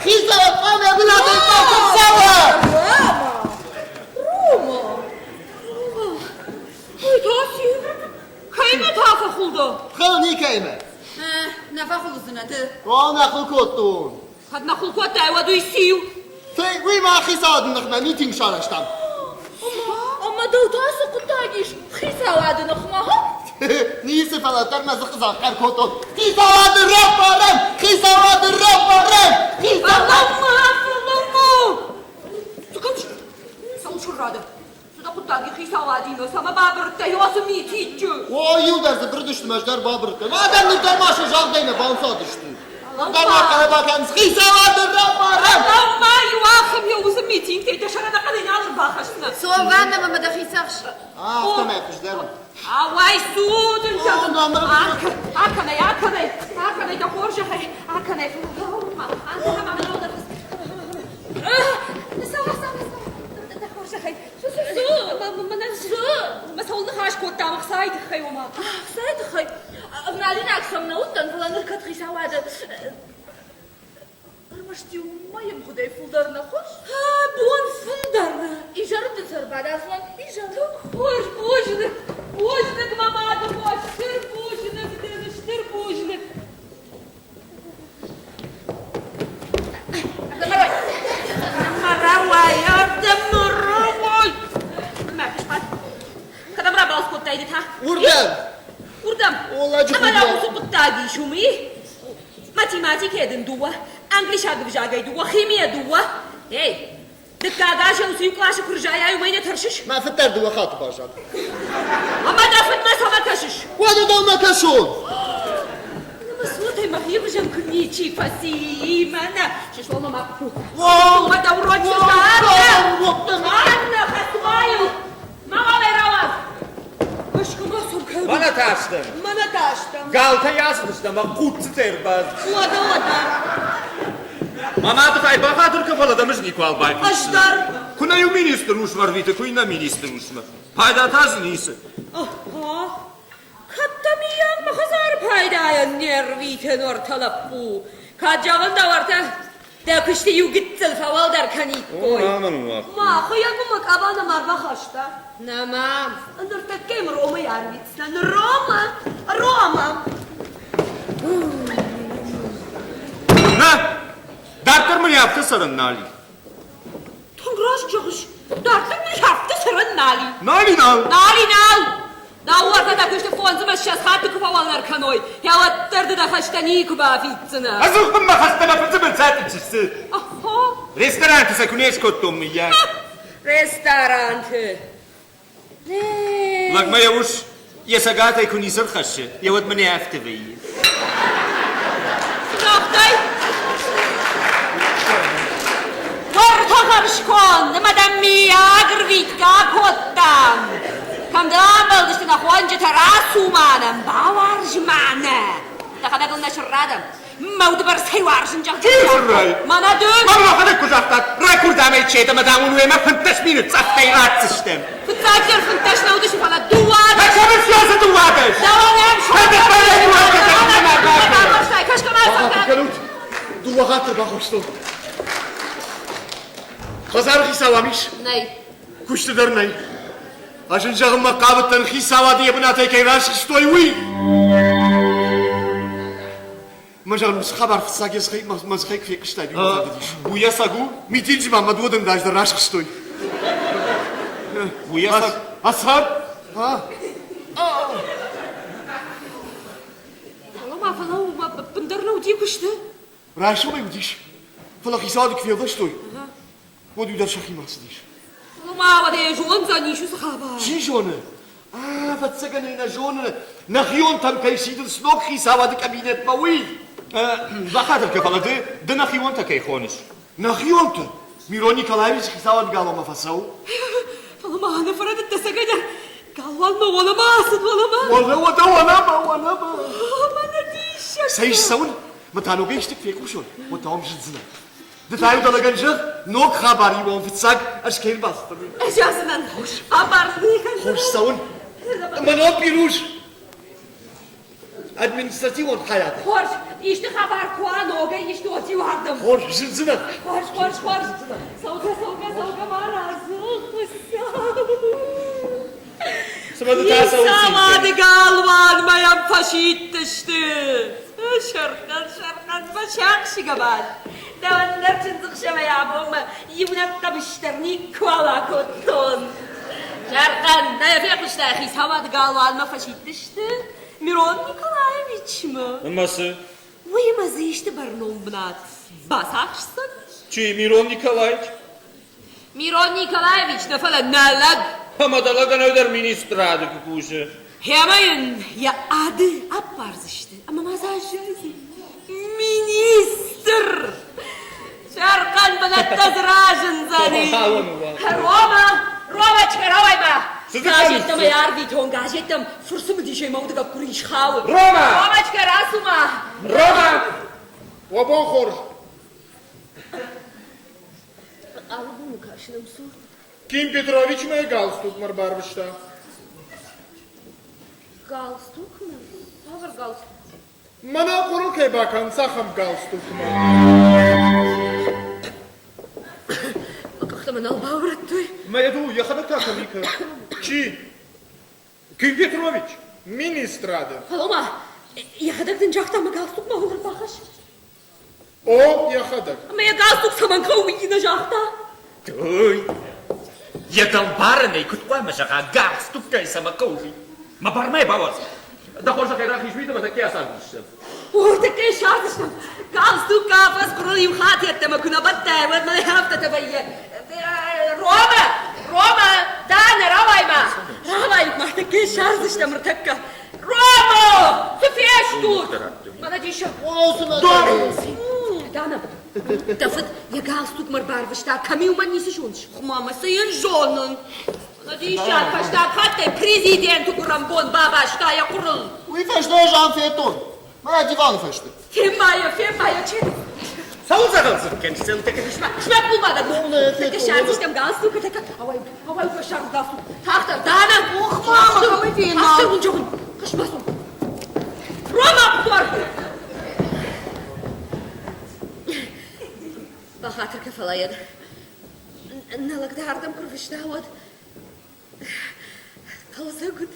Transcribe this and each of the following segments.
Хицауад хъуамӕ бынатӕй макуы цӕуа! Рома! Рома! Рома! Уый та циу? Кӕимӕ та фӕхуылдӕ? Хыл никӕимӕ. Нӕ фӕхуылдзынӕ ды. О, нӕ хыл кодтон. Кӕд нӕ хыл кодтай, уӕд уый циу? Уый ма хицауады ныхмӕ митинг сарӕзтам. Ӕмӕ дӕу та цы хъуыддаг ис хицауады ныхмӕ? Ницы, фӕлӕ дӕр мӕ дзыхы дзаг хъӕр кодтон. Хицауады раппарӕм! Хицауады раппарӕм! Фӕлӕуу-ма, фӕлӕуу-ма! Цы кӕныс? Цӕуыл сыррады? Цы дӕ хъуыддаг и хицауадимӕ? Цӕмӕ бабырыдтӕ ацы митинджы? О, иу дӕр дзы бырыдысты, ӕз дӕр бабырыдтӕн. Адӕм ныр дӕр ма сӕ загъдӕй нӕ банцадысты. Дӕр ма хъӕлӕба кӕнынц. Хицауады раппарӕм! Фӕлӕуу-ма, иу ахӕм йӕ уыцы митингтӕй дӕ сӕр ӕнӕхъӕнӕй нал ӕрбахӕсдзынӕ. Цом ваннӕмӕ мӕ дӕхи цӕхс. Афтӕмӕй хуыздӕр у. Ауай, судын зӕгъын. Акӕн ӕй, акӕн ӕй, акӕн ӕй, дӕ хорзӕхӕй, акӕн ӕй. Фӕлӕуу-ма, антӕ ма мӕ нал Цӕуа, цӕуа, цӕуа, дӕ хорзӕхӕй. Цы, мӕнӕ цы? Мӕ цӕуыл ныхас кодтам ӕхцайы тыххӕй, ома? Ӕхцайы тыххӕй? Ӕвналинаг сӕм нӕ уыдтӕн, фӕлӕ ныр кӕд хицауады ӕрмӕст иу мӕйы мгъуыдӕй фылдӕр нӕ хорз? Бон фылдӕр. Изӕры дын сӕ ӕрбадавдзынӕн, изӕры. Хорз, бузныг, бузныг, мӕ мады хо, стыр бузныг дын, стыр бузныг. Рауай, ардӕм рауай! Мӕ фысмӕт, кӕдӕм рабалц кодтай ды та? Уырдӕм! Уырдӕм? О, лӕджы Ӕмӕ дӕ уыцы хъуыддаг ис уым, и? Математикӕйӕ дын дыууӕ, англисаг ӕвзагӕй дыууӕ, химийӕ дыууӕ. Эй, дыккаг аз уыцы иу къласы куы рзайай, уымӕй нӕ тӕрсыс? Мӕ фыд дӕр дыууӕ хатты баззад. Ӕмӕ дӕ фыдмӕ цӕмӕ кӕсыс? Уӕдӕ дӕумӕ кӕсон! Нымӕцотӕй мӕхи хуызӕн куы ничи фӕци, мӕнӕ чысыл ма Уӕ дӕ урочы Аннӕ, хӕцмайыл! Мауал ӕй рауадз! Мӕнӕ та стӕм. Мӕнӕ та стӕм. Галтӕ ацыдысты ӕмӕ хъуццытӕ ӕрбацыдысты. Уӕдӕ, уӕдӕ. Мӕ мады хай бахатыр кӕн, фӕлӕ дӕм ӕз никуал байхъусдзынӕн. Ӕз дӕр. Куы нӕ иу министр усмӕ рвиты, куы иннӕ министр усмӕ. Пайда та дзы ницы. Охо, кӕд дӕ миййаг мӕ хӕдзары пайдайӕн не рвиты нартӕ лӕппу? Кӕд зӕгъын дӕ уартӕ дӕ куысты иу гыццыл фӕуӕлдӕр кӕниккой. Махы йӕ мӕ къаба нӕма ӕрбахаста? Нӕма. Ныртӕккӕ йӕм Ромӕй арвитдзынӕн. Рома! Рома! Нӕ! Дарддӕр мын афтӕ цӕрын нал и. Тынг раст зӕгъыс. Дарддӕр мын афтӕ цӕрын нал и. Нал и нал. Нал и нал! Дӕ уӕртӕ дӕ куысты фондзмӕ ссӕдз хатты куы фӕуӕлдӕр кӕной, йӕ уӕддӕр ды дӕ хӕстӕ никуы бафиддзынӕ. Ӕдзух мын мӕ хӕстӕ мӕ фыдзы бын цӕтыдысты. Охо! Ресторанты сӕ куы не скодтон, мыййаг. Ресторанты. Лӕгмӕ йӕ ус йӕ цӕгатӕй куы ницы рхӕссы, йӕ уӕд мын афтӕ вӕййы. Загътай? Уӕртӕ хӕрзконд ӕмӕ дӕм миййаг рвитгӕ кодтам. Кӕм дыл амбӕлдысты нӕ хонджытӕ, рацу ма нӕм, бауарз ма нӕ. Дӕхӕдӕг ыл нӕ сыррадӕм. Мӕ удыбӕрцӕй уарзын Чи сыррай? Мӕнӕ ды! Мӕн мӕхӕдӕг куы загътат, ракуырдам ӕй чет ӕмӕ дам уын уемӕ 15 минут цъӕхтӕй ратдзыстӕм. Фыццагдӕр 15 нӕ уыдысты, фӕлӕ 12. Кӕмӕн сиацы 12? Дӕуӕн ӕм Кӕнут, дыууӕ хатты бахуырстон. Хӕдзары хицау ам ис? Нӕй. Куысты дӕр нӕй. Ӕз ын зӕгъынмӕ хъавыдтӕн, хицауады йӕ бынатӕй кӕй расыстой, уый. Мӕ зӕгъын, уыцы хабар фыццаг йӕ дзыхӕй мӕ дзыхӕй куы фехъуыстай, уый бафӕндыдис. Уый ӕцӕг у? Митинджы ма мӕ дыууӕ дӕр расхыстой. Уый ӕцӕг? Ӕцӕг? Фӕлӕ-ма, фӕлӕуу-ма, ӕппындӕр нӕ уыди куысты? Райсомӕй уыдис, фӕлӕ хицауады куы фелвӕстой, уӕд уый дӕр сӕхимӕ ацыдис. Фӕлӕ-ма, уӕдӕ йӕ зондзӕнис уыцы хабар. Чи зоны? Ӕвӕццӕгӕн ӕй нӕ зоны, нӕхионтӕм кӕй сидынц ног хицауады кабинетмӕ, уый. Бахатыр кӕ, фӕлӕ ды, ды нӕхионтӕ кӕй хоныс? Нӕхионты? Мирон Николаевич хицауады галуанмӕ фӕцӕуы. Фӕлӕ ма ӕнӕ фӕрӕдыдтӕ цӕгӕйдӕр галуанмӕ уӕлӕмӕ ацыд, уӕлӕмӕ. Уӕлӕ, уӕдӕ, уӕлӕмӕ, уӕлӕмӕ. Мӕнӕ диссӕгтӕ. Цӕй ссӕуын, мӕ та ногӕй исты куы фехъусон, уӕд та уым зындзынӕн. Ды та-иу дӕ лӕгӕн зӕгъ, ног хабар-иу уӕм фыццаг ӕз кӕй ӕрбацыдтӕн, уый. Ӕз ацыдӕн. Хабар Хорз цӕуын. Мӕ ном Пируз. Административон хайады. Хорз, исты хабар куы уа ногӕй исты уӕд-иу ардӕм. Хорз, зындзынӕн. Хорз, хорз, хорз. Цӕугӕ, цӕугӕ, цӕугӕ, ма разы, Хуыцау. Цымӕ ды та цӕуыл цин Хицауады галуанмӕ йӕм фӕсидтысты. Сӕрхъӕн, сӕрхъӕн, фӕсахсыгӕбӕл. Дӕуӕн дӕр чындзыхсӕвӕй абонмӕ иунӕг хъӕбыс дӕр никуал акодтон. Сӕрхъӕн, нӕ фехъуыстай, хицауады галуанмӕ фӕсидтысты Мирон Николаевичмӕ. Ӕмӕ цы? Уыимӕ дзы исты бӕрнон бынат бацахсдзӕн? Чи, Мирон Николаевич? Мирон Николаевич нӕ, фӕлӕ нӕ лӕг. Ӕмӕ дӕ лӕгӕн ӕндӕр министрады куы кусы. Ӕмӕ йын йӕ ады аппардзысты ӕмӕ ма дзы аззайдзӕн министр. Сӕрхъӕн бынӕттӕ дзы разындзӕни. Рома, Ромочка, рауай-ма! Газеттӕм ӕй арвитон, газеттӕм фырцымыдисӕй мӕ удыгӕпп куы схауы. Рома! Ромочка, рацу-ма! Рома! Уӕ бон хорз! Алы кӕсын ӕмцух. Ким Петровичмӕ галстукмӕ ӕрбарвыста. Галстукмӕ? Цавӕр галстук? Мӕнӕ хъуырыл кӕй бакӕн, цахӕм галстукмӕ? Мӕ къӕхтӕ мӕ нал баурӕдтой. Мӕ ду йӕхӕдӕг та кӕм и кӕ? Чи? Ким Петрович! Министрады. Фӕлӕ-ма, йӕхӕдӕг дын загъта, мӕ галстукмӕ уын ӕрбахӕсс. О, йӕхӕдӕг. Ӕмӕ йӕ галстук цӕмӕн хъӕуы, уый нӕ загъта. Той, йӕ дӕлбарӕнӕй куыд хъуамӕ зӕгъа, галстуккӕй цӕмӕ хъӕуы, уый? Мӕ бар ма йӕ бауадз. Дӕ хорзӕхӕй рахиз мидӕмӕ, тӕккӕ ацардзыстӕм. О, тӕккӕ ссардзыстӕм. Галстук афӕдз хъуырыл иу хатт йеддӕмӕ куы нӕ бадтай, уӕд мӕ афтӕтӕ вӕййы. Рома! Рома! Дана, рауай-ма! Рауай-ма, тӕккӕ ссардзыстӕм ӕртӕккӕ. Рома! Цы фестут? Мӕнӕ диссаг. Дана, дӕ фыд йӕ галстукмӕ ӕрбарвыста, кӕм-и уымӕн ницы зоныс? Мамӕ, цы йын зонын? Мӕнӕ диссаг, фӕстаг хаттӕй президенты гуырӕнбон бабаста йӕ хъуырыл. Уый фӕстӕ ӕз ам федтон. Мӕ диваны фӕсты. Фемма йӕ, фемма йӕ, чи Цӕуыл дзӕгъӕлдзыд кӕныс, цӕуыл кӕныс? Смӕкъулбадӕг. Тӕккӕ ссардзыстӕм галстукы, тӕккӕ. Ауай, ауай, фӕссард галстук. Тагъддӕр, Дана! Ох, мама, кӕм ӕй фена? Тагъддӕр уын зӕгъын. Хъысмӕт Рома, актер! Бахатыр кӕ, фӕлӕ йӕ нӕ лӕг дӕ ардӕм куы рвыста, уӕд хъӕлдзӕг уыд.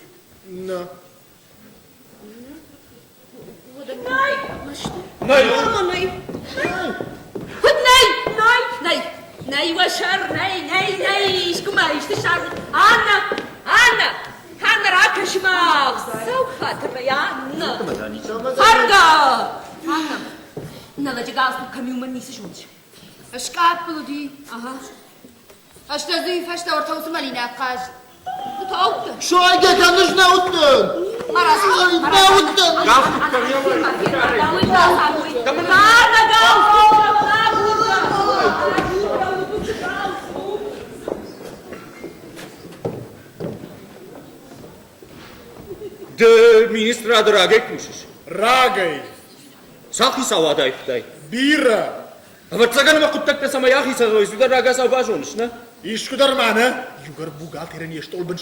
Нӕ. Нӕй! Мӕсты. Нӕй! Мама, нӕй! Куыд нӕй? Нӕй! Нӕй! Нӕй уӕ сӕр, нӕй, нӕй, нӕй, искуы ма исты сарут. Анна! Анна! Анна, ракӕс-ма! Сау хатырӕй, Анна! Хӕргӕ! Анна, нӕ лӕджы галстук кӕм и, уымӕн ницы зоныс. Скъаппыл уыди. Ага. Ӕз та дзы уый фӕстӕ уӕртӕ уыцы мӕлинаг хъазт. Куыд аудтӕн? Сайгӕ кӕныс нӕ уыдтӕн. Нӕ уыдтӕн. Галстук кӕм Анна, галстук! Ды министрады рагӕй кусыс? Рагӕй. Цал хицауад аивтай? Бирӕ. Ӕвӕццӕгӕн ӕмӕ хъуыддӕгтӕ цӕмӕй ахицӕн уой, уый дӕр рагацау базоныс, нӕ? Искуыдӕр ма нӕ иугӕр бухгалтерӕн йе стъолбын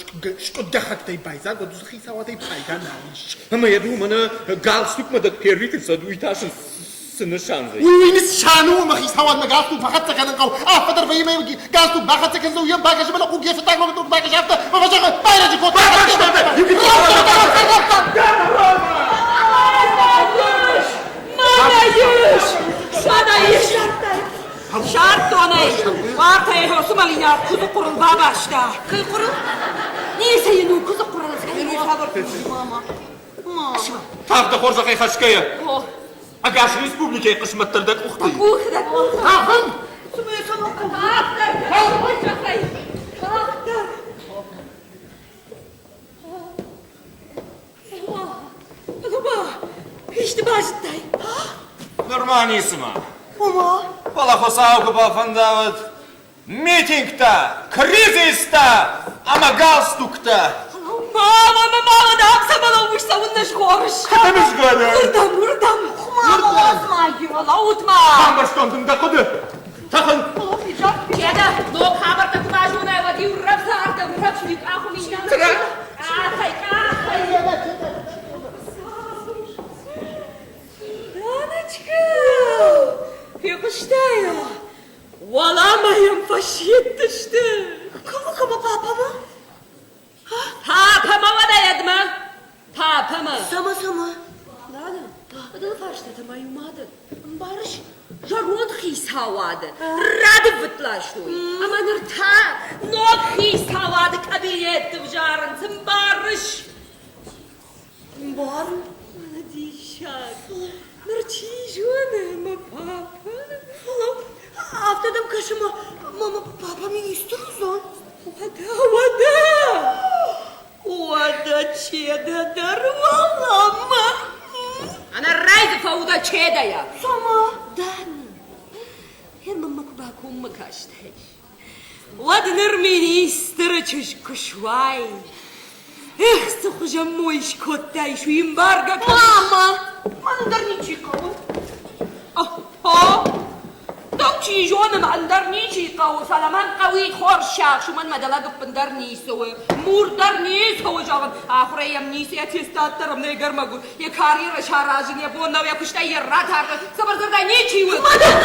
скъуыддӕхӕгтӕй байдзаг, уӕд уыцы хицауадӕй пайда нал ис. Ӕмӕ йӕ ду мӕнӕ галстукмӕ дӕ фервитын сӕ уый та сын цы нысан вӕййы? Уый нысан у, ӕмӕ хицауадмӕ галстук фӕхӕццӕ кӕнын хъӕуы. Афтӕ дӕр вӕййы, ӕмӕ галстук бахӕццӕ кӕндзӕн, уый бакӕсы, мӕнӕ хъуг йӕ фыццаг ног бакӕсы, афтӕ, ӕмӕ фӕзӕгъы, байрӕджы кодта. Мӕнӕ ис! Сӕнӕ ис! Сардтон ӕй! Уартӕ уыцы мӕлинаг куыдзы хъуырыл бабаста. Кӕй хъуырыл? Ницы йын у куыдзы хъуырыл. Мама. Тагъд дӕ хорзӕхӕй хӕсгӕйӕ! О, Ӕгас республикӕйы хъысмӕт дӕр дӕ къухты и. Къух дӕ къух. Тӕхын! Тагъддӕр! Хорзӕхӕй! Тагъддӕр! Фӕлӕ-ма, исты базыдтай? Нырма ницыма. Ома? Фӕлӕ Хуыцау куы бафӕнда, уӕд митингтӕ, кризистӕ ӕмӕ галстуктӕ. Мама, мама, дам цӕмӕн цӕуыннӕ згъорыс? Кӕдӕм згъорын? Уырдӕм, уырдӕм. Мама, уадз-ма Фӕлӕуут-ма! Бамбӕрстон дын дӕ хъуыды. Тӕхын. Чеда, ног хабӕрттӕ куы базонай, уӕд-иу рӕвдз ардӕм, рӕвдз къахуы мидӕмӕ. Къахӕй, къахӕй. Кӕсгӕйӕ, уӕлӕмӕ йӕм фӕсидтысты. Кӕмӕ, кӕмӕ, папӕмӕ? Папӕмӕ уӕдӕ йедмӕ? Папӕмӕ. Цӕмӕ, цӕмӕ? Нана, дыл фарстатӕ ма иу мады. Ӕмбарыс, зӕронд хицауады рӕдыввытт ластой. Ӕмӕ ныр та ног хицауады кабинетты взарынц, ӕмбарыс? Ӕмбарын. Мӕнӕ диссаг. Ныр чи зоны, мӕ папа? Фӕлӕ афтӕ дӕм кӕсы, мӕ мӕ папа министр уыдзӕн? Уӕдӕ, уӕдӕ! Уӕдӕ чедӕ дӕр уӕлӕмӕ. Ӕнӕрайдзы фӕудӕ чедӕйӕ. Цӕмӕ? Дани, йӕ мӕнмӕ куы бакоммӕ кастӕй, уӕд ныр министры чызг куы суай. Эх, цы хуызӕн мой скодтаис, уый ӕмбаргӕ кӕныс? Мама, мӕн дӕр ничи хъӕуы. Охо! Дӕу чи зоны, мӕн дӕр ничи хъӕуы, фӕлӕ мӕн хъӕуид хорз сиахс, уымӕн мӕ дӕ лӕг ӕппындӕр ницы у. Мур дӕр ницы у, зӕгъын. Ахуырӕй йӕм ницы, йӕ аттестат дӕр ӕм нӕй гӕрмӕгуыр. Йӕ карьерӕ саразын йӕ бон нӕу, йӕ куыстӕй йӕ ратӕры. Цыбырдзырдӕй ничи у. Мадӕн,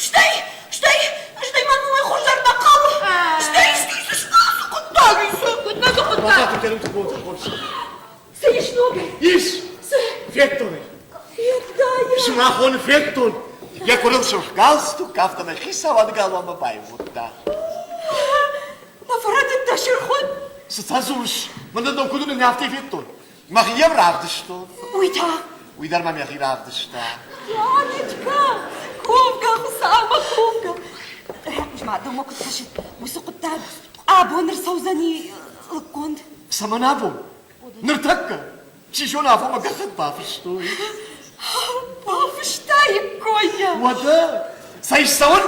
стӕй, стӕй, стӕй мӕн уымӕй хуыздӕр нӕ хъӕуы. Стӕй, стӕй цы цы хъуыддаг и, цы? Куыд нӕ цы хъуыддаг? Цы ис ногӕй? Ис! Федтон ӕй. Федтай? Сымахон федтон. Йӕ куырыл сырх галстук, афтӕмӕй хицауады галуанмӕ баивгъуыдта. Нӕ фӕрӕдыдтӕ, Сырхуыд? Цы та дзурыс? Мӕнӕ дӕу куыд уынын, афтӕ федтон. Мӕхи йӕм равдыстон. Уый та? Уый дӕр мӕм йӕхи равдыста. Яночка, кувгӕ, Хуыцаумӕ кувгӕ. Райхъус ма, дӕумӕ куыд кӕсы, уыцы хъуыддаг абон ӕрцӕудзӕни лыггонд? Цӕмӕн абон? Ныртӕккӕ. Чи зоны, афонмӕ гӕххӕтт бафыстой. Бафыстаиккой йӕ. Уӕдӕ, цӕй ссӕуын?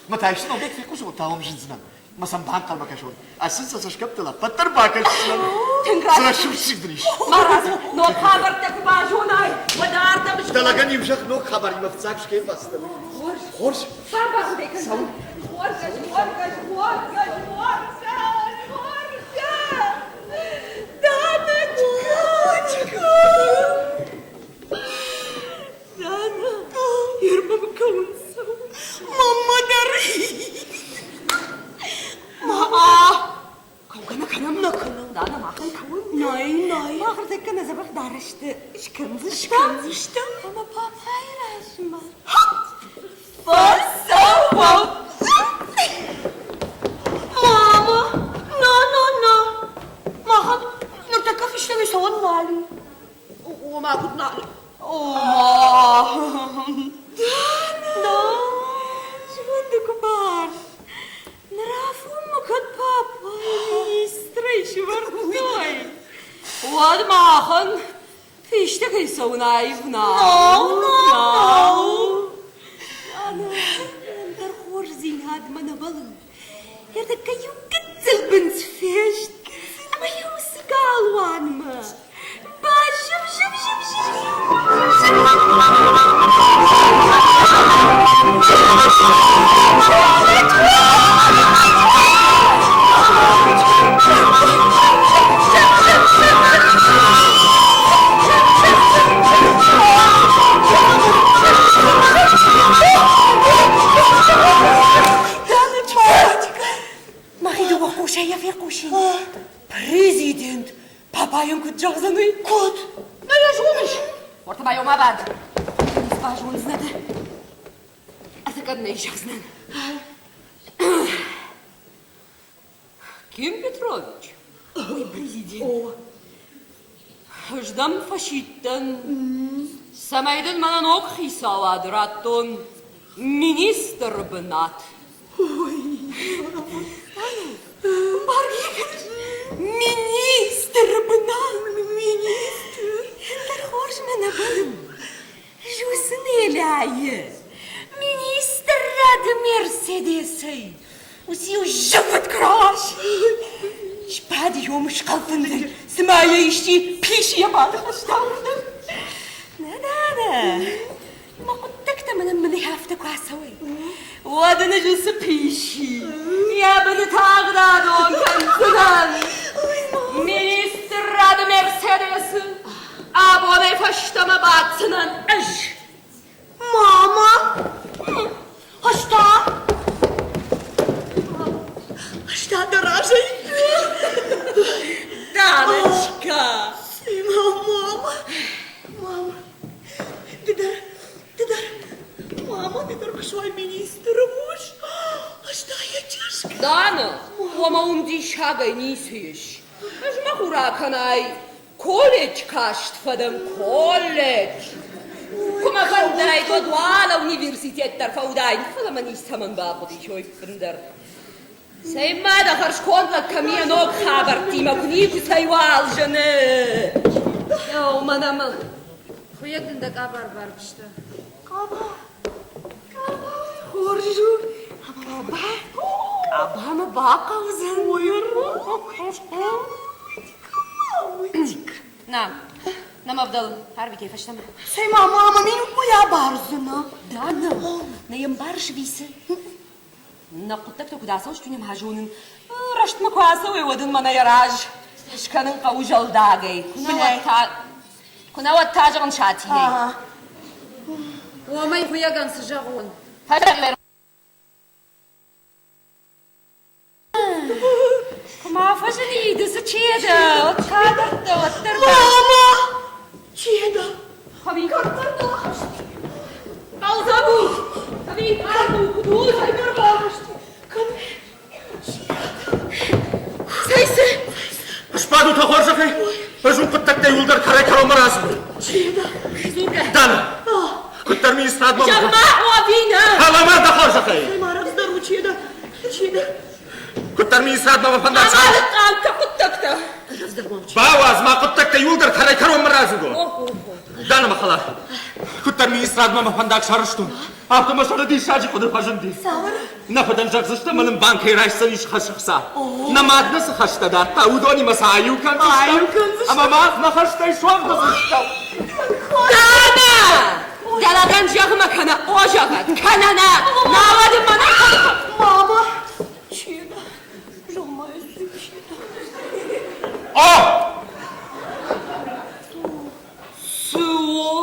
Мӕ та исты ногӕй фехъусын, та уым зындзынӕн. Мӕ сӕм банхъӕлмӕ кӕсон. Ӕз сын сӕ цӕсгӕмттыл ӕппӕт дӕр бакӕсдзынӕн. Тынг раст. Цы рӕсугъд дын ис. Марадз, ног хабӕрттӕ куы базонай, уӕд ардӕм Дӕ лӕгӕн иу зӕгъ ног хабаримӕ фыццаг скӕвӕцтӕ. Хорз. Хорз. Бабагъуыдӕй кӕндзӕн. Хорз, хорз, хорз, хорз, хорз. Даночка! Дана, Ирмам кӕуын цӕуы. Мамма дӕр. Ма, кӕугӕ нӕ кӕнӕм? Нӕ кӕнӕм. Дана, махӕн кӕуын? Нӕй, нӕй. Мах ӕртӕккӕ нӕ дзӕбӕх дарӕсты скӕндзыстӕм. Скӕндзыстӕм. Ӕмӕ папӕйы размӕ. Фӕцӕуӕм. Мама, на, на, на. Махӕн ныртӕккӕ фистӕгӕй цӕуӕн нал и. Ома куыд нал? Ома. Дана! Зонды къуыбар. Ныр афонмӕ кӕд папа министрӕй сывӕрдтой, уӕд махӕн фистӕгӕй цӕуын аив нал. Нал. Ӕндӕр хорздзинадмӕ нӕ бӕллын. Ӕртӕккӕ иу гыццыл бындз фест ӕмӕ иу цы галуанмӕ. Мӕхи дыууӕ хъусӕй йӕ фехъусин. Президент Папайӕн куыд зӕгъдзӕн уый? Куыд? Нӕ йӕ зоныс? Уӕртӕ ма йӕ ма бад. Базондзынӕ ды. Ӕцӕгӕн нӕ зӕгъдзынӕн. Ким Петрович, уый президент. О. Ӕз дӕм фӕсидтӕн, цӕмӕй дын мӕнӕ ног хицауад радтон министры бынат. Министр бынат! Министр! Ӕндӕр хорз мӕ нӕ бӕллын. Жусынеляйы министр рады Мерседесӕй уыциу зӕвӕт краш. Сбад йом схъӕлфындӕй, цыма йӕ исчи писийӕ баныхӕста уырдӕм. Нӕ-нӕ-нӕ, Мӕ хъуыддӕгтӕ мын мын афтӕ куы ацӕуой, уӕд ын ӕз уыцы писи йӕ быны тагъдадон кӕндзынӕн. Министрады Мерседесы абонӕй фӕстӕмӕ баддзынӕн ӕз. Мама, ӕз суай министры ус. Ӕз та йӕ чызг. Дана, уомӕ уым диссагӕй ницы ис. Ӕз мӕ хур акӕнай, колледж каст фӕдӕн, колледж. Куы мӕ фӕндаид, уӕд уӕлӕ университет дӕр фӕуыдаин, фӕлӕ мӕ ницӕмӕн бахъуыдис ой ӕппындӕр. Цӕй ма дӕ хӕрзконд лӕг кӕм и ног хабӕрттимӕ, куы никуыцӕйуал зыны. Еу, мӕнӕ мыл. Хуыйӕг дын дӕ къӕбӕр барвыста. Къаба, къаба, хорз у. Къаба, къаба мӕ бахъӕудзӕн. На, нӕ мӕ вдӕлы, арвитӕй фӕстӕмӕ. Цӕй ма, мама, минутмӕ йӕ абардзынӕ. Да, нӕ, нӕ йӕ мбарыс висы. Нӕ хъуыддӕгтӕ куыд ацӕуысты, уый нӕма зонын. Рӕстмӕ куы ацӕуой, уӕд ын мӕнӕ йӕ раз скӕнын хъӕуы зӕлдагӕй. Куынӕ уӕд та зӕгъын сатинӕй. Уомӕй хуйӕгӕн цы зӕгъон? Куы ма фӕзыни, ды цы чедӕ, уӕд кадӕрдтӕ, уӕддӕр. Мама! Чедӕ! Хаби. Хъӕлдзӕг у! Ӕви ард у, куыд у, цӕй ӕрбавӕрст? Цӕй цы? Сбадут, хорзӕхӕй! Ӕз уын хъуыддӕгтӕ иуылдӕр кӕрӕй-кӕронмӕ радзурын. Чедӕ! Дзургӕ. Дана, куыддӕр министрадмӕ... Зӕгъ-ма, ӕви нӕ? Фӕлӕ дӕ хорзӕхӕй! Ма рӕвдздӕр у, Чедӕ! Чедӕ! Куыддӕр министрадмӕ мӕ фӕндаг Амалы хъӕлтӕ хъуыддӕгтӕ. Бауадз, мӕ хъуыддӕгтӕ иуылдӕр кӕрӕй-кӕронмӕ радзурон. Дана, мӕ хӕлар, куыддӕр министрадмӕ мӕ фӕндаг сарӕзтон, афтӕ мӕ сӕры диссаджы хъуыды фӕзынди. Цавӕр? Нӕ фыдӕн зӕгъдзыстӕм, ӕмӕ нын банкӕй райсдзӕнис хӕс ӕхца. Нӕ мад нӕ цы хӕстӕ дардта, уыдонимӕ сӕ аиу кӕндзыстӕм, ӕмӕ мах нӕ хӕстӕй суӕгъд уыдзыстӕм. Дана! Дӕлӕгӕн зӕгъмӕ кӕнӕ о зӕгъӕд, кӕнӕ нӕ, науӕд ын мӕнӕ Мама, Чеда, зӕгъ-ма Чеда. О! Цы у?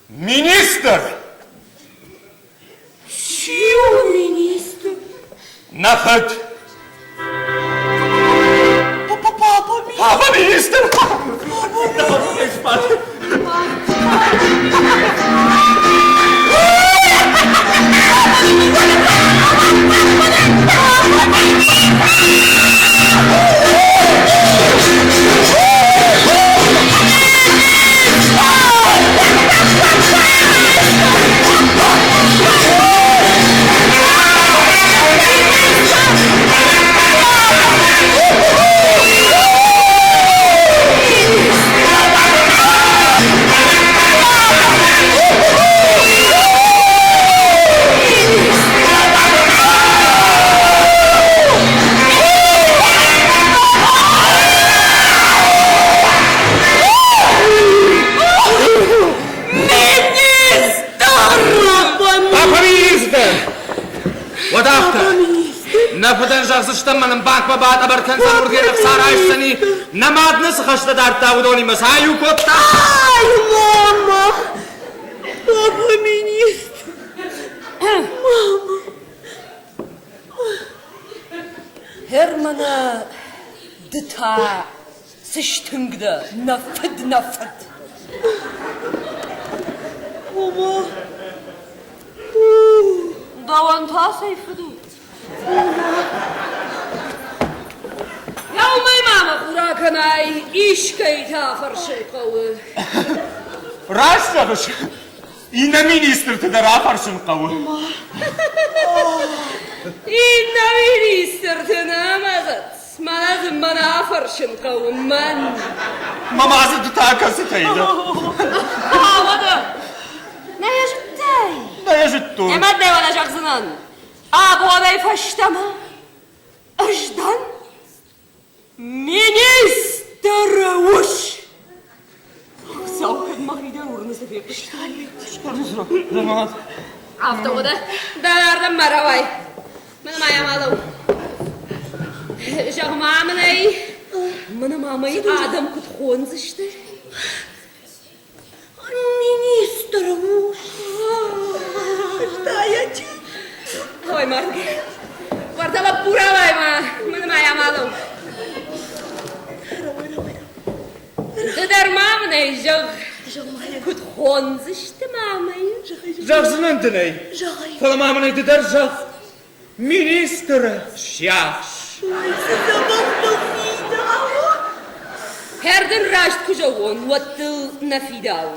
Министр! Чи у министр? Нӕ фыд! Папа, папа, Папа министр! Папа Папа министр! Уӕд афтӕ. Нӕ фыдӕн зӕгъдзыстӕм, мӕнӕн банкмӕ батъӕбӕр кӕндзӕн, уырдыгӕй ӕхца райсдзӕни. Нӕ мад нӕ цы хӕстӕ дардта, уыдонимӕ сӕ аиу кодта. Ай, мама! Папа министр! Мама! Германы ды та цы стынг дӕ, нӕ фыд, нӕ фыд! Ома? Дӕуӕн та цӕй фыд у? Еумӕй ма мӕ хура кӕнай, искӕй та фӕрсын хъӕуы. Раст зӕгъыс, Иннӕ министрты дӕр афӕрсын хъӕуы. Иннӕ министрты нӕма мӕнӕ дзы мӕн афӕрсын хъӕуы, мӕн. Мама дзы ды та кӕцытӕй дӕ? Уӕдӕ, нӕ йӕ зыдтай? Нӕ йӕ зыдтон. Ӕмӕ дӕ уӕлӕ зӕгъдзынӕн, абонӕй фӕстӕмӕ ӕз дӕн Министры ус! Хуыцау, кӕд мӕхи дӕр уырны, цы фехъуыстай? Афтӕ уӕдӕ, дӕлӕрдӕм ма рауай. Мӕнӕ ма йӕм алӕу. Зӕгъ-ма мын ӕй, мӕнӕ ма мӕй адӕм куыд хондзысты? Министры ус! Знаете? Ой, марги. Уӕртӕ лӕппу рауай ма, мӕнӕ ма йӕм алӕу. Ды дӕр ма мын ӕй зӕгъ, куыд хондзысты ма? мамӕй. Зӕгъдзынӕн дын ӕй. Фӕлӕ ма мын ӕй ды дӕр зӕгъ. Министры сиахс. Ой, цы дзӕбӕх дыл фидауы. Кӕрдын раст куы зӕгъон, уӕд дыл нӕ фидауы.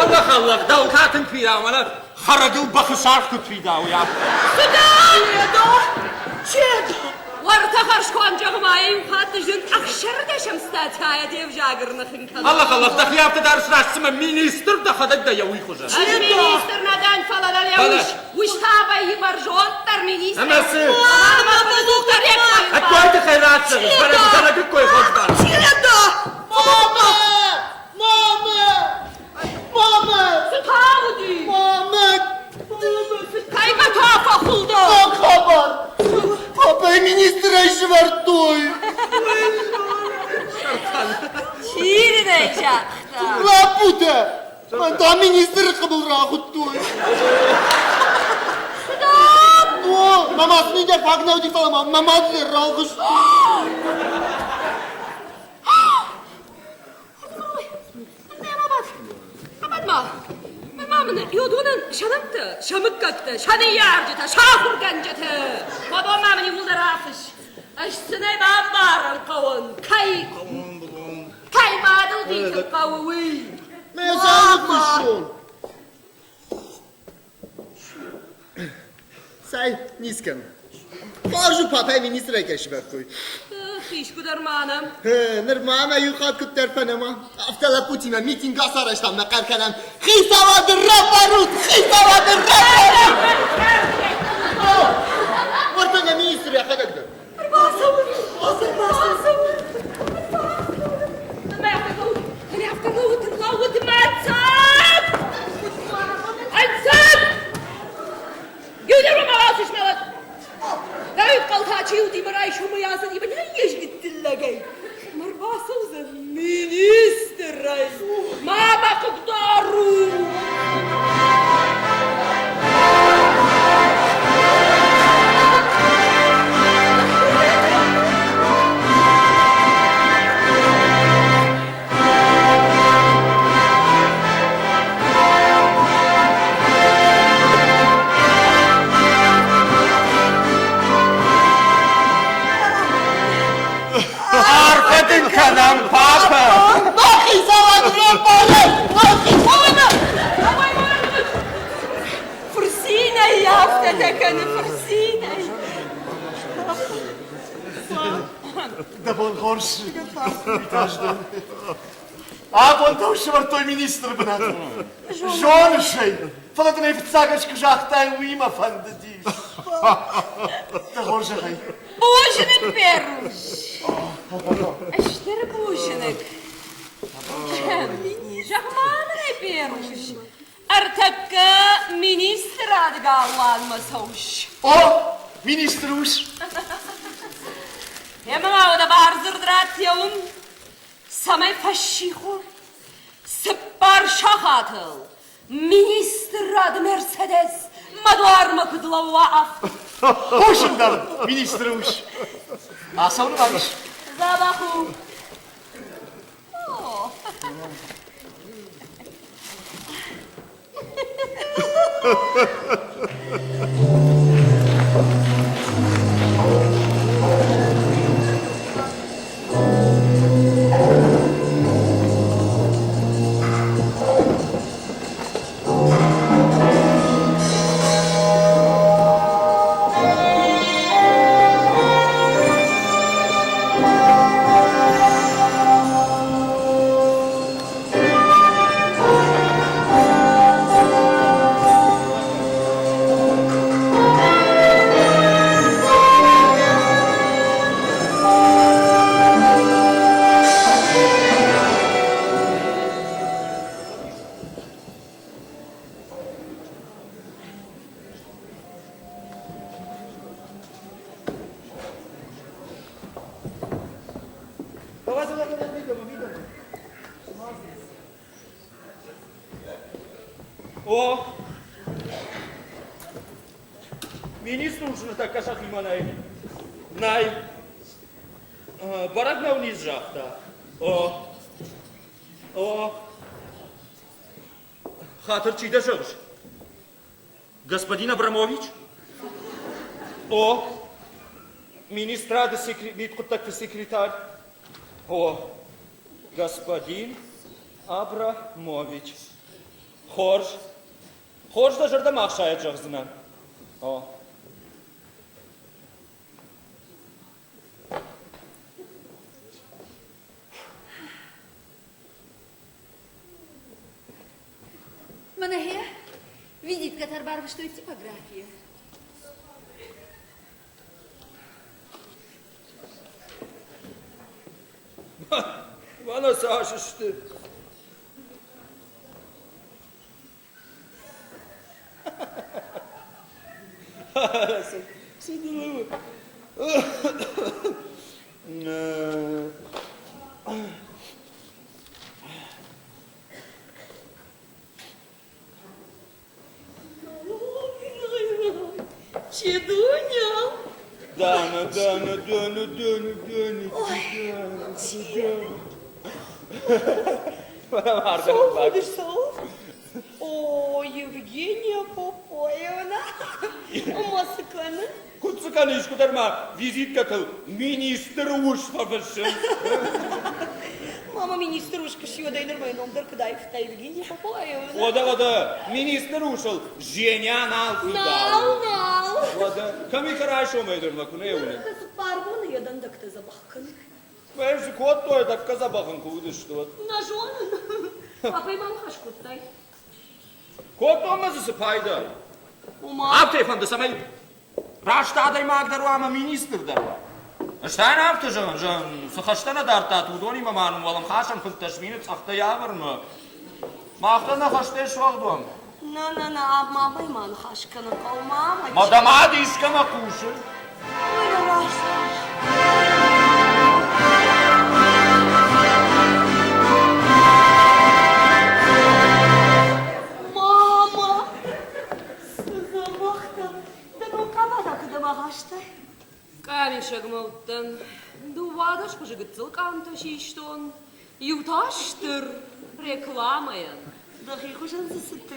Ӕллӕх, ӕллӕх, дӕу та тынг фидауы, мӕнӕ хӕрӕгыл бӕхы саргъ куыд фидауы, афтӕ. Чедо! Чедо! Уӕртӕ хӕрзконд зӕгъ-ма, иу хатт зынд ӕхсӕрдӕсӕм статьяйӕ де взаг ӕрныхын кӕн. Ӕллӕх, ӕллӕх, дӕхи афтӕ дарыс раст, цыма министр дӕхӕдӕг дӕ йӕ уый хуызӕн. Ӕз министр нӕ дӕн, фӕлӕ дӕ Фӕлӕ. Уый та вӕййы бӕрзонддӕр министр. Ӕмӕ цы? Ӕмӕ фыдугдӕр йӕ кой. Ӕддой тыххӕй рацӕгъыс, бӕрӕг кой хорз бар. Чедо! Мамӕ! Мамӕ! Мамӕ! Цы та уыди? Мамӕ! Кӕй ма та фӕхуылдо? Ног хабар! Папӕйы министрӕй сывӕрдтой! Чи дын ӕй загъта? Лӕппутӕ! Мӕн та министры хъыбыл рахуыдтой. О, мӕ мад сын дӕр фаг нӕ уыди, фӕлӕ ма мӕ мад дӕр ралгъыста. Абад-ма, ма мын уыдонӕн сӕ нӕмттӕ, сӕ мыггӕгтӕ, сӕ ныййарджытӕ, сӕ ахуыргӕнджыты. Уыдон ма мын иууылдӕр афысс. Ӕз сын ӕй бамбарын хъӕуын, кӕй кӕй мадыл дихын хъӕуы, уый. Мӕ цӕуыл фыссон? Цӕй, ницы кӕн. Хорз у, папӕ министрӕй кӕй сывӕрдтой. Искуыдӕр ма нӕм. Ныр ма мӕ иу хатт куыддӕр фӕнӕма. Афтӕ лӕппутимӕ митинг ацарӕзтам, нӕ хъӕр кӕнӕм. Хицауады раппарут! Хицауады раппарут! Уӕртӕ нӕ министр йӕхӕдӕг дӕр. Ӕрбацӕуы! Ӕрбацӕуы! Лӕуут мӕ цӕг! Ӕнцад! Иу дӕр ма бацысмӕлӕд! Давид хъалтӕ чи уыди мӕ райсомы ацыди мӕ не згыдтыллӕгӕй. Ме рбацӕудзӕн министрӕй. Ма мӕ хъыгдарут! Арфӕ дын кӕнӕм, папӕ! Мӕ хицауад раппары! Мӕ хицауад! Фырцинӕй афтӕтӕ кӕны, фырцинӕй. Дӕ бон хорз, Абон дӕу сӕвӕрдтой министры бынаты. Зоныс ӕй, фӕлӕ дын ӕй фыццаг ӕз куы загътай, уый мӕ фӕндыдис. Дӕ хорзӕхӕй. Бузныг, Берус. Стыр бузныг. Зӕгъ-ма мын ӕй, Берус, ӕртӕккӕ министрады галуанмӕ цӕуыс? О, министры ус. Ӕмӕ ма уӕдӕ бардзырд раттӕуын, цӕмӕй фӕссихор цыппар сахатыл министрады Мерседес мӕ дуармӕ куыд лӕууа, афтӕ. Хъусын дӕр, министры ус. Ацӕуын ма ис. Дзӕбӕх у. О. О, министр ус ныртӕккӕ сӕхимӕ нӕй. Нӕй. Бӕрӕг нӕу низ загъта. О, о. Хатыр, чи дӕ зӕгъыс? Господин Абрамович? О, министрады мидхъуыддӕгты секретарь. О, господин Абрамович. Хорз. Хорз дӕ зӕрдӕмӕ ӕхсайӕд зӕгъдзынӕн. О. Мӕнӕ гъе, визиткӕтӕ ӕрбарвыстой типографийӕ. Мӕнӕ цас сты. Цы дыл Чедуня! Дана, Дана, Дана, Дана, Дана, Дана. Цӕуыл цӕуыл? О, Евгения Попоевна, ма цы кӕны? Куыд цы кӕны, искуыдӕр ма визиткӕтыл министры ус фӕфыссын. Мама министр ус куы сси, уӕдӕй нырмӕ йӕ ном дӕр куыд аивта Евгения Попоевна. Уӕдӕ, уӕдӕ, министр усыл Женя нал фидауы. Нал, нал. Уӕдӕ, кӕм и райсомӕй дӕр мӕ куы нӕ уынын. Цыппар боны йӕ дӕндӕгтӕ дзӕбӕх кӕны. Мӕ цы кодтой, тӕккӕ дзӕбӕх ын куы уыдысты, уӕд. Нӕ зонын. Папӕ ма ныхас кодтай? Кодтон ма дзы цы пайда? Афтӕ фӕнды, цӕмӕй раст адӕймаг дӕр уа ӕмӕ министр дӕр уа. Ӕз та йын афтӕ зӕгъын, зӕгъын, цы хӕстӕ нӕ дардтат, уыдонимӕ ма нын уӕлӕмхасӕн 15 мины цъӕхтӕй ӕвӕрынмӕ. Мах дӕр нӕ хӕстӕй суӕгъд уӕм. На, на, на, мамӕй ма ныхас кӕнын хъӕуы, мамӕ. Ма дӕ мад искӕмӕ хъусы? Ой, раст. Мама! Цы дзӕбӕх дӕ! Дӕ ног къабатӕ кӕдӕм ахастай? Къамисӕгмӕ уыдтӕн. 12 хуызы гыццыл къамтӕ систон. Иу та стыр рекламӕйӕн. Дӕхи хуызӕн дзы цыдтӕ.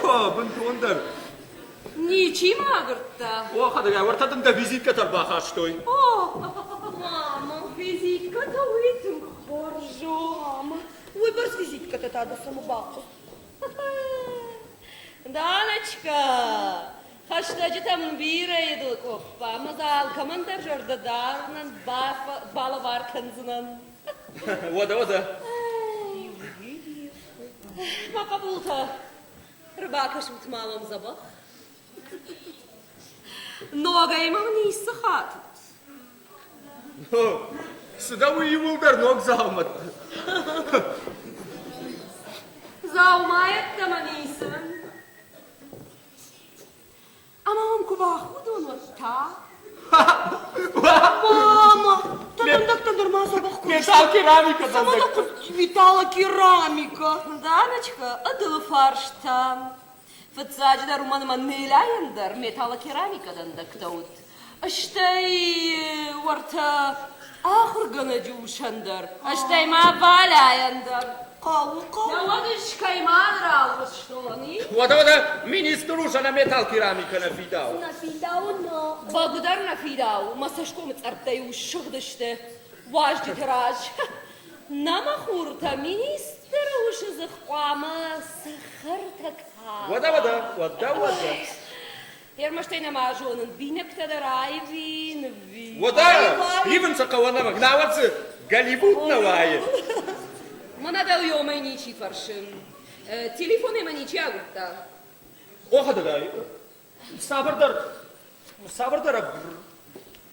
О, бынтондӕр. Ничи ма агуырдта. О, хӕдӕгай, уӕртӕ дын дӕ визиткӕтӕ ӕрбахастой. О, мама, визиткӕтӕ уый тынг хорз у. Мама, уыйбӕрц визиткӕтӕ та дӕ цӕмӕ бахъуыд? Даночка, хӕстӕджытӕ мын бирӕ йедыл къоппа, ӕмӕ дзы алкӕмӕн дӕр зӕрдӕ дарынӕн балӕвар кӕндзынӕн. Уӕдӕ, уӕдӕ. Мӕ хъӕбултӕ, ӕрбакӕсут ма мӕм дзӕбӕх. Ногӕй мӕм ницы хатут. Цы дӕ уый иууылдӕр ног дзаумӕтты? Дзаумайӕдтӕ мӕ ницы. Ӕмӕ мӕм куы бахудон, уӕд та? Мама, дӕ дӕндӕгтӕ нырма дзӕбӕх куы Металлокерамика дӕндӕгтӕ. Металлокерамика. Даночка, ӕдылы фарста. Фыццаджыдӕр уымӕн ӕмӕ Неляйӕн дӕр металлокерамика дӕндӕгтӕ уыд. Стӕй уӕртӕ ахуыргӕнӕджы усӕн дӕр, стӕй ма Валяйӕн дӕр. Хъӕуы, хъӕуы. Науӕд искӕй ма ралгъыстон, и? Уӕдӕ, уӕдӕ, министр ус ӕнӕ металлкерамикӕ нӕ фидауы. Нӕ фидауы, нӕ. Бӕгуыдӕр нӕ фидауы, мӕ цӕсгомы цъӕрттӕ-иу ссыгъдысты уазджыты раз. Нӕ мӕ хуртӕ, министры усы дзых хъуамӕ цӕхӕртӕ кала. Уӕдӕ, уӕдӕ, уӕдӕ, уӕдӕ. Ӕрмӕст ӕй нӕма зонын, бинӕгтӕ дӕр аиви, нывви. Уӕдӕ, ивын сӕ хъӕуы ӕнӕмӕнг, науӕд дзы Голливуд нӕ уайы. Мӕнӕ дӕу ёмӕй ничи фӕрсы. Телефонӕй мӕ ничи агуырдта. О, хӕдӕгай, цавӕрдӕр, цавӕрдӕр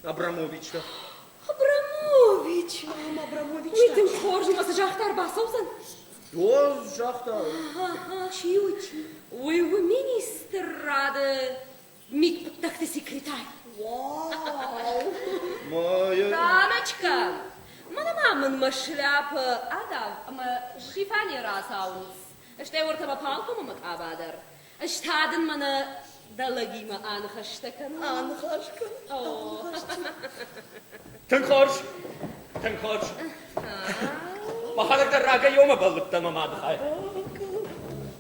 Абрамовичтӕ. Абрамович! Мам, Абрамович. Уый тынг хорз у, мӕ цы загъта, ӕрбацӕудзӕн? О, загъта. Чи у, чи? Уый у министрады мидхъуыддӕгты секретарь. Вау! Моя... Таночка, мӕнӕ ма мын мӕ шляпӕ адав ӕмӕ шифанер рацауынц. Стӕй уӕртӕ мӕ палтомӕ мӕ къаба дӕр. Ӕз та дын мӕнӕ дӕ лӕгимӕ аныхӕстӕ кӕнон. Аныхас кӕн. Тынг хорз, тынг хорз. Мӕхӕдӕг дӕр рагӕй ёмӕ бӕллыдтӕн мӕ мады хай.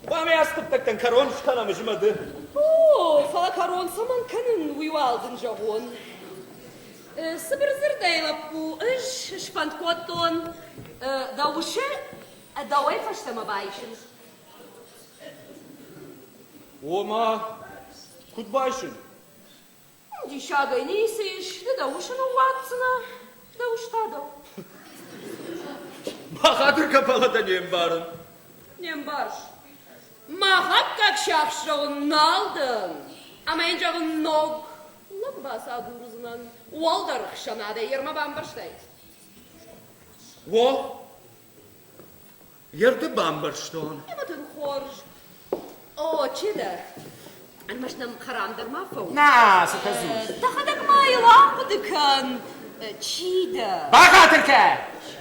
Хъуамӕ ацы хъуыддӕгтӕн кӕрон скӕнӕм змӕды. О, фӕлӕ кӕрон цӕмӕн кӕнын, уый уал дын зӕгъон. Цыбыр дзырдӕй, лӕппу, ӕз сфӕнд кодтон дӕ усы дӕуӕй фӕстӕмӕ байсын. Ома, куыд байсын? Диссагӕй ницы ис, ды дӕ усы ныууадздзынӕ, дӕ ус та дӕу. Бахатыр кӕн, фӕлӕ дӕ не мбарын. Не мбарыс. Мах аккаг сиахс зӕгъын нал дӕн, ӕмӕ йын зӕгъын ног лӕг бацагурдзынӕн. Уӕлдӕр ӕхсӕнадӕй йӕ ма бамбӕрстай? О, Ерды бамбӕрстон. Ӕмӕ тынг хорз. О, чи дӕ? Ӕрмӕст нӕм хӕрам дӕр ма фӕу. Нӕ, цытӕ дзурыс? Дӕхӕдӕг ма йыл ахъуыды кӕн. Чи дӕ? Бахатыр кӕ!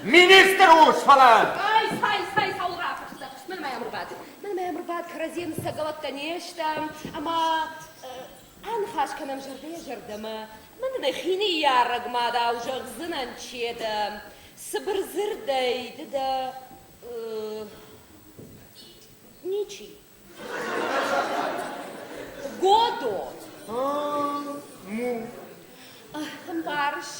Министр ус, фӕлӕ! Ай, цай, цай, цӕуыл рафыхстӕ? Мӕн ма йӕм ӕрбад. Мӕн ма йӕм ӕрбад, кӕрӕдзийӕн цӕгӕлӕттӕ не стӕм, ӕмӕ аныхас кӕнӕм зӕрдӕйӕ зӕрдӕмӕ. Мӕн мӕхи ныййарӕг мадау зӕгъдзынӕн, чи дӕ. Цыбыр дзырдӕй ды дӕ ничи. Годо. Му. Ӕмбарыс?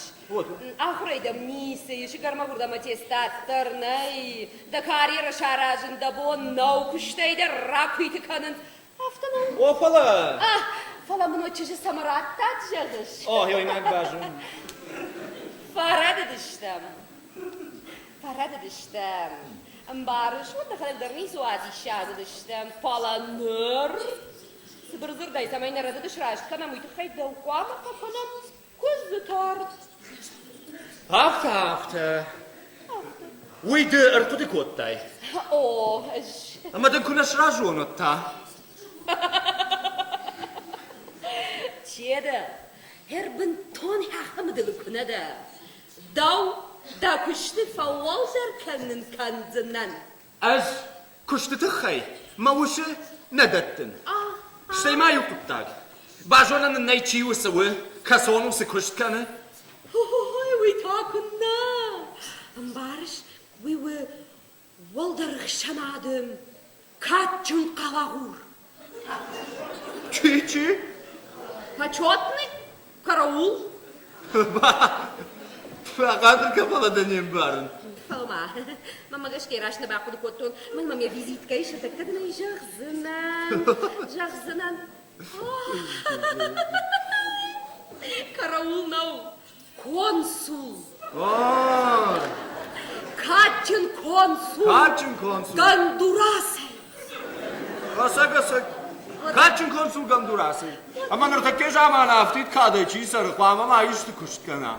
Ахуырӕй дӕм ницы ис, гӕрмагуырдӕм аттестат дӕр нӕй, дӕ карьерӕ саразын дӕ бон нӕу, куыстӕй дӕр ракуыйты кӕнынц. Афтӕ нӕу? О, фӕлӕ... Фӕлӕ мын уӕ чызджы цӕмӕ радтат, зӕгъыс? О, ой, базон. Фӕрӕдыдыстӕм. Фӕрӕдыдыстӕм. Ӕмбарыс, уӕд дӕхӕдӕг дӕр ницы уадиссаг уыдыстӕм, фӕлӕ ныр цыбыр дзырдӕй цӕмӕй нӕ рӕдыд сраст кӕнӕм, уый тыххӕй дӕу хъуамӕ фӕкӕнӕм куыдзы тард. Афтӕ, афтӕ. Уый ды ӕрхъуыды кодтай? О, ӕз. Ӕмӕ дын куы нӕ сразы уон, уӕд та? Че дӕ? Ӕрбынтон ахӕм дыл куы нӕ дӕ. Дӕу дӕ куысты фӕуӕлдӕр кӕнын кӕндзынӕн. Ӕз куысты тыххӕй мӕ усы нӕ дӕттын. Стӕй ма иу хъуыддаг. Базонӕн ын нӕй, чи у, цы у, кӕцон у, цы куыст кӕны. Ой, уый та куыннӕ! Ӕмбарыс, уый у уӕлдӕр ӕхсӕнады кадджын хъалагъур. Чи, чи? Почетный караул. Фӕхъӕдыр кӕ, фӕлӕ дӕ не мбарын. Фӕлӕ ма, мӕнмӕ гӕсгӕ раст нӕ бахъуыды кодтон. Мӕн мӕм йӕ визиткӕйы сӕрдӕгтӕ дын ӕй зӕгъдзынӕн. Зӕгъдзынӕн. Караул нӕу, консул. Кадджын консул. Кадджын консул. Гондурасӕй. Ӕцӕг, Кадджын консул Гондурасӕй. Ӕмӕ ныртӕккӕ заманы афтид кадӕй чи цӕры, хъуамӕ ма исты куыст кӕна.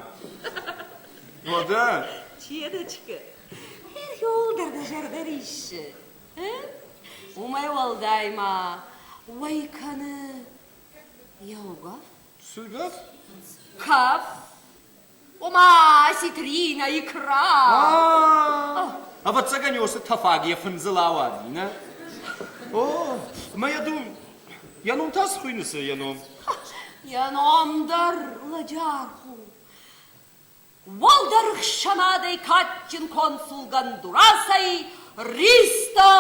Уӕдӕ? Чедочка, иууылдӕр дӕ зӕрдӕ риссы. Уымӕй уӕлдай ма уӕй кӕны еугӕф. Цыгӕф? Кӕф. Ома осетрина, икра. Ӕвӕццӕгӕн уыцы тӕфаг йӕ фындзыл ауади, нӕ? О, ӕмӕ йӕ ду, йӕ ном та цы хуыйны, цы йӕ ном? Йӕ ном дӕр лӕджы у. Уӕлдӕр ӕхсӕнадӕй кадджын консул Гондурасӕй Ристо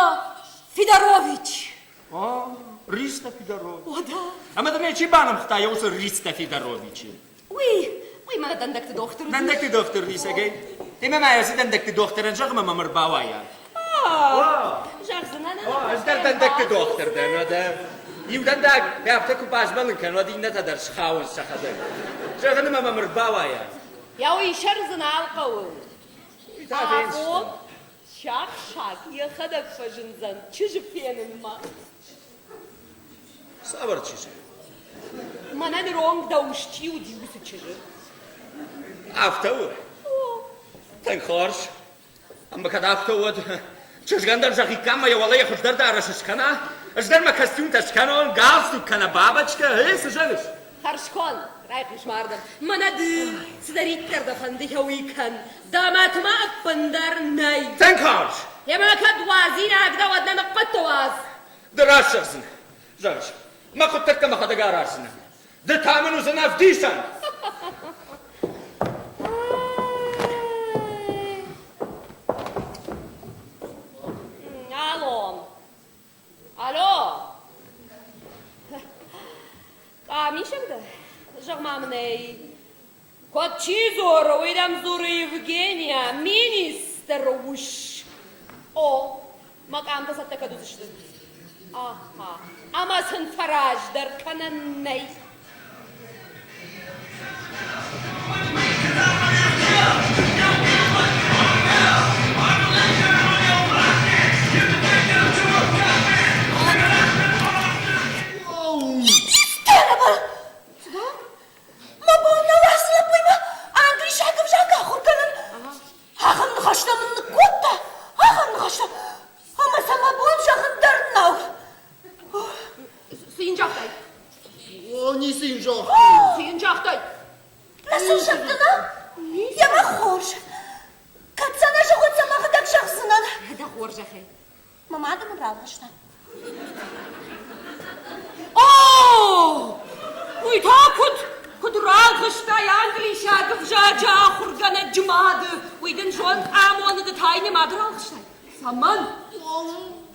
Федорович. О, Ристо Федорович. О, да. Ӕмӕ дын ӕй чи банымдта йӕ уыцы Ристо Федоровичы? Уый, уый мӕ дӕндӕгты дохтыр. Дӕндӕгты дохтыр дисӕгӕй. Темӕ ма ацы дӕндӕгты дохтырӕн зӕгъ ӕмӕ мӕм ӕрбауайа. Зӕгъдзынӕн. Ӕз дӕр дӕндӕгты дохтыр дӕн, уӕдӕ. Иу дӕндаг афтӕ куы базмӕлын кӕн, уӕд иннӕтӕ дӕр схауынц сӕхӕдӕг. Зӕгъын ӕмӕ мӕм ӕрбауайа. Йӕ уый сӕр дзы нал хъӕуы. Абон сиахсаг йӕхӕдӕг фӕзындзӕн чызджы фенынмӕ. Цавӕр чызджы? Мӕнӕ ныронг дӕ ус чи уыди, уыцы чызджы. Афтӕ у? Тынг хорз. Ӕмӕ кӕд афтӕ уӕд, чызгӕн дӕр зӕгъиккам ӕмӕ йӕ уӕлӕ йӕ хуыздӕр дарӕс скӕна, ӕз дӕр мӕ костюмтӕ скӕнон, галстук кӕнӕ бабочкӕ, эй, цы зӕгъыс? Хӕрзконд, райхъус ма ардӕм. Мӕнӕ ды, цыдӕриддӕр дӕ фӕнды, уый кӕн. Дӕ мӕт ма ӕппындӕр нӕй. Тынг хорз! Емӕ кӕд уадзинаг дӕ, уӕд нӕ ныхъхъуыдты уадз. Ды раст зӕгъдзынӕ. Зӕгъыс, мӕ хъуыддӕгтӕ мӕхӕдӕг араздзынӕн. Ды та мын уыдзынӕ ӕвдисӕн! Алло. Къамисӕг дӕ? Зӕгъ-ма мын ӕй, куыд чи дзуры, уый дӕм дзуры Евгения, министры ус. О, мӕ къамтӕ цӕттӕ кӕд уыдзысты? Аха, ӕмӕ сын фӕраздӕр кӕнӕн нӕй. Мӕ бон нӕу ацы лӕппуимӕ англисаг ӕвзаг ахуыр кӕнын. Ахӕм ныхӕстӕ мын ныккодта, ахӕм ныхӕстӕ, ӕмӕ сӕ мӕ бон зӕгъын дӕр нӕу. Цы йын загътай? О, ницы йын загътай. Цы йын загътай? Нӕ сын зӕгъдзынӕ? Йемӕ хорз. Кӕд сӕ нӕ зӕгъон, сӕ мӕхӕдӕг зӕгъдзынӕн. Дӕ хорзӕхӕй. Мӕ мады мын ралгъыста. О! Уый та куыд, куыд ралгъыстай англисаг ӕвзаджы ахуыргӕнӕджы мады? Уый дын зонд амоны, ды та йын мады ралгъыстай. Цӕмӕн?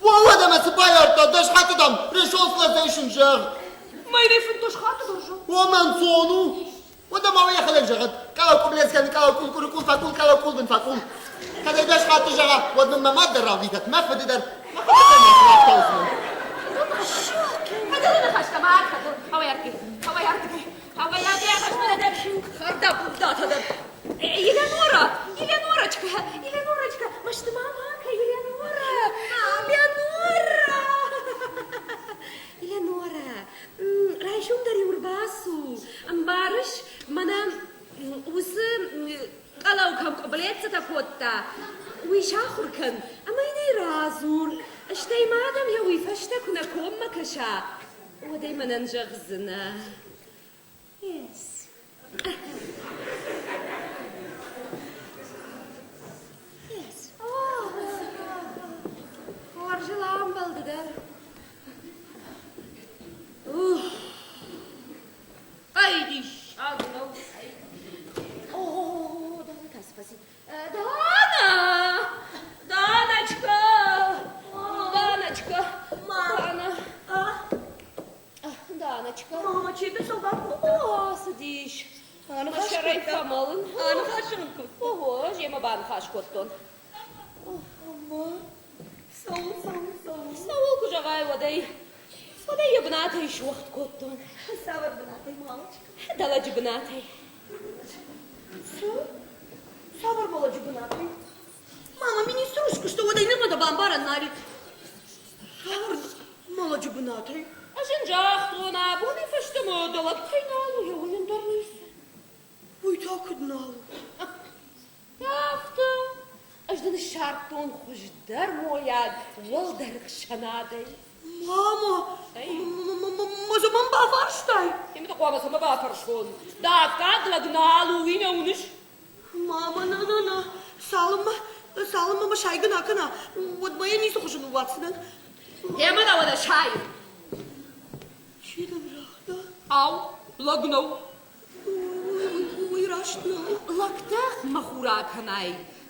Уӕдӕ мӕ цы байардта, дӕс хатты дам, resource зӕгъ. Мӕнӕ фынддӕс хатты дӕр зӕгъ. Уомӕн цон у. Уӕдӕ ма уый йӕхӕдӕг зӕгъӕд, къалау къублец кӕны, къалау къул, къуры къул, фӕкъул, къалау къул бын фӕкъул. Кӕд ӕй дӕс хатты зӕгъа, уӕд мын мӕ мад дӕр равдитӕд, мӕ фыды дӕр, мӕ фыды дӕр мӕ рафтаудзынӕн. Фӕдылы ныхӕстӕ ма акӕнон, хауайарки, хауайарки, хауайарки, ахӕсмӕ дӕр, хӕрдӕбуддатӕ дӕр. Елеонора, Елеонорочка, Елеонорочка, мӕсты ма ма кӕ, Елеонора, Елеонора, Елеонора, Райсом дӕр-иу ӕрбацу, ӕмбарыс, мӕнӕ уыцы къӕлӕу кӕм къуыбылеццытӕ кодта, уый сахуыр кӕн ӕмӕ йын ӕй радзур, стӕй ма дӕм йӕ уый фӕстӕ куы нӕ коммӕ кӕса, уӕд ӕй мӕнӕн зӕгъдзынӕ. Yes. Yes. Хорзыл амбӕлды дӕр. Ай, диссаг нӕу! О, Дана кӕсы фӕци. Дана! Даночка! Даночка! Дана! Даночка! Мама, чи ты солдат? О, цыдис. Мӕ фӕмӕлын. Аныхас ын кодта. Ого, земӕ баныхас кодтон. Ӕмӕ цӕуыл, цӕуыл, цӕуыл? Цӕуыл куы зӕгъай, уӕд ӕй, уӕд ӕй йӕ бынатӕй суӕгъд кодтон. Цавӕр бынатӕй, мамочка? Дӕ лӕджы бынатӕй. Цы? Цавӕр мӕ лӕджы бынатӕй? Мама, министр ус куыста, уӕд ӕй нырмӕ дӕ бамбарӕн нал и. Цавӕр мӕ лӕджы бынатӕй? Ӕз ын загътон, абонӕй фӕстӕмӕ дӕ лӕг кӕй нал у, уый ӕндӕр ницы. Уый та куыд нал у? Афтӕ, ӕз дын ссардтон хуыздӕр мойаг уӕлдӕр ӕхсӕнадӕй. Мама, ма цӕмӕн бафарстай? Емӕ хъуамӕ цӕмӕ бафӕрсон? Дӕ аккаг лӕг нал у, уый нӕ уыныс? Мама, на-на-на, цалынмӕ, цалынмӕ мӕ сайгӕ нӕ кӕна, уӕдмӕ йӕ ницы хуызы ныууадздзынӕн. Емӕ нӕ уӕдӕ сайы. Чи дын загъта? Ау, лӕг нӕу. Уый раст нӕу. Лӕгтӕ мӕ хур акӕнай,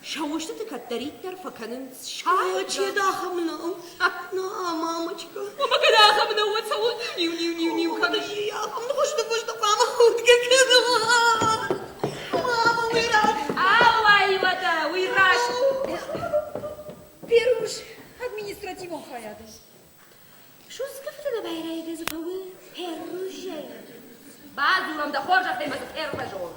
сӕ устыты кӕддӕриддӕр фӕкӕнынц сай. Че дахӕм нӕу? На, мамочка. Мама, кӕд ахӕм нӕу, уӕд цӕуыл ниу-ниу-ниу-ниу кӕныс? Ахӕм ныхӕсты фӕстӕ хъуамӕ худгӕ кӕнон. Мама, уый раст. Ауай, уӕдӕ, уый раст. Перуш административон хайады. Судзгӕ фыдӕнӕ байрайгӕ дзы фӕуы Перузӕй. Бадзурӕм дӕ хорзӕхтӕй мӕ дзы фервӕзон.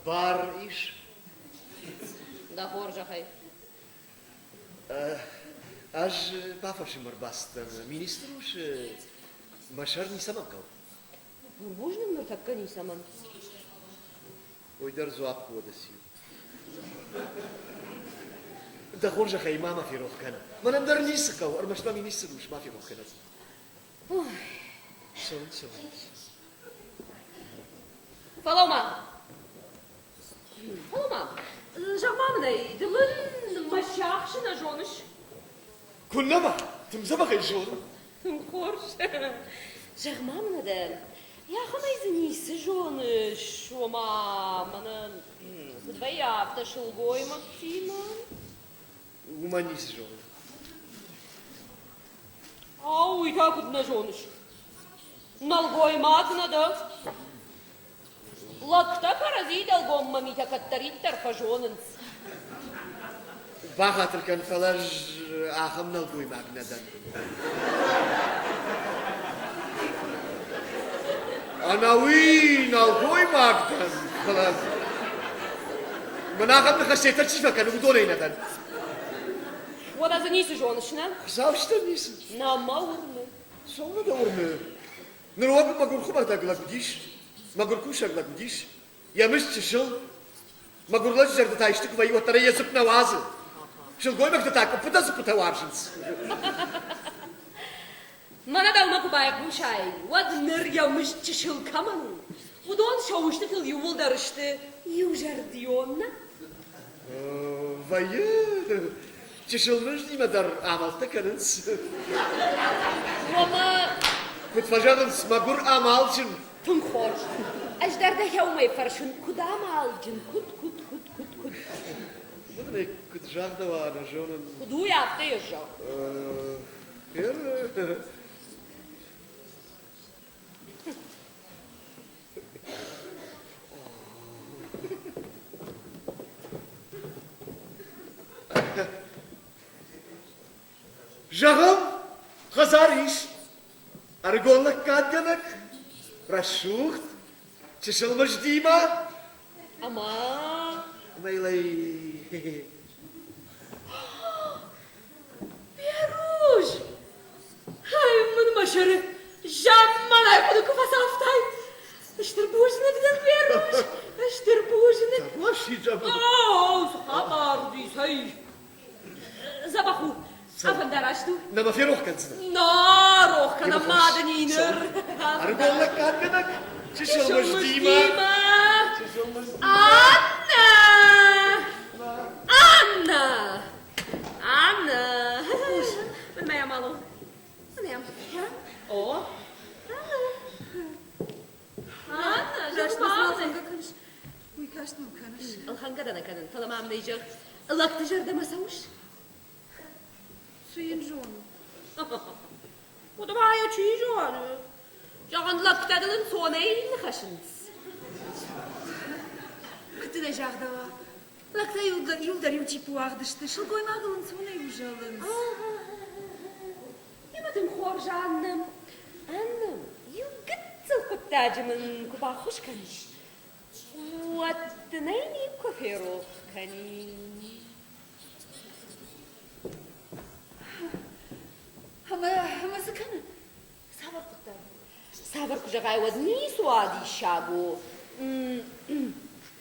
Бар ис? Дӕ хорзӕхӕй. Ӕз бафӕрсынмӕ ӕрбацыдтӕн. Министр ус мӕ сӕр ницӕмӕн хъӕуы. Бузныг ныртӕккӕ ницӕмӕн. Уый дӕр дзуапп уӕдӕ циу. Дӕ хорзӕхӕй ма мӕ ферох кӕн. Мӕнӕн дӕр ницы хъӕуы, ӕрмӕст мӕ министр ус ма ферох кӕнӕд. Цӕуын, цӕуын. Фӕлӕуу-ма! Фӕлӕуу-ма! Зӕгъ-ма мын ӕй, ды мын мӕ сиахсы нӕ зоныс? Куыннӕ ма, тынг дзӕбӕх ӕй зонын. Тынг хорз. Зӕгъ-ма мын дӕ, йӕхӕмӕй дзы ницы зоныс? Ома, мӕнӕ куыд вӕййы, афтӕ сылгоймӕгтимӕ? Уымӕн ницы зонын. Ау, уый та куыд нӕ зоныс? Нӕлгоймаг нӕ дӕ? Лӕгтӕ кӕрӕдзи дӕлгоммӕ митӕ кӕддӕриддӕр фӕзонынц. Бахатыр кӕн, фӕлӕ ӕз ахӕм нӕлгоймаг нӕ дӕн. Ӕнӕуи нӕлгоймаг дӕн, фӕлӕ мӕн ахӕм ныхӕстӕй дӕр чи фӕкӕны, уыдонӕй нӕ дӕн. Уӕдӕ дзы ницы зоныс, нӕ? Хуыцаустӕн ницы. Нӕ мӕ уырны. Цӕуылнӕ дӕ уырны? Ныр уӕд мӕгуыр хуымӕтӕг лӕг уыдис, мӕгуыр кусӕг лӕг уыдис, йӕ мызд чысыл, мӕгуыр лӕджы зӕрдӕ та исты куы вӕййы, уӕддӕр ӕй йӕ дзыпп нӕ уадзы. Сылгоймӕгтӕ та къуыппытӕ-дзыппытӕ уарзынц. Мӕнӕ дӕумӕ куы байхъусай, уӕд ныр йӕ мызд чысыл кӕмӕн у, уыдон сӕ устытыл иууылдӕр сты иузӕрдион, нӕ? Вӕййы. Чысыл мыздимӕ дӕр амӕлттӕ кӕнынц. Уомӕ Куыд фӕзӕгъынц, мӕгуыр амалджын. Тынг хорз. Ӕз дӕр дӕ уымӕй фӕрсын, куыд амалджын, куыд, куыд, куыд, куыд, куыд? Уыдон ӕй куыд загъдӕуа, нӕ зонын. Куыд у, афтӕ йӕ зӕгъ. Зӕгъӕм, хӕдзар ис, ӕрыгон лӕггадгӕнӕг, рӕсугъд, чысыл мыздимӕ. Ӕмӕ? Ӕмӕ йыл ӕй Беруз! Ай мын мӕ сӕры замманай хъуыды куы фӕцавтай! Стыр бузныг дын, Беруз! Стыр бузныг! О, цы хабар уыди, цӕй? Дзӕбӕх у. Афӕндараст у. Нӕ мӕ ферох кӕндзынӕ. Нӕ рох кӕнӕм мады ниныр. Ӕрыгон лӕггадгӕнӕг чысыл мыздимӕ. Чысыл мыздимӕ. Аннӕ! Аннӕ! Аннӕ! Мӕнмӕ йӕм алон. Мӕнӕ. О. Аннӕ, Раст мӕ ӕлхӕнгӕ кӕныс. Уый каст мӕм кӕныс. Ӕлхӕнгӕ дӕ нӕ кӕнын, фӕлӕ мӕм нӕй зӕгъ, лӕгты зӕрдӕмӕ цӕуыс? Цы йын зоны? Уӕдӕ ма йӕ чи зоны? Зӕгъын, лӕгтӕ дыл ӕнцонӕй ныхӕсынц. Куыд дын ӕй загъдӕуа? Лӕгтӕ иуылдӕр иу типы уагъд сты, сылгоймагыл ӕнцонӕй узӕлынц. Ӕмӕ дын хорз, Аннӕ. Аннӕ, иу гыццыл хъуыддаджы мын куы баххуыс кӕнис, уӕд дын ӕй никуы ферох кӕнин. Ӕмӕ, ӕмӕ цы кӕны? Цавӕр хъуыддаг? Цавӕр куы зӕгъай, уӕд ницы уадиссаг у.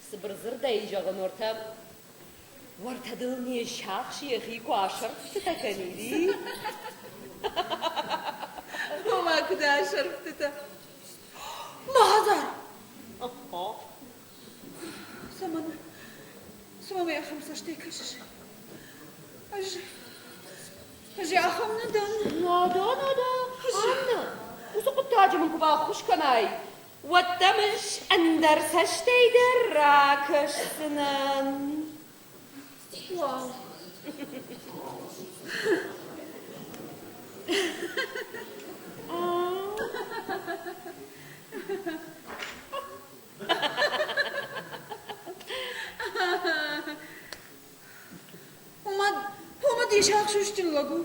Цыбыр дзырдӕй зӕгъын, уӕртӕ, уӕртӕ дыл не сиахс йӕхи куы асӕрфтытӕ кӕнид, и? Ома куыд асӕрфтытӕ? Мӕ хӕдзар! Цӕмӕн, цӕмӕн мӕ ахӕм цӕстӕй кӕсыс? Ӕз, ӕз ахӕм нӕ дӕн. Нӕ дӕ, нӕ дӕ, Аннӕ, уыцы хъуыддаджы мын куы баххуыс кӕнай, уӕд дӕм ӕз ӕндӕр цӕстӕй дӕр ракӕсдзынӕн. Уау. Ома, ома де сахсусджын лӕг у?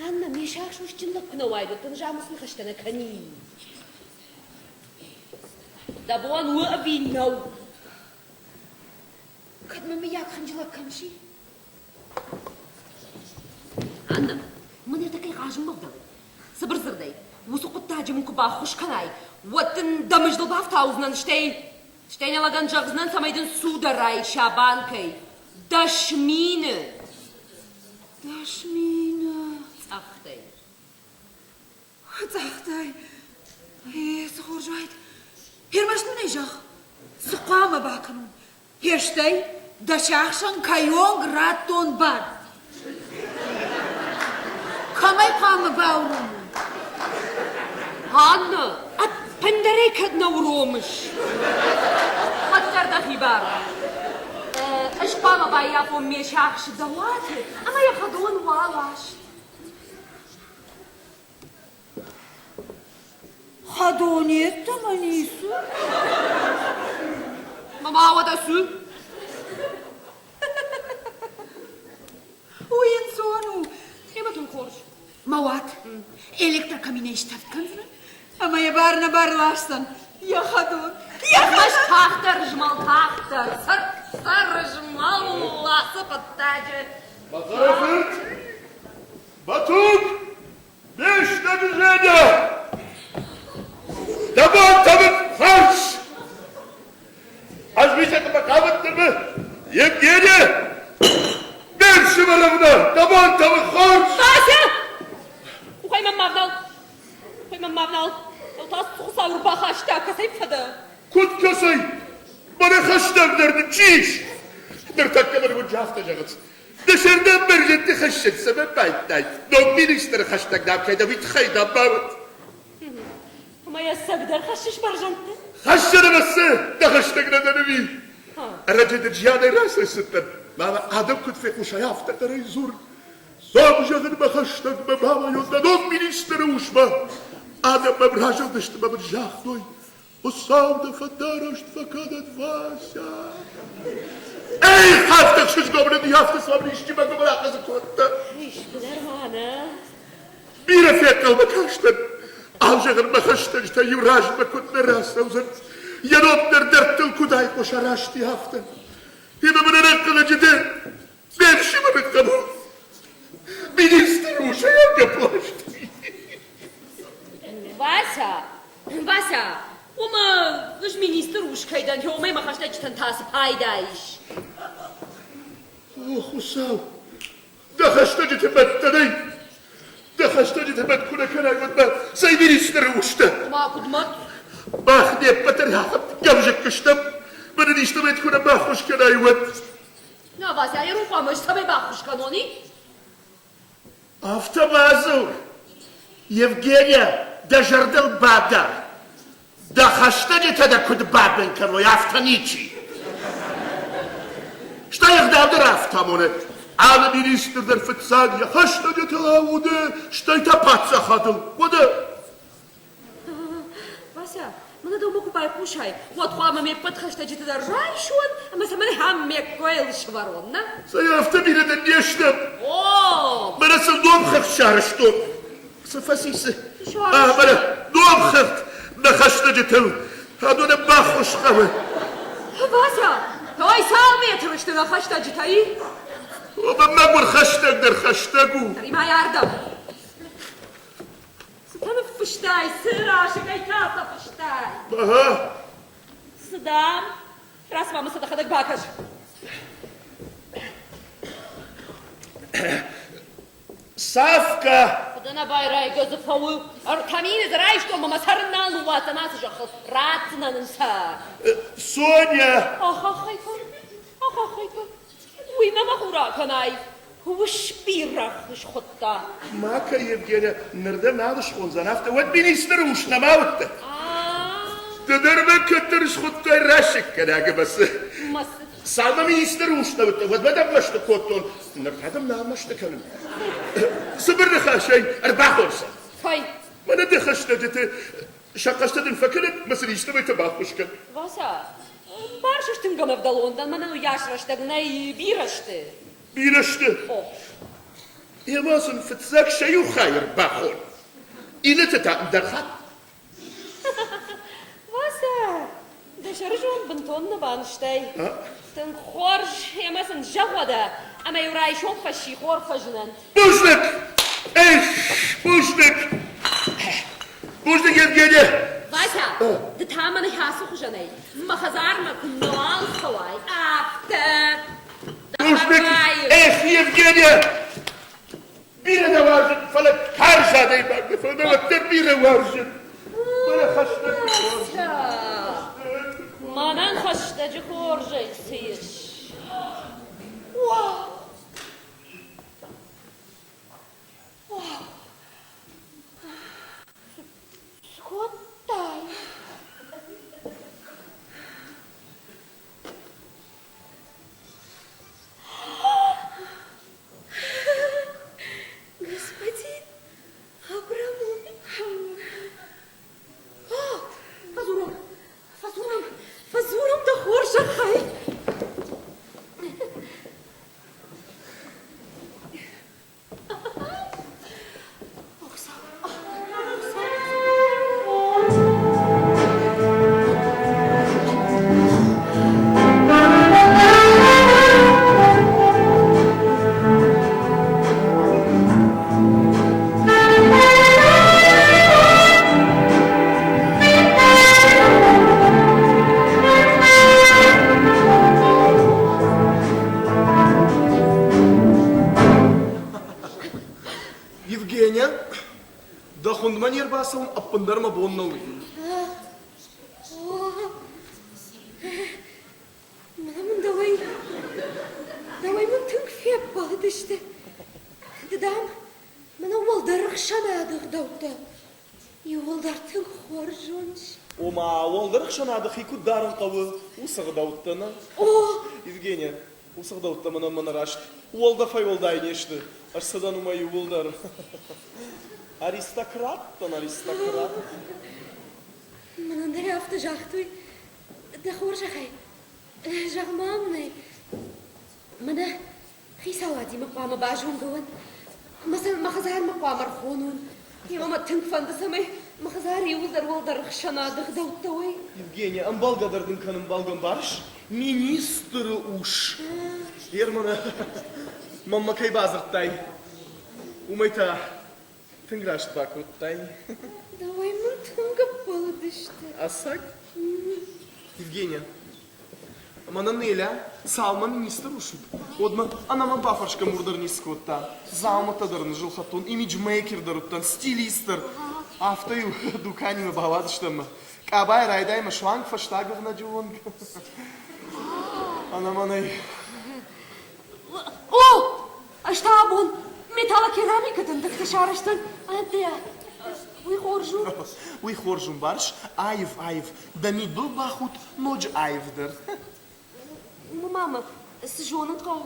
Анна, ме сахсусджын лӕг куы нӕ уаид, уӕд дын замыс ныхӕстӕ нӕ кӕнин. Дӕ бон у ӕви нӕу? Кӕд мӕ мыййаг хынджылӕг кӕныс, и? Анна, мӕн ӕртӕккӕй хъазынмӕ вдӕлы. Цыбыр дзырдӕй, уыцы хъуыддаджы мын куы баххуыс кӕнай, уӕд дын дӕ мыздыл бафтаудзынӕн, стӕй стӕй нӕ лӕгӕн зӕгъдзынӕн, цӕмӕй дын цудӕ райса банкӕй 10 000. 10 000? Цъӕхтӕй. Цъӕхтӕй. Е, цы хорз уаид. Ӕрмӕст мын ӕй зӕгъ, цы хъуамӕ бакӕнон? Стӕй дӕ сиахсӕн кӕйонг радтон бар? Кӕмӕй хъуамӕ бауромон? Анна, ӕппындӕр ӕй кӕд нӕ уромыс? бар. Ӕз хъуамӕ баййафон ме сиахсы дӕ уаты ӕмӕ йӕ хӕдон уӕласт. Хӕдон йеддӕмӕ ницы. Мама, уӕдӕ цы? Уый ӕнцон у. Ӕмӕ тынг хорз. Мӕ уат электрокаминӕй стӕвд кӕндзынӕн ӕмӕ йӕ бар нӕ бар ласдзӕн йӕ хӕдон. Ӕрмӕст тагъддӕр змӕл, тагъддӕр, цырддӕр змӕл ацы хъуыддаджы. Батыры-фырт, Батук, ме стӕджы Женя! Дӕ бонтӕ мын фӕрс! Ӕз мисӕгмӕ хъавыдтӕн Евгений! Ме фсымӕрӕвнӕ, дӕ бонтӕ мын хорз! Вася! Къухӕй мӕм ма внал! Къухӕй мӕм ма внал! Дӕу та Хуыцау ӕрбахаста, кӕцӕй фӕдӕ? Куыд кӕцӕй? Мӕнӕ хӕстӕгдӕр дын чи ис? Ныртӕккӕ мын уынджы афтӕ зӕгъынц. Ды сӕрдӕм бӕрзӕндты хӕссӕг цӕмӕн байдтай? Ног министры хӕстӕг дӕм кӕй дӕ, уый тыххӕй дӕм бауад. Ӕмӕ йӕ цӕгдӕр хӕссыс бӕрзӕндты? Хӕссӕн ӕмӕ цы? Дӕ хӕстӕг нӕ дӕн ӕви? Ӕрӕджы дын зианӕй рацӕйцыдтӕн. Мӕнӕ адӕм куыд фехъусай, афтӕ хъӕрӕй дзур. Цом, зӕгъын, мӕ хӕстӕгмӕ бауайон дӕ ног министры усмӕ. Адӕм мӕм разылдысты мӕ мын загътой, Хуыцау дӕ фӕндараст фӕкӕнӕд, Вася! Эй, афтӕ ӕхсызгон нын афтӕ цуан исчи мӕ гуыбыр ахъазы кодта. Искуыдӕр ма нӕ? Бирӕ фенхъӕлмӕ кастӕн. Алзӕгъын мӕ хӕстӕджытӕ иу размӕ куыд нӕ рацӕудзӕн, йӕ ном дӕр дӕрдтыл куыд айхъуыса раст афтӕ. Ӕмӕ мын ӕнӕнхъӕлӕджы дӕ ме фсымӕры хъӕбул министр усӕй агӕпп ласта. Вася, Вася, уымӕ ӕз министр ус кӕй дӕн, уымӕй мӕ хӕстӕджытӕн та цы пайда ис? О, Хуыцау, дӕ хӕстӕджыты мӕдтӕ нӕй. Дӕ хӕстӕджыты мӕт куы нӕ кӕнай, уӕд ма цӕй министры ус дӕ? Ома, куыд мӕт? Мах не ппӕт дӕр ахӕм гӕвзыкк стӕм, мӕнӕн истӕмӕй куы нӕ баххуыс кӕнай, уӕд. Нӕ, Вася, йе хъуамӕ ӕз цӕмӕй баххуыс кӕнон, и? Афтӕ бадзур, Евгения, дӕ зӕрдыл бадар, дӕ хӕстӕджытӕ дӕ куыд бабын кӕной, афтӕ ничи. Стӕй ӕгъдау дӕр афтӕ амоны. Алы министр дӕр фыццаг йӕ хӕстӕджытыл ауды, стӕй та паддзахадыл. Уӕдӕ Вася, мӕнӕ дӕумӕ куы байхъусай, уӕд хъуамӕ ме ппӕт хӕстӕджыты дӕр райсон ӕмӕ сӕ мӕнӕ ам ме ккойыл сӕвӕрон, нӕ? Цӕй афтӕ бирӕ дын не стӕм. О! Мӕнӕ сын номхыгъд сарӕзтон. Цы фӕци, цы? Мӕнӕ номхыгъд нӕ хӕстӕджытыл. Адонӕн баххуыс хъӕуы. Вася, ой, цал метры сты нӕ хӕстӕджытӕ, и? О, мӕ мӕгуыр хӕстӕг дӕр хӕстӕг у. Ӕри-ма ардӕм. Цытӕ ныффыстай, цы расыгӕй та сӕ фыстай? Ага. Цы дам? Рацыма мын сӕ дӕхӕдӕг бакӕс. Савка! Фыдӕнӕбайрайгӕ дзы фӕуы. Ӕртӕ мины дзы райстон ӕмӕ мӕ цӕрын нал ныууадздзӕн ацы зӕххыл. Ратдзынӕн ын сӕ. Соня! Ахахайтӕ, ахахайтӕ. Уый мӕ мӕ хур акӕнай. Ус-бирӕгъ схуыдта. Ма кӕ, Евгения, ныр дӕ нал схондзӕн, афтӕ уӕд министры ус нӕма уыдтӕ. Ды дӕр мӕ кӕддӕр схуыдтай расыггӕнӕг ӕмӕ цы? Цалынмӕ министры ус нӕ уыдтӕ, уӕдмӕ дӕм мӕсты кодтон, ныр та дӕм нал мӕсты кӕнын. Цыбыр ныхасӕй ӕрбахонсӕн. Кӕй? Мӕнӕ дӕ хӕстӕджыты сӕ хъӕстӕ дын фӕкӕнӕд мӕ сын истӕмӕйты баххуыс кӕн. Вася, барсыс тынг ӕмӕвдӕлон дӕн, мӕнӕн уыйас рӕстӕг нӕй, бирӕ сты. Бирӕ сты. Ӕмӕ сын фыццаг сӕ иу хай ӕрбахон, иннӕтӕ та ӕндӕр хатт. Вася, дӕ сӕрызонд бынтон нӕ банызтай. Тынг хорз, ӕмӕ сын зӕгъ уӕдӕ, ӕмӕ-иу райсом фӕссихор фӕзынӕнт. Бузныг! Эх, бузныг! Бузныг, Евгений! Вася, ды та мӕ ныхасы хуызӕнӕй мӕ хӕдзармӕ куы нал цӕуай, афтӕ. Бузныг! Эх, Евгения! Бирӕ нӕ уарзын, фӕлӕ карз адӕймаг дӕ, фӕлӕ уӕддӕр бирӕ уарзын. Фӕлӕ хӕстӕг хорз. Мӕнӕн хӕстӕджы хорзӕй цы ис? Уау! Цы кодтай? бацӕуын ӕппындӕр мӕ бон нӕ уыди. Мӕнӕ мын дӕуӕй, дӕуӕй мын тынг феппӕлыдысты. Ды, дам, мӕнӕ уӕлдӕр ӕхсӕнады ӕгъдӕуттӕ иууылдӕр тынг хорз зоныс. Ома, уӕлдӕр ӕхсӕнады хи куыд дарын хъӕуы, уыцы ӕгъдӕуттӕ, нӕ? О! Евгения, уыцы ӕгъдӕуттӕ мӕнӕн мӕнӕ раст уӕлдӕфӕй уӕлдай не сты. Ӕз сӕ дӕн уымӕ иууылдӕр. Аристократ дӕн, аристократ. Мӕнӕн дӕр афтӕ загътой. Дӕ хорзӕхӕй, зӕгъ-ма мын ӕй, мӕнӕ хицауадимӕ хъуамӕ базонгӕ уӕн, мӕ мӕ хӕдзармӕ хъуамӕ ӕрхонон. Йемӕ мӕ тынг фӕнды, цӕмӕй мӕ хӕдзары иууылдӕр уӕлдӕр ӕхсӕнады ӕгъдӕуттӕ уой. Евгения, ӕмбӕлгӕ дӕр дын кӕнын ӕмбӕлгӕ ӕмбарыс? Министры ус. Германы мӕнмӕ кӕй бадзырдтай, уымӕй та Тынг раст бакодтай. Дӕуӕй мын тынг ӕппӕлыдысты. Ӕцӕг? Евгения, мӕнӕ Неля цалмӕ министр ус уыд, уӕдмӕ ӕнӕмӕн бафӕрсгӕ мур дӕр ницы кодта. Дзаумӕттӕ дӕр ныззылхӕдтон, имиджмейкер дӕр уыдтӕн, стилист дӕр. Афтӕ-иу дуканимӕ бауадыстӕм мӕ къабайы райдаймӕ суанг фӕстаг ӕгънӕджы онг. Ӕнӕмӕнӕй. О! Ӕз та абон металлокерамикӕ дӕндӕгтӕ сарӕзтон. Ӕдде, уый хорз у? Уый хорз у, ӕмбарыс? Аив, аив. Дӕ мидбыл бахудт ноджы аивдӕр. Мамӕ, цы зонын хъӕуы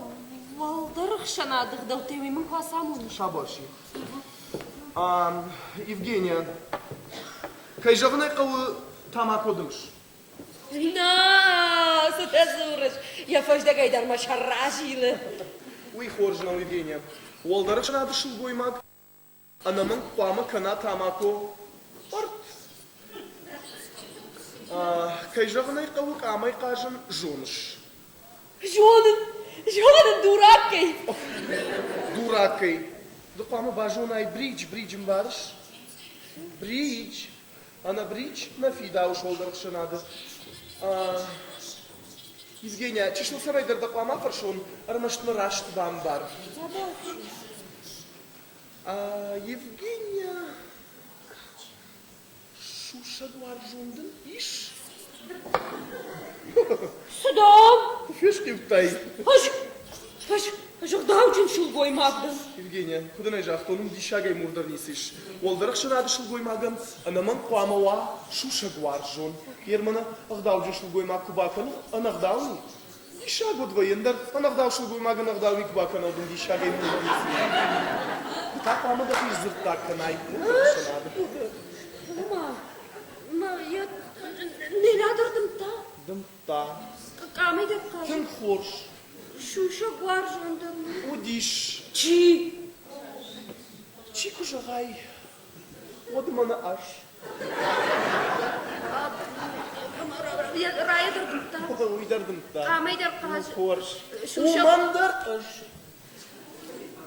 уӕлдӕр ӕхсӕнады ӕгъдӕуттӕй, уый мын куы ацамонис. Сабоси. Евгения, кӕй зӕгъын ӕй хъӕуы, тамако дымыс. Нӕ, цытӕ дзурыс? Йӕ фӕздӕгӕй дӕр мӕ сӕр разилы. Уый хорз нӕу, Евгения. Уӕлдӕр ӕхсӕнады сылгоймаг ӕнӕмӕнг хъуамӕ кӕна тамако пъӕртт. Кӕй зӕгъын ӕй хъӕуы, къамӕй хъазын зоныс. Зонын, зонын, дураккӕй. Дураккӕй. Ды хъуамӕ базонай бридж, бридж ӕмбарыс? Бридж. Ӕнӕ бридж нӕ фидауы уӕлдӕр ӕхсӕнады. Евгения, чысыл цӕмӕйдӕр дӕ хъуамӕ фӕрсон, ӕрмӕст мӕ раст бамбар. Евгения, сусӕг уарзон дын ис? Цы дам? Фесхъиудтай. Ӕз, ӕз, ӕз ӕгъдауджын сылгоймаг дӕн. Евгения, куыд ын ӕй загътон, уым диссагӕй мур дӕр ницы ис. Уӕлдӕр ӕхсӕнады сылгоймагӕн ӕнӕмӕнг хъуамӕ уа сусӕг уарзон. Германы ӕгъдауджын сылгоймаг куы бакӕны ӕнӕгъдау ми, диссаг уӕд вӕййы, ӕндӕр ӕнӕгъдау сылгоймаг ӕнӕгъдау ми куы бакӕна, уӕд ын диссагӕй мур дӕр ницы ис. Ды та хъуамӕ дӕхи сдзырддаг кӕнай уӕлдӕр ӕхсӕнады. Ома, мӕ йӕ Неля дӕр дымдта? Дымдта. Къамӕй дӕр хъазыд? Тынг хорз. Сусӕг уарзон дӕр уыдис. Чи? Чи куы зӕгъай, уӕд мӕнӕ ӕз. Райӕ дӕр дымдта. Уый дӕр дымдта. Къамӕй дӕр хъазы. Хорз. Уымӕн дӕр ӕз.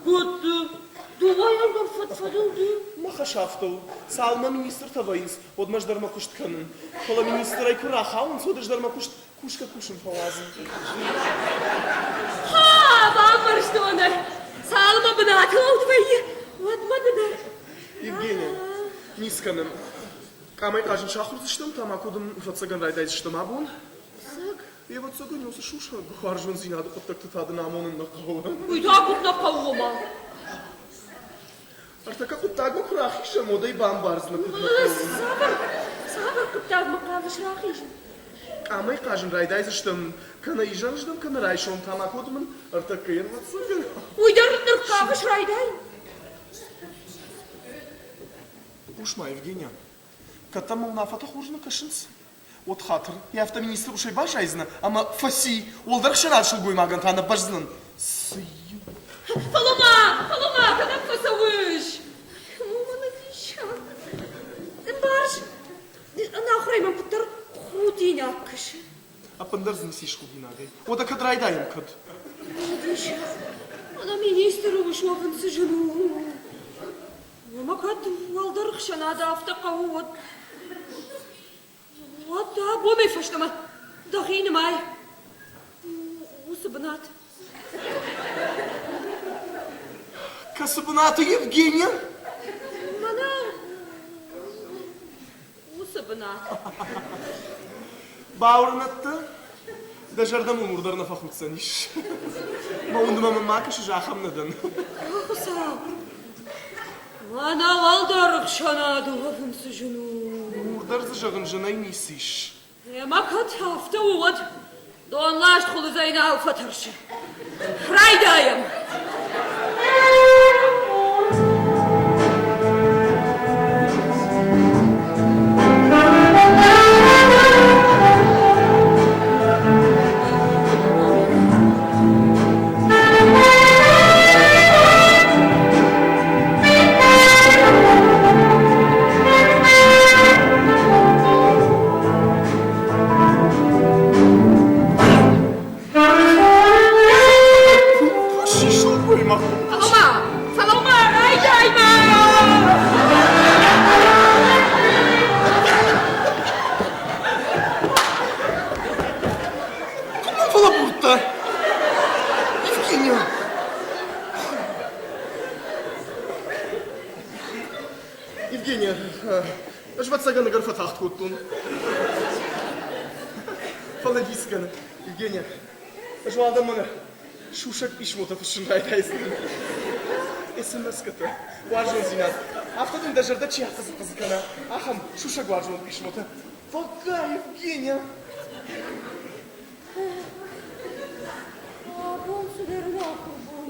Куыд дыууӕйӕн дӕр фӕд-фӕдыл ды? Мӕ хӕс афтӕ у. Цалынмӕ министртӕ вӕййынц, уӕдмӕ ӕз дӕр мӕ куыст кӕнын. Фӕлӕ министрӕй куы рахауынц, уӕд ӕз дӕр мӕ куыст кусгӕ-кусын фӕуадзын. Ха, бамбӕрстон ӕй. Цалынмӕ бынаты лӕуд вӕййы, уӕдмӕ ды дӕр. Евгения, ницы кӕнӕм. Къамӕй хъазын сахуырдзыстӕм, тамако дын ӕвӕццӕгӕн райдайдзыстӕм абон. Цӕг? Ӕвӕццӕгӕн, уыцы сусӕг уарзондзинады хъуыддӕгты та дын амонын нӕ хъӕуы. Уый та куыд нӕ хъӕуы, ома? Ӕртӕккӕ хъуыддагмӕ куы рахизӕм, уӕд ӕй бамбардзынӕ, куыд нӕ хъӕуы. Цавӕр, цавӕр хъуыддагмӕ хъавыс рахизын? Къамӕй хъазын райдайдзыстӕм кӕнӕ изӕрыздӕм, кӕнӕ райсом тамако дымын ӕртӕккӕ ӕрвӕццӕгӕн. Уый дӕр ныр хъавыс райдайын? Хъус-ма, Евгения, кӕд дӕм мӕ уынаффӕтӕ хорз нӕ кӕсынц, уӕд хатыр, йӕ афтӕ министр усӕй баззайдзынӕ ӕмӕ фӕци, уӕлдӕр ӕхсӕнад сылгоймагӕн та нӕ бӕздзынӕн. Цы иу? Фӕлӕ-ма, фӕлӕ-ма, кӕдӕм фӕцӕуыс? Уымӕн диссаг. Ӕмбарыс, ӕнахуырӕй мӕм куыддӕр худинаг кӕсы. Ӕппындӕр дзы ницы ис худинагӕй. Уӕдӕ кӕд райдайӕм, кӕд? Диссаг. Ӕнӕ министры ус уӕвын цы зын у. Ӕмӕ кӕд уӕлдӕр ӕхсӕнады афтӕ хъӕуы, уӕд Уӕд абонӕй фӕстӕмӕ дӕхи нымай уыцы бынат. Кӕцы бынаты, Евгения? Мӕнӕ бынат. Бауырнӕд дӕ, дӕ зӕрдӕ мыл мур дӕр нӕ фӕхуддзӕнис. Мӕ уындмӕ мын ма кӕсыс, ахӕм нӕ дӕн. О, Хуыцау! Мӕнӕ уӕлдӕр ӕхсӕнады уӕвын цы зын у. Мур дӕр дзы зӕгъын зынӕй ницы ис. Ӕмӕ кӕд афтӕ у, уӕд донласт хуылыдзӕй нал фӕтӕрсы. Райдайӕм! Фӕлӕуу-ма! Фӕлӕуу-ма! Райдай-ма! Куыд мӕм фӕлӕбурдта? Евгения! Евгения, ӕз ӕвӕццӕгӕн ӕгӕр фӕтагъд кодтон. Фӕлӕ дис кӕны, Евгения, ӕз уал дӕм мӕнӕ сусӕг писмотӕ фыссын райдайдзынӕн. СМС-кӕтӕ, уарзондзинад. Афтӕ дын дӕ зӕрдӕ чи ахъыдзы-хъыдзы кӕна, ахӕм сусӕг уарзон писмотӕ. Пока, Евгения! Абон цыдӕр нахуыр бон.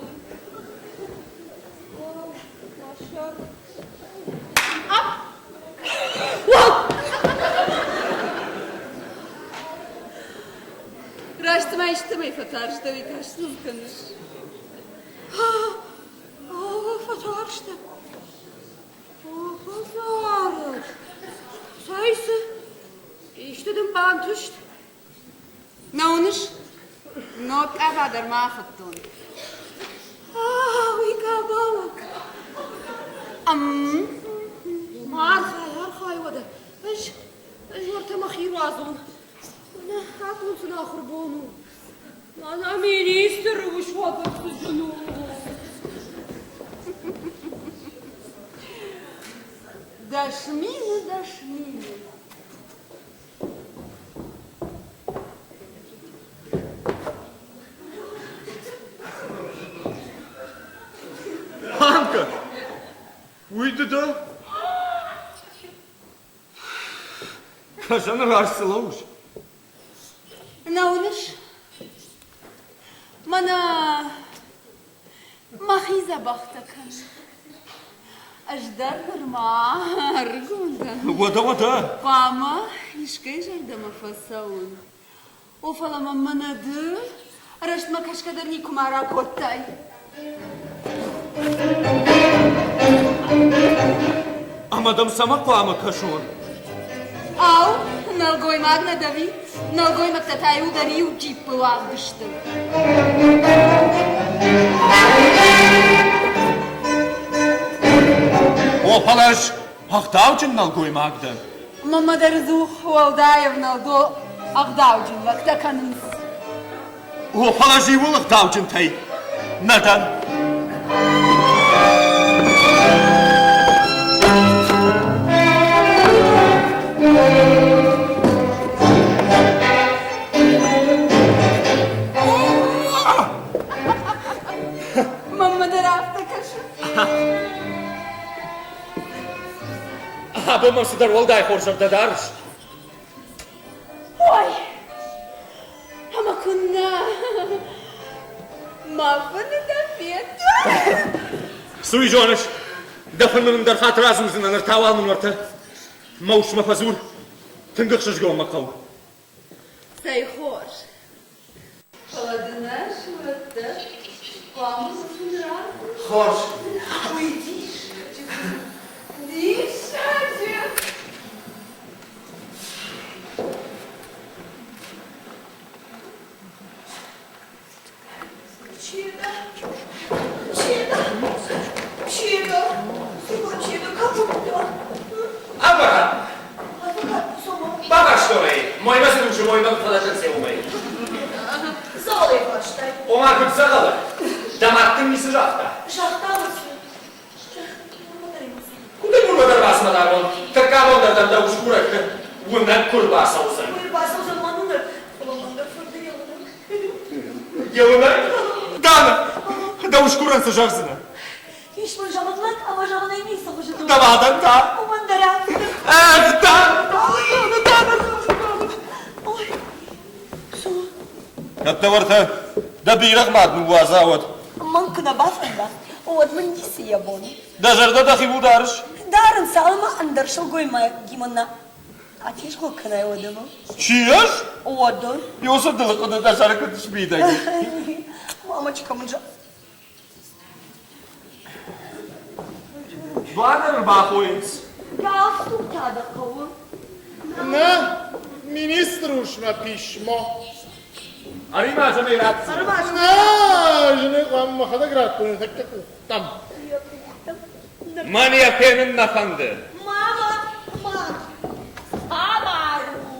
О, мӕ сӕр. Раст ма истӕмӕй фӕтарстӕ, уый та сныв кӕныс. Фӕтарстӕ. Хӕдзары. Цӕй цы? Исты дын бантыст? Нӕ уыныс? Ног къаба дӕр ма ахуыдтон. Уый къаба у. Ма архай, архай уӕдӕ. Ӕз, ӕз уӕртӕ мӕхи руадзон. Мӕнӕ абон цы нахуыр бон у. Мӕнӕ министры ус уавӕр цы зын у. 10 000, 10 000. Мамка, уый ды дӕ? Кӕсӕны раз цы лӕууыс? Нӕ уыныс? Мӕнӕ мӕхи дзӕбӕхтӕ кӕн. Ӕз дӕр нырма ӕрыгон дӕн. Уӕдӕ, уӕдӕ! Хъуамӕ искӕй зӕрдӕмӕ фӕцӕуын. О, фӕлӕ мӕм мӕнӕ ды рӕстмӕ кӕсгӕ дӕр никуыма ракодтай. Ӕмӕ дӕм цӕмӕ хъуамӕ кӕсон? Ау, нӕлгоймаг нӕ дӕ ӕви? Нӕлгоймӕгтӕ та иуылдӕр иу джиппы уагъд сты. О, фӕлӕ ӕз ӕгъдауджын нӕлгоймаг дӕн. Мамӕ дӕр ӕдзух уӕлдай ӕвнӕлд ӕгъдауджын лӕгтӕ кӕнынц. О, фӕлӕ ӕз иуыл ӕгъдауджынтӕй нӕ дӕн. Мамӕ дӕр афтӕ кӕсы. Абон мӕм цыдӕр уӕлдай хорз зӕрдӕ дарыс. Ой, ӕмӕ куыннӕ! Мӕ фыны дӕ федтон. Цы уый зоныс? Дӕ фын мын ӕндӕр хатт радзурдзынӕ, ныр та уал мын уӕртӕ мӕ усмӕ фӕдзур. Тынг ӕхсызгон мӕ хъӕуы. Цӕй хорз. Фӕлӕ дын ӕз уӕддӕр хъуамӕ мӕ фын радзурон. Хорз. Уый диссаджы фын. Диссаджы! Чи дӕ? Чи дӕ? Чи дӕ? Чи дӕ? Кӕм Адвокат! Бафарстон ӕй, моймӕ цы усы моймӕ куы фӕлӕсынц уымӕй. Дзӕгъӕлӕй фарстай. Ома куыд дзӕгъӕлы? Дӕ мад дын ницы загъта? Загъта уыцы. Куыд ын мурмӕ дӕр бацымӕ дарон? Тӕккӕ абон дӕр дӕм дӕ ус курӕг. Уынӕг куы рбацӕудзӕн. Куы рбацӕудзӕн мӕн уынӕг, фӕлӕ мӕн дӕр фӕнды йӕ уынӕг. Йӕ уынӕг? Дана, дӕ усгурӕн цы зӕгъдзынӕ? Ис мын зӕгъын лӕг ӕмӕ зӕгъынӕй ницы хуызы Дӕ мадӕн та? Уымӕн дӕр афтӕ. Ӕх, Дана, Дана, Дана, Дана. Ой, цы? Кӕд дӕ уӕртӕ дӕ бирӕгъ мад ныууадза, уӕд? Мӕн куы нӕ бафӕнда, уӕд мын ницы йӕ бон. Дӕ зӕрдӕ дӕхиуыл дарыс? Дарын, цалынмӕ ӕндӕр сылгоймагимӕ нӕ атезгъо кӕнай, уӕдмӕ. Чи ӕз? Уӕдӕ. Иосиф дылы хъуыды дӕ сӕры куыд смидӕг? Мамочка мын Дуар ӕрбахойынц. Галстук та дӕ хъӕуы? Нӕ, министр усмӕ письмо. Ӕри-ма цӕмӕй ратдзынӕ? Нӕ, зыны хъуамӕ мӕхӕдӕг раттон тӕккӕ къухтӕм. Мӕн йӕ фенын нӕ фӕнды. Мама, ма. Хабар у.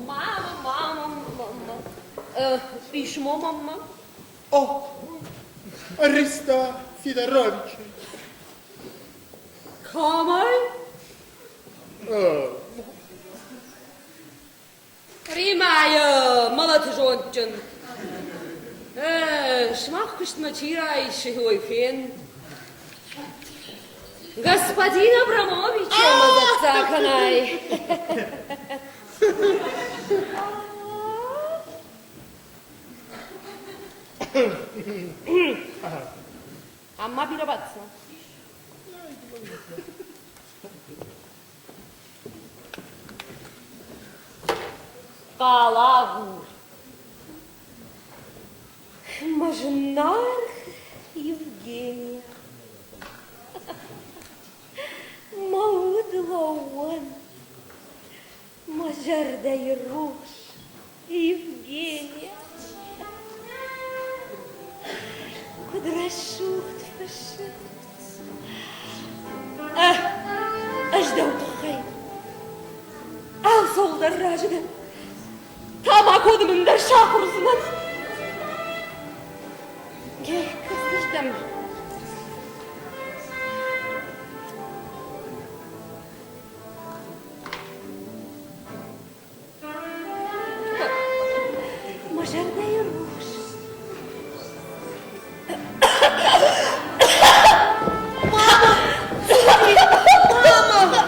Мама, мама, мама. Письмо, мама. О, Риста Сидорович. Кӕмӕй? Римӕйы мӕлӕты зондджын. Сымах куыстмӕ чи райсы, уый фен. Господин Абрамович, мӕдӕттӕ кӕнай. Ам ма бирӕ баддзынӕ? Хъалагъур. Мӕ зынаргъ Евгения. Мӕ удлӕууӕн, мӕ зӕрдӕйы рухс Евгения. Куыд рӕсугъд фыссы. Ӕз дӕу тыххӕй алцӕуыл дӕр разы дӕн. Тамако дымын дӕр сахуыр уыдзынӕн. Кӕсдзыстӕм. Мӕ зӕрдӕйы рухс. Мама! Мама!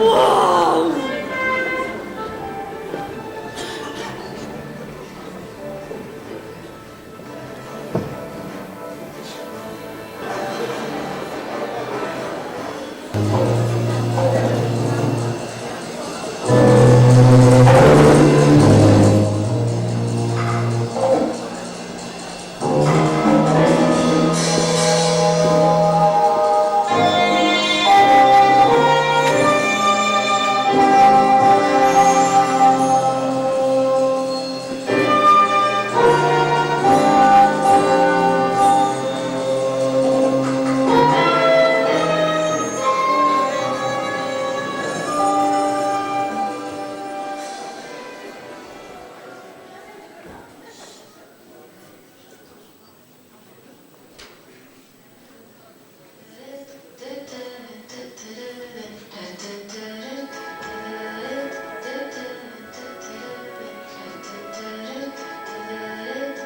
Вау!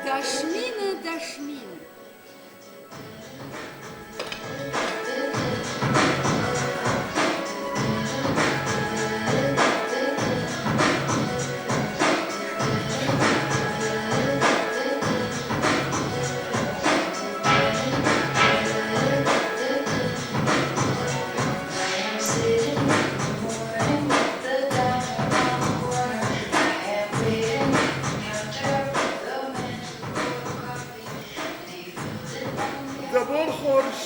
Дӕсмины, дӕсмин. Дӕ бон хорз.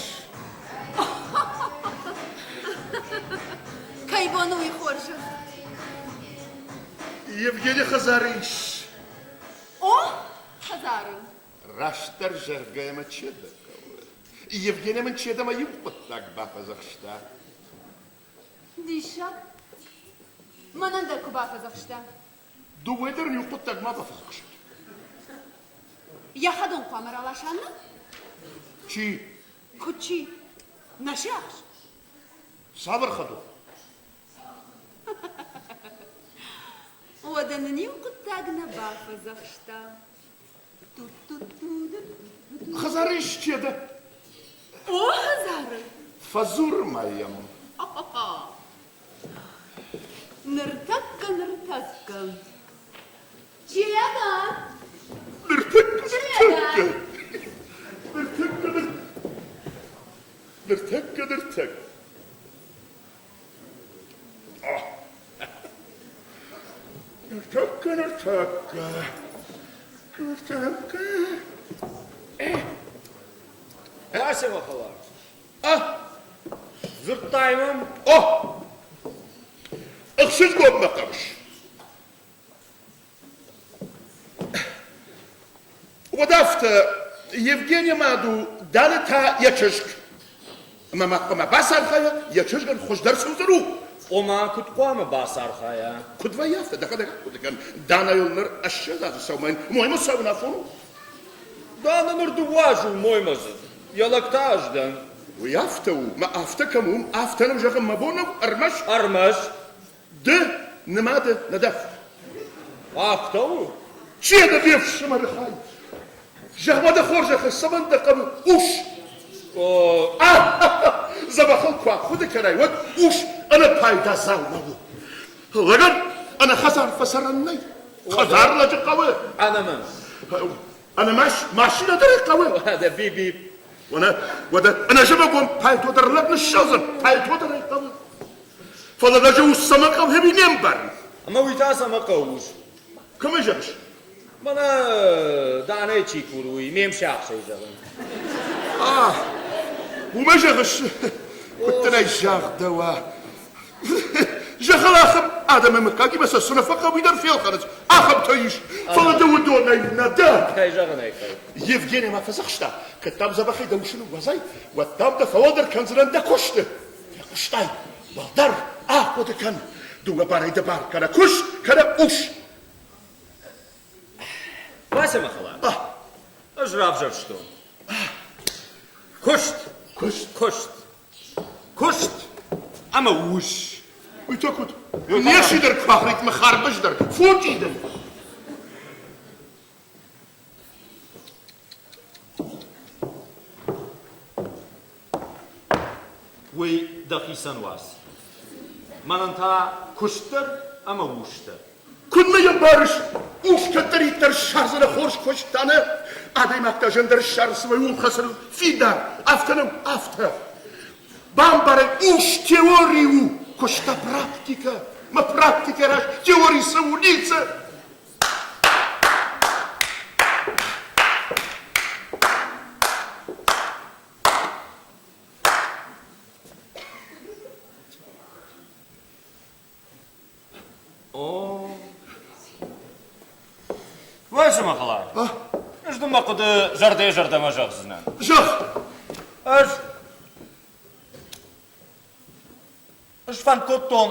Кӕй бон у уый хорзӕх? Евгений хӕдзары ис. О, хӕдзары. Растдӕр зӕгъгӕйӕ мӕ чедӕ хъӕуы. Евгений мын чедӕмӕ иу хъуыддаг бафӕдзӕхста. Диссаг. Мӕнӕн дӕр куы бафӕдзӕхста. Дыууӕ дӕр ын иу хъуыддаг ма бафӕдзӕхсут. Йӕхӕдон хъуамӕ раласа, нӕ? Чи? Куыд чи? Нӕ сиахс. Цавӕр хӕдон? Уӕдӕ нын иу хъуыддаг нӕ бафӕдзӕхста. Хӕдзары исчи дӕ? О, хӕдзары. Фӕдзур-ма йӕм. Ныртӕккӕ, ныртӕккӕ. Чена! Ныртӕккӕ, ныртӕккӕ. Ныртӕккӕ, ныртӕккӕ, ныртӕккӕ. Ныртӕккӕ, ныртӕккӕ. Ныртӕккӕ. Вася мӕ хӕлар. А! Дзырдтай мӕм? О! Ӕхсызгон мӕ хъӕбыс. Уӕд афтӕ, Евгения мад у, Дана та йӕ чызг. Ӕмӕ ма хъуамӕ бацархайа, йӕ чызгӕн хуыздӕр цы уыдзӕн, у. Ома, куыд хъуамӕ бацархайа? Куыд вӕййы афтӕ, дӕхӕдӕг ахъуыды кӕн, Данайыл ныр 20 азы цӕуы, моймӕ цӕуын афон у. Дана ныр дыууӕ азы у моймӕдзыд, йӕ лӕг та ӕз дӕн. Уый афтӕ у, мӕ афтӕ кӕм у, афтӕ нӕу зӕгъын мӕ бон нӕу, ӕрмӕст... Ӕрмӕст? Ды нымады нӕ дӕ. Афтӕ у? Чи дӕ де фсымӕры хай? Зӕгъ-ма дӕ хорзӕхӕй, цӕмӕн дӕ хъӕуы ус? Дзӕбӕхыл куы ахъуыды кӕнай, уӕд ус ӕнӕпайда дзаума у. Лӕгӕн ӕнӕ хӕдзар фӕцӕрӕн нӕй. Хӕдзар лӕджы хъӕуы. Ӕнӕмӕнг. Ӕнӕ машинӕ дӕр хъӕуы. Уӕдӕ би-би. Уӕдӕ ӕнӕзымӕгон пальто дӕр лӕг ныссӕудзӕн, пальто дӕр ӕй хъӕуы. Фӕлӕ лӕджы ус цӕмӕ хъӕуы, уый не мбарын. Ӕмӕ уый та цӕмӕ хъӕуы ус? Кӕмӕй зӕгъыс? Мӕнӕ Данӕй чи куры, уый ме мсиахсӕй зӕгъын. А, уымӕй зӕгъыс, куыд дын ӕй загъдӕуа? Зӕгъыл ахӕм адӕмы мыггагимӕ сӕ цы нӕ фӕхъӕуы, уый дӕр фелхӕнынц. Ахӕмтӕ ис, фӕлӕ ды уыдонӕй нӕ дӕ. Кӕй зӕгъын ӕй хъӕуы. Евгений ма фӕдзӕхста, кӕд дӕм дзӕбӕхӕй дӕ усы ныууадзай, уӕд дӕм дӕ фӕуӕлдӕр кӕндзынӕн дӕ куысты. Фехъуыстай, уӕлдӕр ахъуыды кӕн, дыууӕ барӕй дӕ бар кӕнӕ куыст, кӕнӕ ус. Вася мӕ хӕлар, ӕз равзӕрстон. Куыст! Куыст! Куыст! Куыст ӕмӕ ус. Уый та куыд? Не сидӕр куы ахритмӕ харбыз дӕр, фурчъи дӕр. Уый дӕхицӕн уадз. Мӕнӕн та куыст дӕр ӕмӕ ус дӕр. Куыд мӕ йӕ барыс, ус кӕддӕриддӕр ссардзӕнӕ хорз куыст, ӕнӕ адӕймаг та зындӕр ссары цы вӕййы, уым хӕцын фидар, афтӕ нӕу, афтӕ. Бамбарӕн ус теори у, куыст та практикӕ. Мӕ практикӕ раз теори цы у, ницы. О, Уӕ мӕ хӕлар, ӕз дын мӕ хъуыды зӕрдӕйы-зӕрдӕмӕ зӕгъдзынӕн. Зӕгъ! Ӕз Сфӕнд кодтон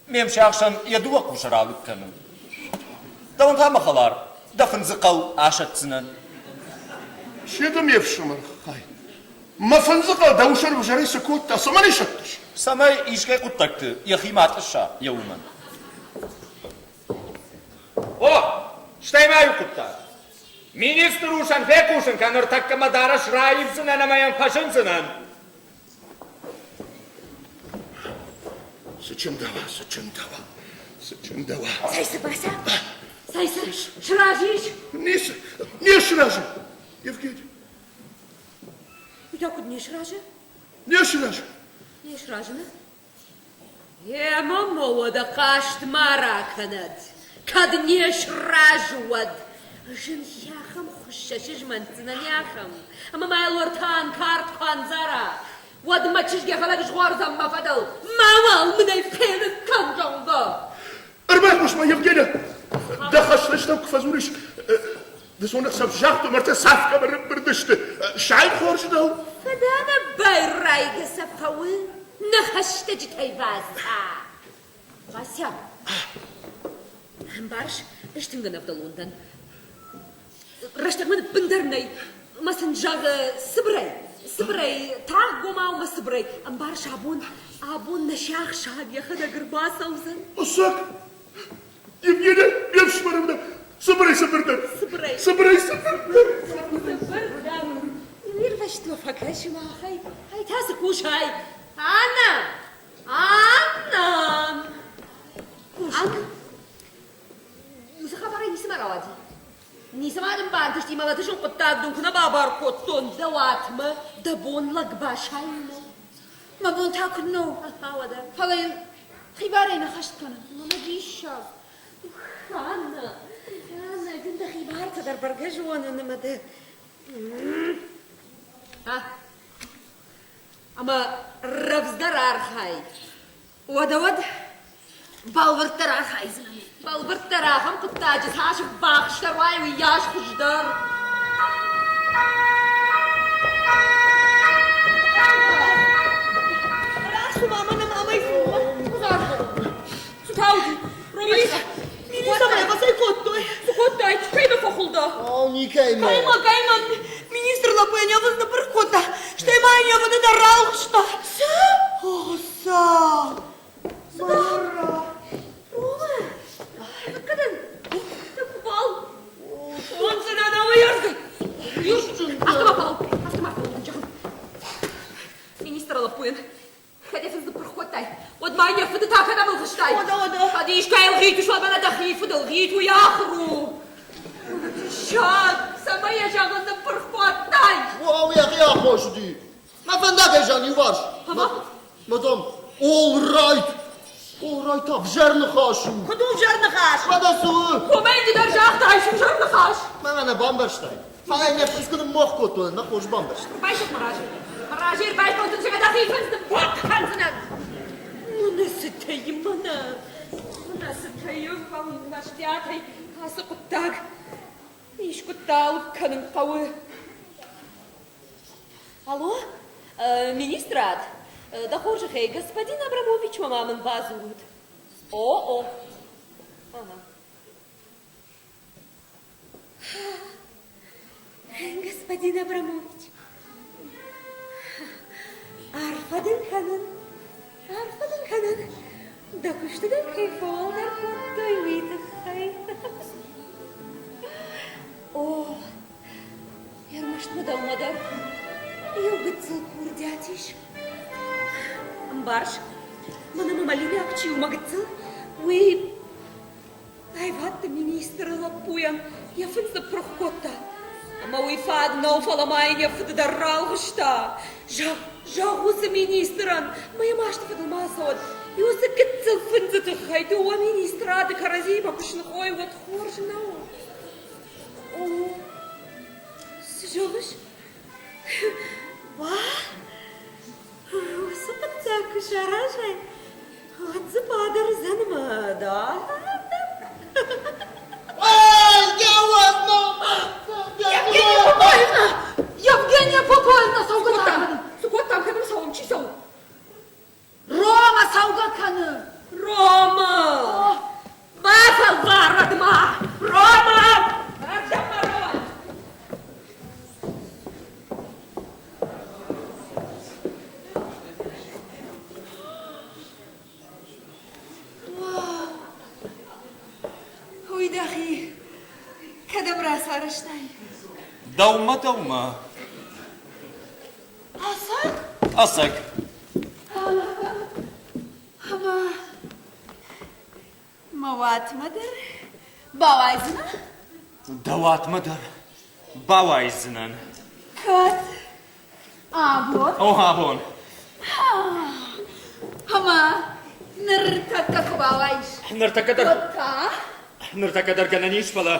ме мсиахсӕн йӕ дыууӕ хъусы ралыг кӕнын. Дӕуӕн та, мӕ хӕлар, дӕ фындзы хъӕу асӕтдзынӕн. Седа ме фсымӕр хай. Мӕ фындзы хъӕу дӕ усӕн ӕвзӕрӕй цы кодта, цӕмӕн ӕй сӕттыс? Цӕмӕй искӕй хъуыддӕгты йӕхи ма тъысса, йӕ уымӕн. О, стӕй ма иу хъуыддаг. Министр усӕн фехъусын кӕн, ныртӕккӕ мӕ дарӕс раивдзынӕн ӕмӕ йӕм фӕзындзынӕн. Цы чындӕуа, цы чындӕуа, цы чындӕуа? Цӕй цы, Вася? Цӕй цы, сразы ис? Ницы, не сразы, Евгений. Уый та куыд не сразы? Не сразы. Не сразы, нӕ? Ӕмӕ ма уӕдӕ хъаст ма ракӕнӕд, кӕд не сразы, уӕд. Зын ахӕм хуыссӕ сызмӕнтдзынӕн ахӕм, ӕмӕ ма йыл уӕртӕ ӕнкъард куы андзара, уӕд мӕ чызг йӕхӕдӕг згъордзӕн мӕ фӕдыл, мауал мын ӕй фенын кӕн, зӕгъгӕ. Ӕрбайхъус-ма, Евгения, дӕ хӕслӕстӕм куы фӕдзурис, дысон ӕхсӕв загътон, ӕртӕ цӕф кӕм ӕрӕмбырд сты, сай хорз нӕу? Фыдӕнӕ байрайгӕ сӕ фӕуы нӕ хӕстӕджытӕй Вася. Вася, ӕмбарыс, ӕз тынг ӕнӕвдӕлон дӕн. Рӕстӕгмӕ ныппындӕр нӕй. Мӕ сын зӕгъы цыбырӕй, цыбырӕй, тагъдгомау мӕ цыбырӕй. Ӕмбарыс, абон, абон нӕ сиахсаг йӕхӕдӕг ӕрбацӕудзӕн. Ӕцӕг? Евгения, ме фсымӕры цыбырӕй цыбырдӕр. Цыбырӕй. Цыбырӕй цыбырдӕр. Цыбырдӕр. Ирвӕзт уӕ фӕкӕсы махӕй. Ай та цы кусай? Анна! Анна! Анна! Уыцы хабарӕй ницыма рауади. Ницыма дын бантысти, мӕлӕты зын хъуыддаг дын куы нӕ бабар кодтон дӕ уатмӕ, дӕ бон лӕг басайын у. Мӕ бон та куыд нӕу, уӕдӕ. Фӕлӕ йыл хибарӕй нӕ хӕст кӕнын. Мӕнӕ диссаг. Анна, Анна, дын дӕхи бартӕ дӕр бӕргӕ зонын ӕмӕ дӕ... Ӕмӕ рӕвдздӕр архай. Уӕдӕ уӕд бӕлвырддӕр архайдзынӕн. Бӕлвырддӕр ахӕм хъуыддаджы цас ӕввахсдӕр уай, уыйас хуыздӕр. Рацу ма мӕнӕ мамӕй Цы та уыди? Ромис, Министр фӕцӕй кодтой. Цы кодтай? Кӕимӕ фӕхуылда? О, никӕимӕ. Кӕимӕ, кӕимӕ? Министр лӕппуйӕн йӕ фындз ныппырх кодта, стӕй ма йын йӕ фыды дӕр ралгъыста. Цы? О, Хуыцау! Мара! Рома, кӕдӕн? Бал. Онцына науярды. Афтӕ ма фӕлӕуу, афтӕ ма фӕлӕуу, Министр лӕппуйӕн Кӕд йӕ фындз ныппырх кодтай, уӕд ма йӕ фыды та кӕдӕм ӕлгъыстай? Уӕдӕ, уӕдӕ. Кӕд искӕй ӕлгъитыс, уӕд мӕнӕ дӕхи фыд ӕлгъит, уый ахуыр у. Диссаг, цӕмӕй йӕ зӕгъын ныппырх кодтай? Уау, йӕхи аххос уыди. Мӕ фӕндагӕй зӕгъ иуварс. Мадам, all right. All right ӕвзӕр ныхас у. Куыд у ӕвзӕр ныхас? Уӕдӕ цы у? Уымӕй ды дӕр загътай, цы ӕвзӕр ныхас? Мӕнӕ нӕ бамбӕрстай. Фӕлӕ йын йӕ фындз куы ныммох кодтон, мӕ хорз бамбӕрста. Байсӕф мӕ разы. Мӕ разы ӕрбайхъуыстон, зӕгъӕ, дӕхи фындз ныббуахъ кӕндзынӕн. Мӕнӕ цытӕ и, мӕнӕ. Мӕнӕ цытӕ и, фӕстиатӕй ацы хъуыддаг. Искуы талыг кӕнын хъӕуы. Алло, министрад, дӕ хорзӕхӕй, господин Абрамовичмӕ ма мын бадзурут. О-о. Ага. Господин Абрамович, арфӕ дын кӕнын, арфӕ дын кӕнын, дӕ куысты дын кӕй фӕуӕлдӕр кодтой, уый тыххӕй. О, ӕрмӕст мӕ дӕумӕ дӕр иу гыццыл курдиат ис. Ӕмбарыс, мӕнӕ мӕ мӕлинаг чи у, мӕ гыццыл, уый Аивӕдты министры лӕппуйӕн йӕ фындз ныппырх кодта. Ӕмӕ уый фаг нӕу, фӕлӕ ма йын йӕ фыды дӕр ралгъыста. Зӕгъ, зӕгъ уыцы министрӕн, мӕ йӕ масты фӕдыл ма ацӕуӕд. Уыцы гыццыл фындзы тыххӕй дыууӕ министрады кӕрӕдзиимӕ куы сныхой, уӕд хорз нӕу. О, цы зӕгъыс? Уа, уыцы хъуыддаг куы саразай, Уӕд дзы бадӕрдзӕн мӕ Евгения Поповна! Евгения Поповна, цӕугӕ та кӕны! Цы кодтам, кӕдӕм цӕуӕм, чи цӕуы? Рома цӕугӕ кӕны! Рома! Бафӕлварӕд ма! Рома! Ардӕм ма рауай! Уый дӕхи кӕдӕм рацарӕзтай? Дӕумӕ, дӕумӕ. Ӕцӕг? Ӕцӕг. Ӕмӕ мӕ уатмӕ дӕр бауайдзынӕ? Дӕ уатмӕ дӕр бауайдзынӕн. Кӕд? Абон? О, абон. Ӕмӕ ныртӕккӕ куы бауаис? Ныртӕккӕ дӕр. Уӕд та? Ныртӕккӕ дӕр гӕнӕн ис, фӕлӕ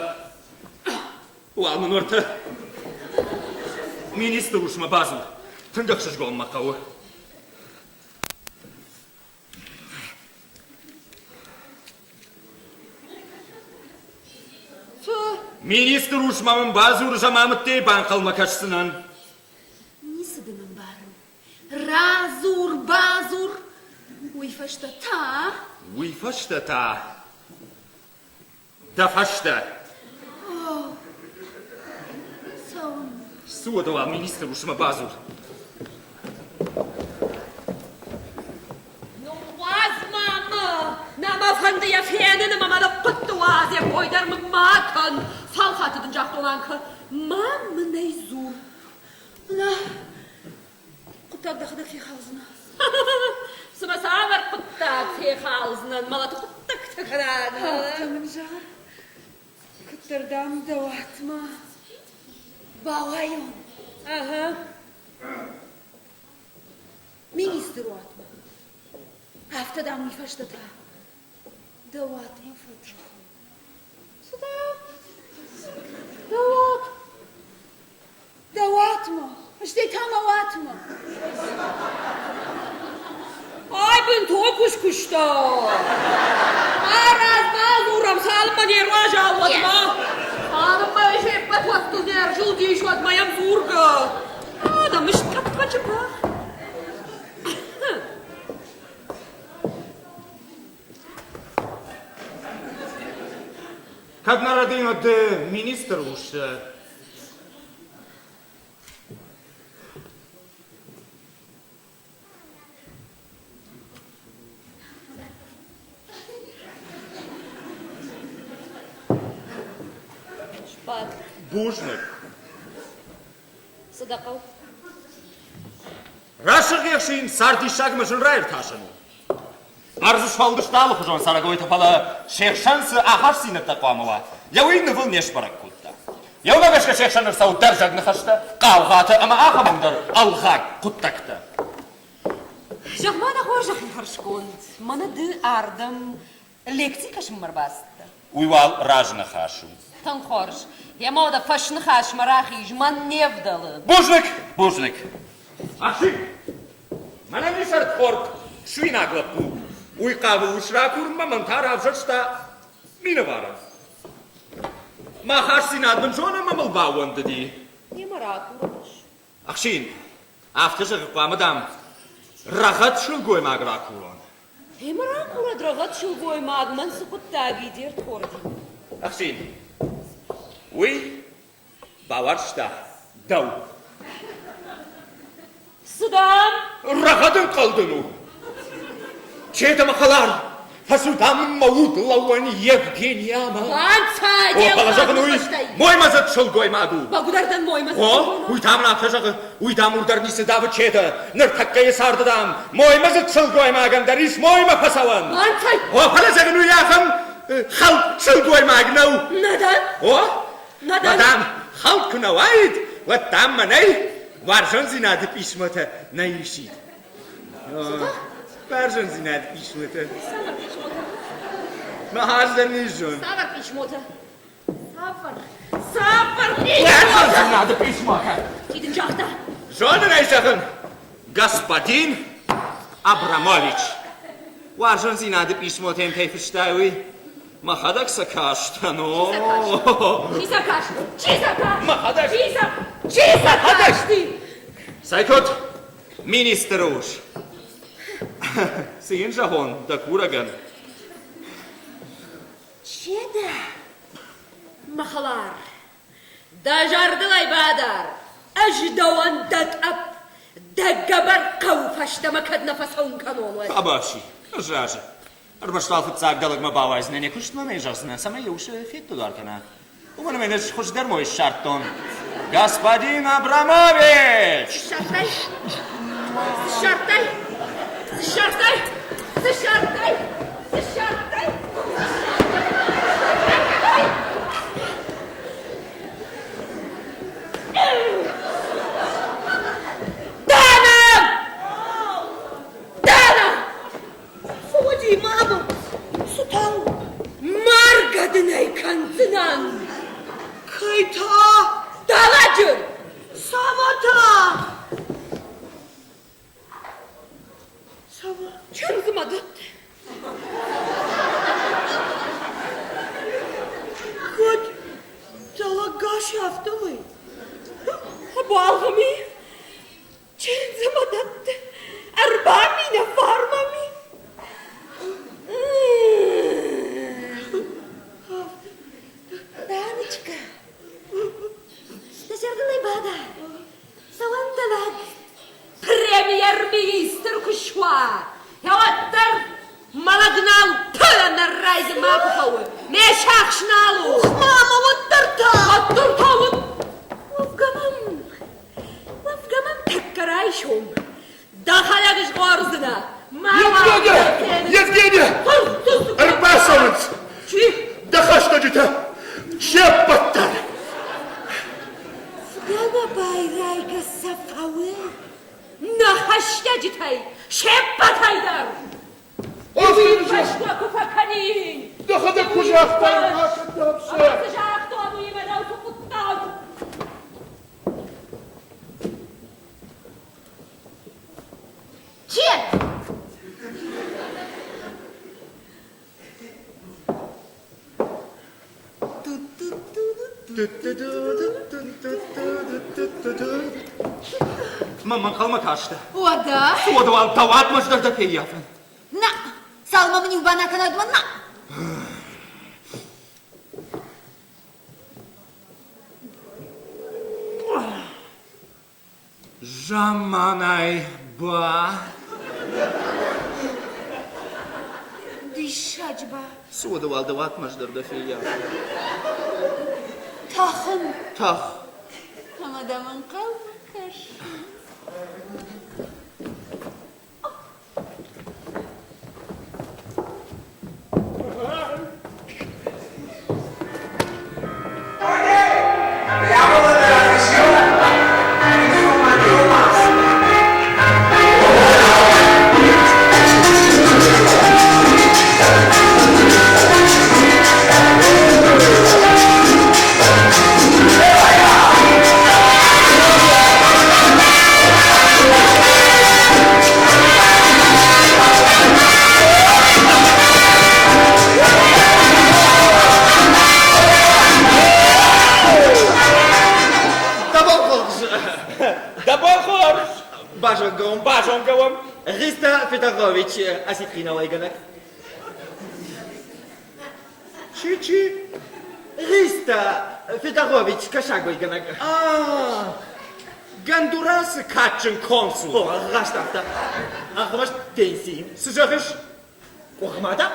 уал мын уӕртӕ министр усмӕ бадзур. Тынг ӕхсызгон мӕ хъӕуы. Министр усмӕ мын бадзур ӕмӕ мыдтӕй банхъӕлмӕ кӕсдзынӕн. Ницы дын ӕмбарын. Радзур-бадзур, уый фӕстӕ та? Уый фӕстӕ та дӕ фӕстӕ. О, цӕуын. Цы уӕдӕ уал министр усмӕ бадзур. Ныууадз ма мӕ! Нӕ мӕ фӕнды йӕ фенын ӕмӕ мӕ ныхъхъуытты уадз, йӕ кой дӕр мын ма кӕн. Цал хатты дын загътон, Анкӕ, ма мын ӕй дзур. Нӕ, хъуыддаг дӕхӕдӕг фехалдзынӕ. Цымӕ цавӕр хъуыддаг фехалдзынӕн, мӕлӕты хъуыддӕгтӕ кӕнӕг? Афтӕ мын зӕгъ, куыддӕр, дам, дӕ уатмӕ бауайон. Ага. Министры уатмӕ. Афтӕ, дам, уый фӕстӕ та дӕ уатмӕ фӕтӕхын. Цы дам? Дӕ уат. Дӕ уатмӕ, стӕй та мӕ уатмӕ. Ай бынтон куы скуыста. Марадз, бадзурӕм, цалынмӕ не руазал, уӕдмӕ. Цалынмӕ се ппӕт уӕттыл не рзылдис, уӕдмӕ йӕм дзургӕ. Адӕм скъӕппӕджы бӕх. Кӕд нӕ рӕдийын, ды министр ус. Сбад. Бузныг. Цы дӕ хъӕуы? Рӕсугъд ӕхсин цардиссагмӕ зын раиртасӕн у. Ӕрдзы сфӕлдыста алыхуызон цӕрӕгойтӕ, фӕлӕ се хсӕн цы ахастдзинӕдтӕ хъуамӕ уа, йӕ уый нывыл не сбӕрӕг кодта. Еумӕ гӕсгӕ се хсӕн ӕрцӕуы дӕрзӕг ныхӕстӕ, хъаугъатӕ ӕмӕ ахӕм ӕндӕр ӕлгъаг хъуыддӕгтӕ. Зӕгъ-ма дӕ хорзӕхӕн хӕрзконд, мӕнӕ ды ардӕм лекци кӕсынмӕ ӕрбацыдтӕ? Уый уал разныхас у. Тынг хорз. Йемӕ уӕдӕ фӕсныхасмӕ рахиз, мӕн не вдӕлы. Бузныг, бузныг. Ахсин, мӕнӕн ис ӕрдхорд, суинаг лӕппу. Уый хъавы ус ракурынмӕ, мӕн та равзӕрста минӕварӕн. Мӕ хӕсдзинад мын зоны ӕмӕ мыл баууӕндыди. Йемӕ ракурын ус. Ӕхсин, афтӕ зӕгъы, хъуамӕ, дам, рӕгъӕд сылгоймаг ракурон. Гъемӕ ракурӕд рӕгъӕд сылгоймаг, мӕн цы хъуыддаг и де рдхордимӕ? Ӕхсин, уый бауарзта дӕу. Цы дам? Рӕгъӕд ӕнхъӕл дын у. Чедӕ мӕ хӕлар, фӕцу, дам, мӕ удлӕууӕн Евгениямӕ. Банцай, О, фӕлӕ зӕгъын уый моймӕдзыд сылгоймаг у. Бӕгуыдӕр дӕн моймӕдзыд О, уый та мын афтӕ зӕгъы, уый, дам, уыр дӕр ницы давы Чедӕ. Ныртӕккӕйы царды, дам, моймӕдзыд сылгоймагӕн дӕр ис моймӕ фӕцӕуӕн. Банцай! О, фӕлӕ зӕгъын уый ахӕм хӕлд сылгоймаг нӕу. Нӕ дӕн. О, Нӕ дӕн. Мадам, хӕлд куы нӕ уаид, уӕд, дам, мӕнӕй уарзондзинады писмотӕ нӕ исид. Бӕрзонддзинад писмотӕ. Цавӕр писмотӕ? Мӕ хӕрздӕн низзон. Цавӕр писмотӕ? Цавӕр? Цавӕр писмотӕ? Бӕрзонддзинады писмотӕ. Чи дын загъта? Зонын ӕй зӕгъын, господин Абрамович. Уарзондзинады писмотӕ йӕм кӕй фыстай, уый мӕхӕдӕг сӕ кастӕн. Чи сӕ каст? Чи сӕ каст? Мӕхӕдӕг. Чи сӕ Чи сӕ касти? Цӕй куыд? Министры ус. Цы йын зӕгъон дӕ курӕгӕн? Чи дӕ, мӕ хӕлар? Дӕ зӕрдыл ӕй бадар, ӕз дӕуӕн дӕ тъӕпп, дӕ гӕбӕр хъӕуы фӕстӕмӕ кӕд нӕ фӕцӕуын кӕнон, уӕд. Абаси, ӕз разы. Ӕрмӕст уал фыццаг дӕ лӕгмӕ бауайдзынӕ, нӕ куыстмӕ мӕ зӕгъдзынӕ, цӕмӕй йӕ усы феддӕдуар кӕна. Уымӕн ӕмӕ ӕз хуыздӕр мой ссардтон. Господин Абрамович! Ссардтай? Ссардтай? Ссардтай? Ссардтай? Ссардтай? Дана! Дана! Фоди, мама, цы та у? Маргӕ дын ӕй кӕндзынӕн! Кӕй та? Дӕлӕджы! Цӕмӕ та? Цӕмӕ? Чындзы мӕ дӕтты. Куыд? Дӕлӕггас афтӕмӕй? Ӕбуалгъы ми! Чындзы мӕ дӕтты, ӕрбаминӕ фармӕ ми. Даночка, дӕ зӕрдыл ӕй бадар. уа, уӕддӕр мӕ лӕг нал нӕррӕй дзы макуы фӕуы. Ме сиахс нал у. Ух, мама, уӕддӕр та! Уӕддӕр та уӕд. Уӕвгӕ мӕм, уӕвгӕ мӕм тӕккӕ райсом дӕхӕдӕг згъордзынӕ. Евгения! Евгения! Ӕрбацӕуынц! Чи? Дӕ хӕстӕджытӕ! Се ппӕт дӕр! Фыдӕлмӕ байрайгӕ сӕ фӕуы. Нӕ хӕстӕджытӕй се ппӕтӕй дӕр! Фӕстӕ куы фӕкӕнин! Дӕхӕдӕг куы загътай, ракӕн сӕ! Ӕмӕ цы загътон, уыимӕ дӕу цы хъуыддаг? Чи? Мӕ ӕнхъӕлмӕ кастӕ. Уӕдӕ? Уӕдӕ уал дӕуатмӕ зӕрдӕ феййафын. На, цалынмӕ мын иу бана кӕнӕд мӕн, на! Замманай ба. Диссаджы ба. Цы уӕдӕ уал дӕ уатмӕ зӕрдӕ феййафы? Тӕхын. Тӕх. Ӕмӕ дӕм ӕнхъӕлмӕ кӕсын. Te hablo desde la prisión y tú más. Дӕ бон хорз! Дӕ бон хорз! Базонгӕ уӕм. Базонгӕ уӕм. Христа Федорович осетринауӕйгӕнӕг. Чи-чи? Христа Федорович кӕсагуӕйгӕнӕг. А, Гондурасы кадджын консул. О, раст афтӕ. Ӕрмӕст пенсийы. Цы зӕгъыс? Къухмӕ та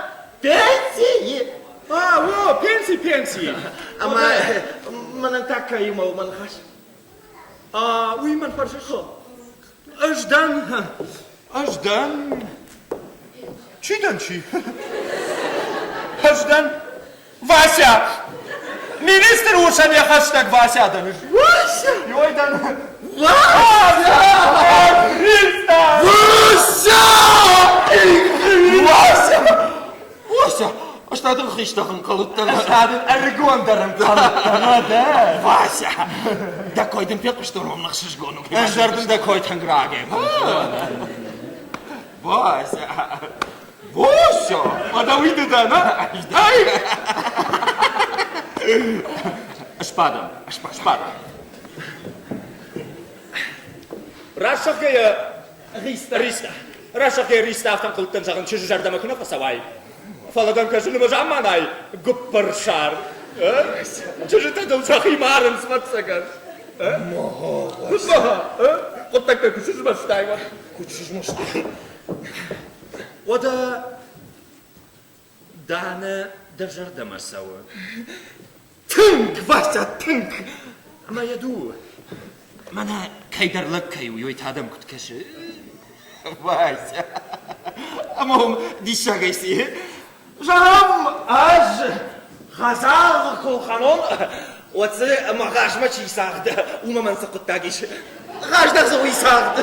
пенсийы. А, о, пенси, пенси. Ӕмӕ мӕнӕн та кӕимӕ у мӕ ныхас? А, уый мӕн фӕрсыс? Ӕз дӕн, ӕз дӕн. Чи дӕн, чи? Ӕз дӕн Вася! Министр усӕн йӕ хӕстӕг Вася дӕн. Вася! Йой дӕн. Вася! Вася! Вася! Вася! Ӕз та дын хистӕр ӕнхъӕлдтӕн. Ӕз та дын ӕрыгондӕр ӕнхъӕлдтӕн, уӕдӕ. Вася! Дӕ кой дын фехъуыстон, уым ӕхсызгон у. Ӕз дӕр дын дӕ кой тынг рагӕй Вася! Вася! Уӕдӕ уый ды дӕ, нӕ? Ай! Сбадӕм, сбадӕм. Раст зӕгъгӕйӕ, Риста, раст зӕгъгӕйӕ, Риста афтӕ ӕнхъӕлдтӕн, зӕгъын, чызджы зӕрдӕмӕ куы нӕ фӕцӕуай. Фӕлӕ дӕм кӕсын ӕмӕ замманай гуыппырсар. Чызджытӕ дыл сӕхи марынц, ӕвӕццӕгӕн. Куыд мӕ? Хъуыддӕгтӕ куы сызмӕстай, уӕд. Куыд сызмӕстай? Уӕдӕ Данӕ дӕ зӕрдӕмӕ цӕуы? Тынг, Вася, тынг! Ӕмӕ йӕ ду, мӕнӕ кӕйдӕр лӕг кӕй у, уый та дӕм куыд кӕсы? Вася, ӕмӕ уым диссагӕй цы и? Зӕгъӕм, ӕз хӕдзар куы лхӕнон, уӕд дзы мӕ размӕ чи цагъд, уымӕ мӕн цы хъуыддаг ис? Раздӕр дзы уый цагъд,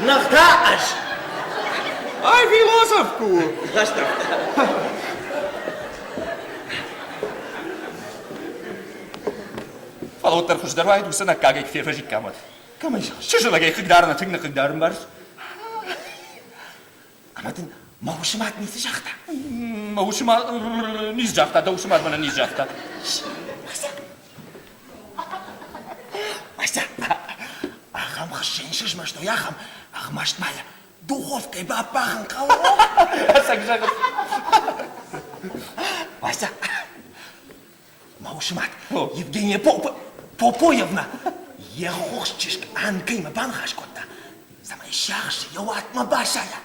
ныр та ӕз. Ай философ куы у! Раздӕр. Фӕлӕ уӕддӕр хуыздӕр уаид уыцы ӕнаккагӕй куы фервӕзиккам, уӕд. Кӕмӕй зӕгъыс? Чызджы лӕгӕй хъыгдарыны тынг ныхъыгдарын бӕрц. Ӕмӕ дын мӕ усы мад ницы загъта? Мӕ усы мад ницы загъта, дӕ усы мад мӕнӕн ницы загъта. Вася! Вася! Ахӕм хыссӕйын сызмӕстой, ахӕм ӕрмӕст ма йӕ духовкӕйы баппарын хъӕуы. Ӕцӕг зӕгъыс. Вася! Мӕ усы мад Евгения Попоевна йе ххуырст чызг Анкӕимӕ баныхас кодта, цӕмӕй сиахсы йӕ уатмӕ басайа.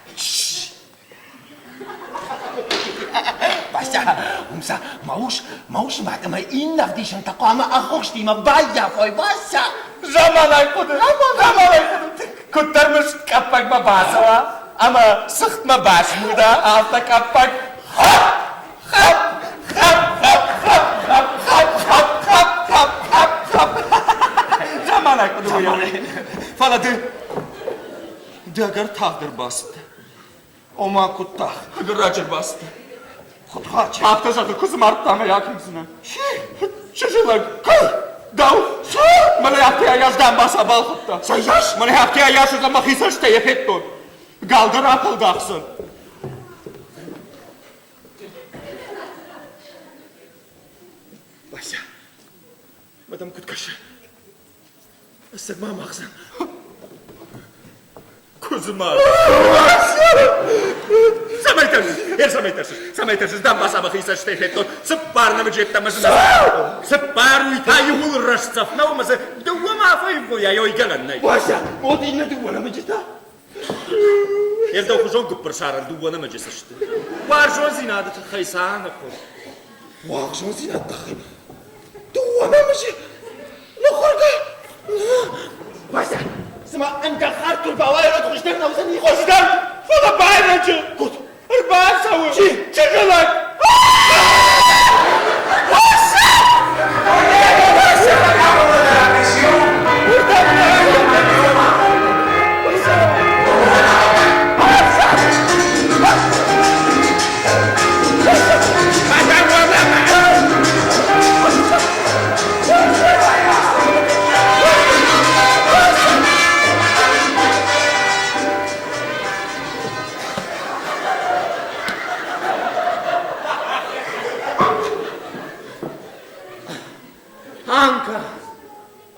Вася, уым сӕ мӕ ус, мӕ усы мад ӕмӕ иннӕ ӕвдисӕнтӕ хъуамӕ ӕххуырстимӕ баййафой, Вася! Заманай хъуыды, заманай хъуыды. Куыддӕр мыст къӕппӕгмӕ бацӕуа ӕмӕ цыхтмӕ басмуда, афтӕ къӕппӕг хӕпп, хӕпп, хӕпп, хӕпп, хӕпп, хӕпп, хӕпп, хӕпп, хӕпп, хӕпп, хӕпп, хӕпп. Заманай хъуыды у. Фӕлӕ ды, ды ӕгӕр тагъд ӕрбацыдтӕ. Ома куыд тагъд? Ӕгӕр раджы ӕрбацыдтӕ. Куыд раджы? Афтӕ зӕгъы, куыдзы мардта ӕмӕ йӕ акӕндзынӕ. Чызджы лӕг. Кӕй? Дӕу? Цы? Мӕнӕ афтӕ ӕйас дамбаца балхӕдта. Цӕйас? Мӕнӕ афтӕ ӕйас ӕз мӕхи цӕстӕй йӕ федтон. Гал дӕр афӕлдӕхдзӕн. Вася, мӕ дӕм куыд кӕсы? Ӕцӕг ма амӕхдзӕн. Куыдзы мад! Цӕмӕй тӕрсыс? Е, цӕмӕй тӕрсыс? Цӕмӕй тӕрсыс? Дамбаца мӕхи цӕстӕй федтон. Цыппар нӕмыджы йеддӕмӕ дзы нӕ. Цыппар уый та иууыл рӕстдзӕф нӕу ӕмӕ дзы дыууӕ ма фӕивгъуыйа, ой гӕнӕн нӕй. Вася, уӕд иннӕ дыууӕ нӕмыджы та? Ӕрдӕгхуызон гуыппырсарӕн дыууӕ нӕмыджы цы сты? Уарзондзинады тыххӕй сӕ аныхъуыр. Уарзондзинады тыххӕй дыууӕ нӕмыджы ныхъуыргӕ? Вася, цыма ӕндӕр хӕрд куы рбауайа, уӕд хуыздӕр нӕ уыдзӕни? Хуыздӕр, фӕлӕ байрӕджы. Куыд? Ӕрбацӕуы. Чи? Чызджы лӕг. Анка!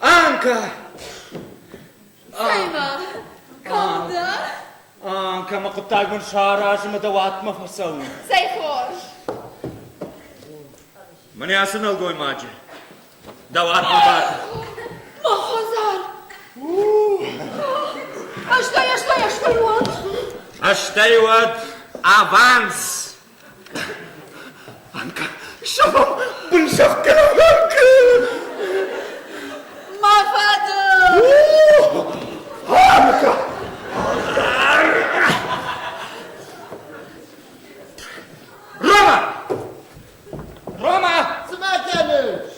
Анка! Цӕй-ма, кӕм дӕ? Анка, мӕ хъуыддаг мын сараз ӕмӕ дӕ уатмӕ фӕцӕуын. Цӕй хорз! Мӕнӕ ацы нӕлгоймаджы дӕ уатмӕ бакӕн. Мӕ хӕдзар! Ӕстай, ӕстай, ӕстай уӕд! Ӕстай уӕд аванс! Анка, зӕгъӕм, бынсӕфт кӕнӕм, Анка! Мӕ фӕдыл! Анка! Рома! Рома! Цы ма кӕныс?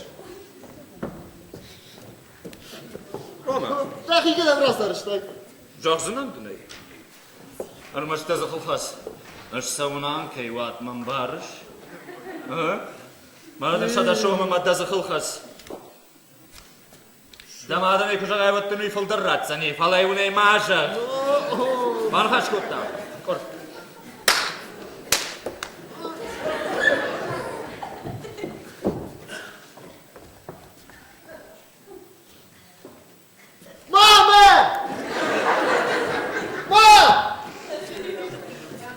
Рома! Дӕхи кӕдӕм рацарӕзтай? Зӕгъдзынӕн дын ӕй. Ӕрмӕст дӕ дзыхыл хӕц. Ӕз цӕуын Анкӕйы уатмӕ, ӕмбарыс? Мӕнӕ дын 100 сомы мӕ дӕ дзыхыл хӕц. Дӕ мадӕн ӕй куы зӕгъай, уӕд дын уый фылдӕр ратдзӕни, фӕлӕ уын ӕй ма зӕгъ. Баныхас кодтам. Къуыр. Мамӕ! Ма!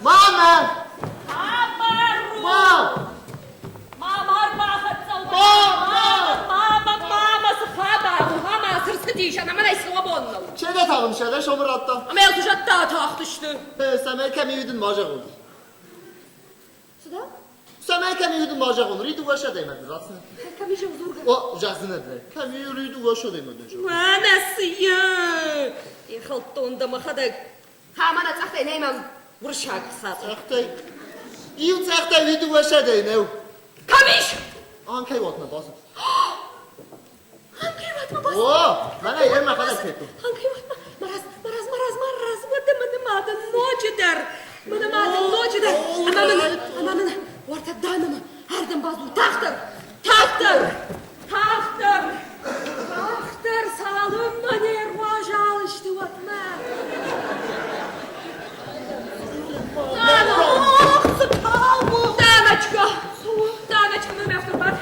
Мамӕ! Ма! Мама ӕрбахӕццӕ Мама! Мама, мама, цы хабар у? Мама, цы рцыдис? Ӕмӕ мӕнӕй цы уӕ бон нӕу? 100 100 сомы радта. Ӕмӕ йыл хуызӕттӕ атахтысты. Цӕмӕй кӕм и, уый дын ма зӕгъон. Цы дам? Цӕмӕй кӕм и, уый дын ма зӕгъон. Ри 200 мӕ дын ратдзынӕ. Кӕм ис ӕвзургӕ? О, зӕгъдзынӕ дын. Кӕм и, ри 200 мӕ дын зӕгъон. Мӕнӕ цы и! Фехӕлдтон дӕ мӕхӕдӕг. Ха, мӕнӕ цъӕхтӕй нӕй мӕм уырыссаг цатыр. Цъӕхтӕй? Иу цъӕхтӕй уый 200 нӕу. Кӕм ис? Анкӕй уатмӕ бацыд. Анкӕй уатмӕ бацыд? О, мӕнӕ йӕ мӕхӕдӕг федтон. Анкӕй уатмӕ? Марадз, марадз, марадз, марадз, уӕдӕ мӕ нымады ноджыдӕр. Мӕ нымады ноджыдӕр. Ӕмӕ мын, ӕмӕ мын уӕртӕ Данӕмӕ ардӕм бадзур. Тагъддӕр, тагъддӕр, тагъддӕр, тагъддӕр, цалынмӕ не руазал сты, уӕдмӕ. Дана, ох, цы кау у! Даночка! Даночка, мӕ афтӕ бад.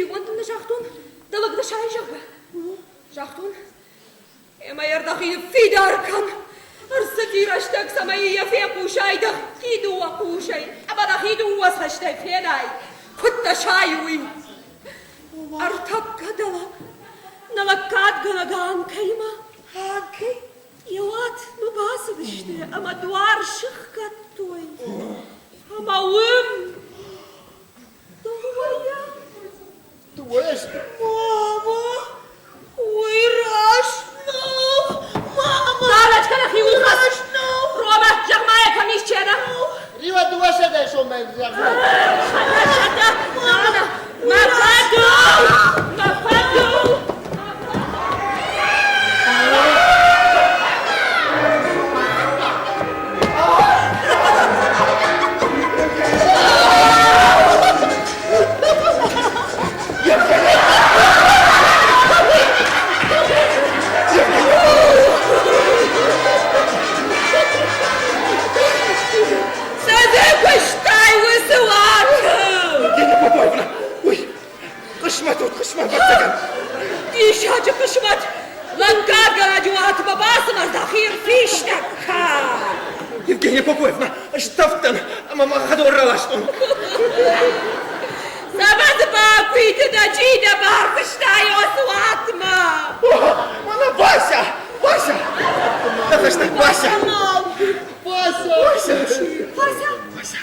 Иуан дын нӕ загътон, дӕ лӕг дӕ сайы, зӕгъгӕ. Загътон, ӕмӕ йӕ ӕрдӕхи ныффидар кӕн. Ӕрцыди рӕстӕг, цӕмӕй йӕ фехъусай дӕхи дыууӕ хъусӕй ӕмӕ дӕхи дыууӕ цӕстӕй фенай, куыд дӕ сайы, уый. Ӕртӕккӕ дӕлӕ нӕ лӕггадгӕнӕг Анкӕимӕ. Анкӕй? Йӕ уатмӕ бацыдысты ӕмӕ дуар сыхгӕдтой. Ӕмӕ уым. Дыууӕйӕ. Дыууӕйӕ сты. Мама, уый раст нӕу. Мама! Дарочка, нӕхиуыл хӕц. Раст нӕу. Рома, зӕгъ-ма йӕ, кӕм ис Чена? Риуа дыууӕ сӕдӕйы соммӕ зӕгъ. Сӕдӕ, сӕдӕ! Нана, мӕ фӕдыл! Мӕ фӕдыл! Цы дзы куыстай уыцы уаты? Евгения Попоевна, уый хъысмӕт уыд, хъысмӕт, ӕвӕццӕгӕн. Диссаджы хъысмӕт! Лӕггадгӕнӕджы уатмӕ бацымӕ дӕхи ӕрфистӕг кӕн! Евгения Попоевна, стӕвдтӕн ӕмӕ мӕ хӕдон раластон. Цӕмӕ дзы бакуиты дӕ чи дӕ барвыстай уыцы уатмӕ? Мӕнӕ Вася! Вася! Дӕ Вася! Вася! Вася! Вася! Вася!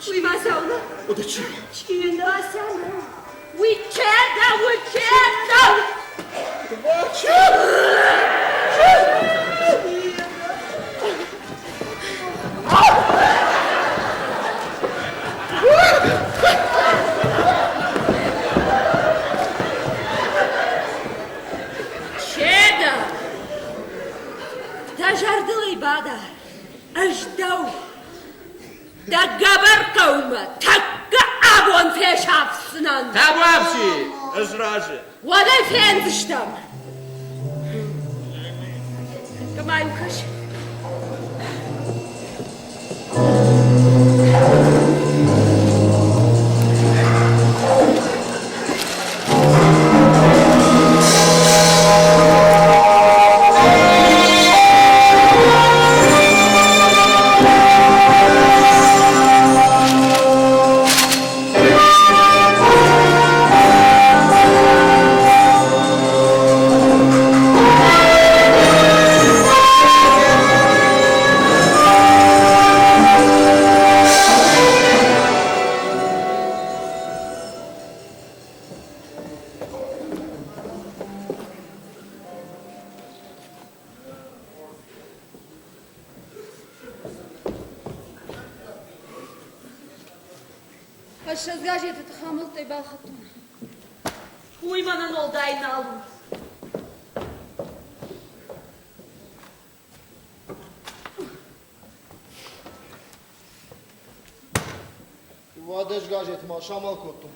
Уый Вася у нӕ? О, да чи? Чи Вася нӕ? Уый чедӕ, уый чедӕ! Вася! Чедӕ! Дӕ зӕрдыл ӕй бадар, ӕз дӕу Дӕ гӕбӕр хъӕумӕ тӕккӕ абон фесафдзынӕн. Табуафси, ӕз разы. Уӕд ӕй фендзыстӕм. Ма-иу кӕс. Ӕссӕдз газеты тыхамӕлттӕй балхӕдтон. Уый мӕнӕн уӕлдай нал у. Уӕд ӕз газет ма самал кодтон.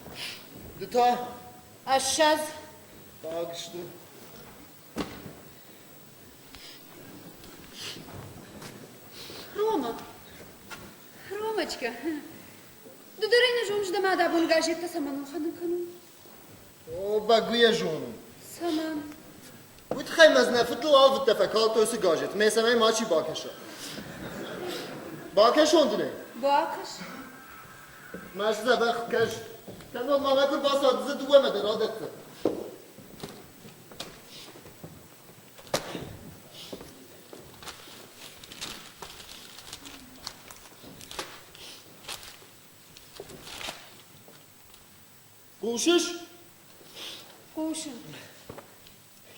Ды та? Ӕссӕдз. Фаг сты. Рома, Ромочка, ды дӕр ӕй нӕ зоныс дӕ мад абон газеттӕ цӕмӕн ӕлхӕнын кӕнон? О, бӕгуыйӕ зонын. Цӕмӕн? Уый тыххӕй мӕ нӕ фыдтыл алвыдтӕ фӕкалдтой уыцы газет, мӕ цӕмӕй мачи бакӕса. Бакӕсон дын ӕй? Бакӕс. Мӕ дзӕбӕх кӕс. Кӕннод ма мӕ куы рбацӕуа, дзы дыууӕмӕ дӕр адӕтдзӕн. Хъусыс? Хъусын.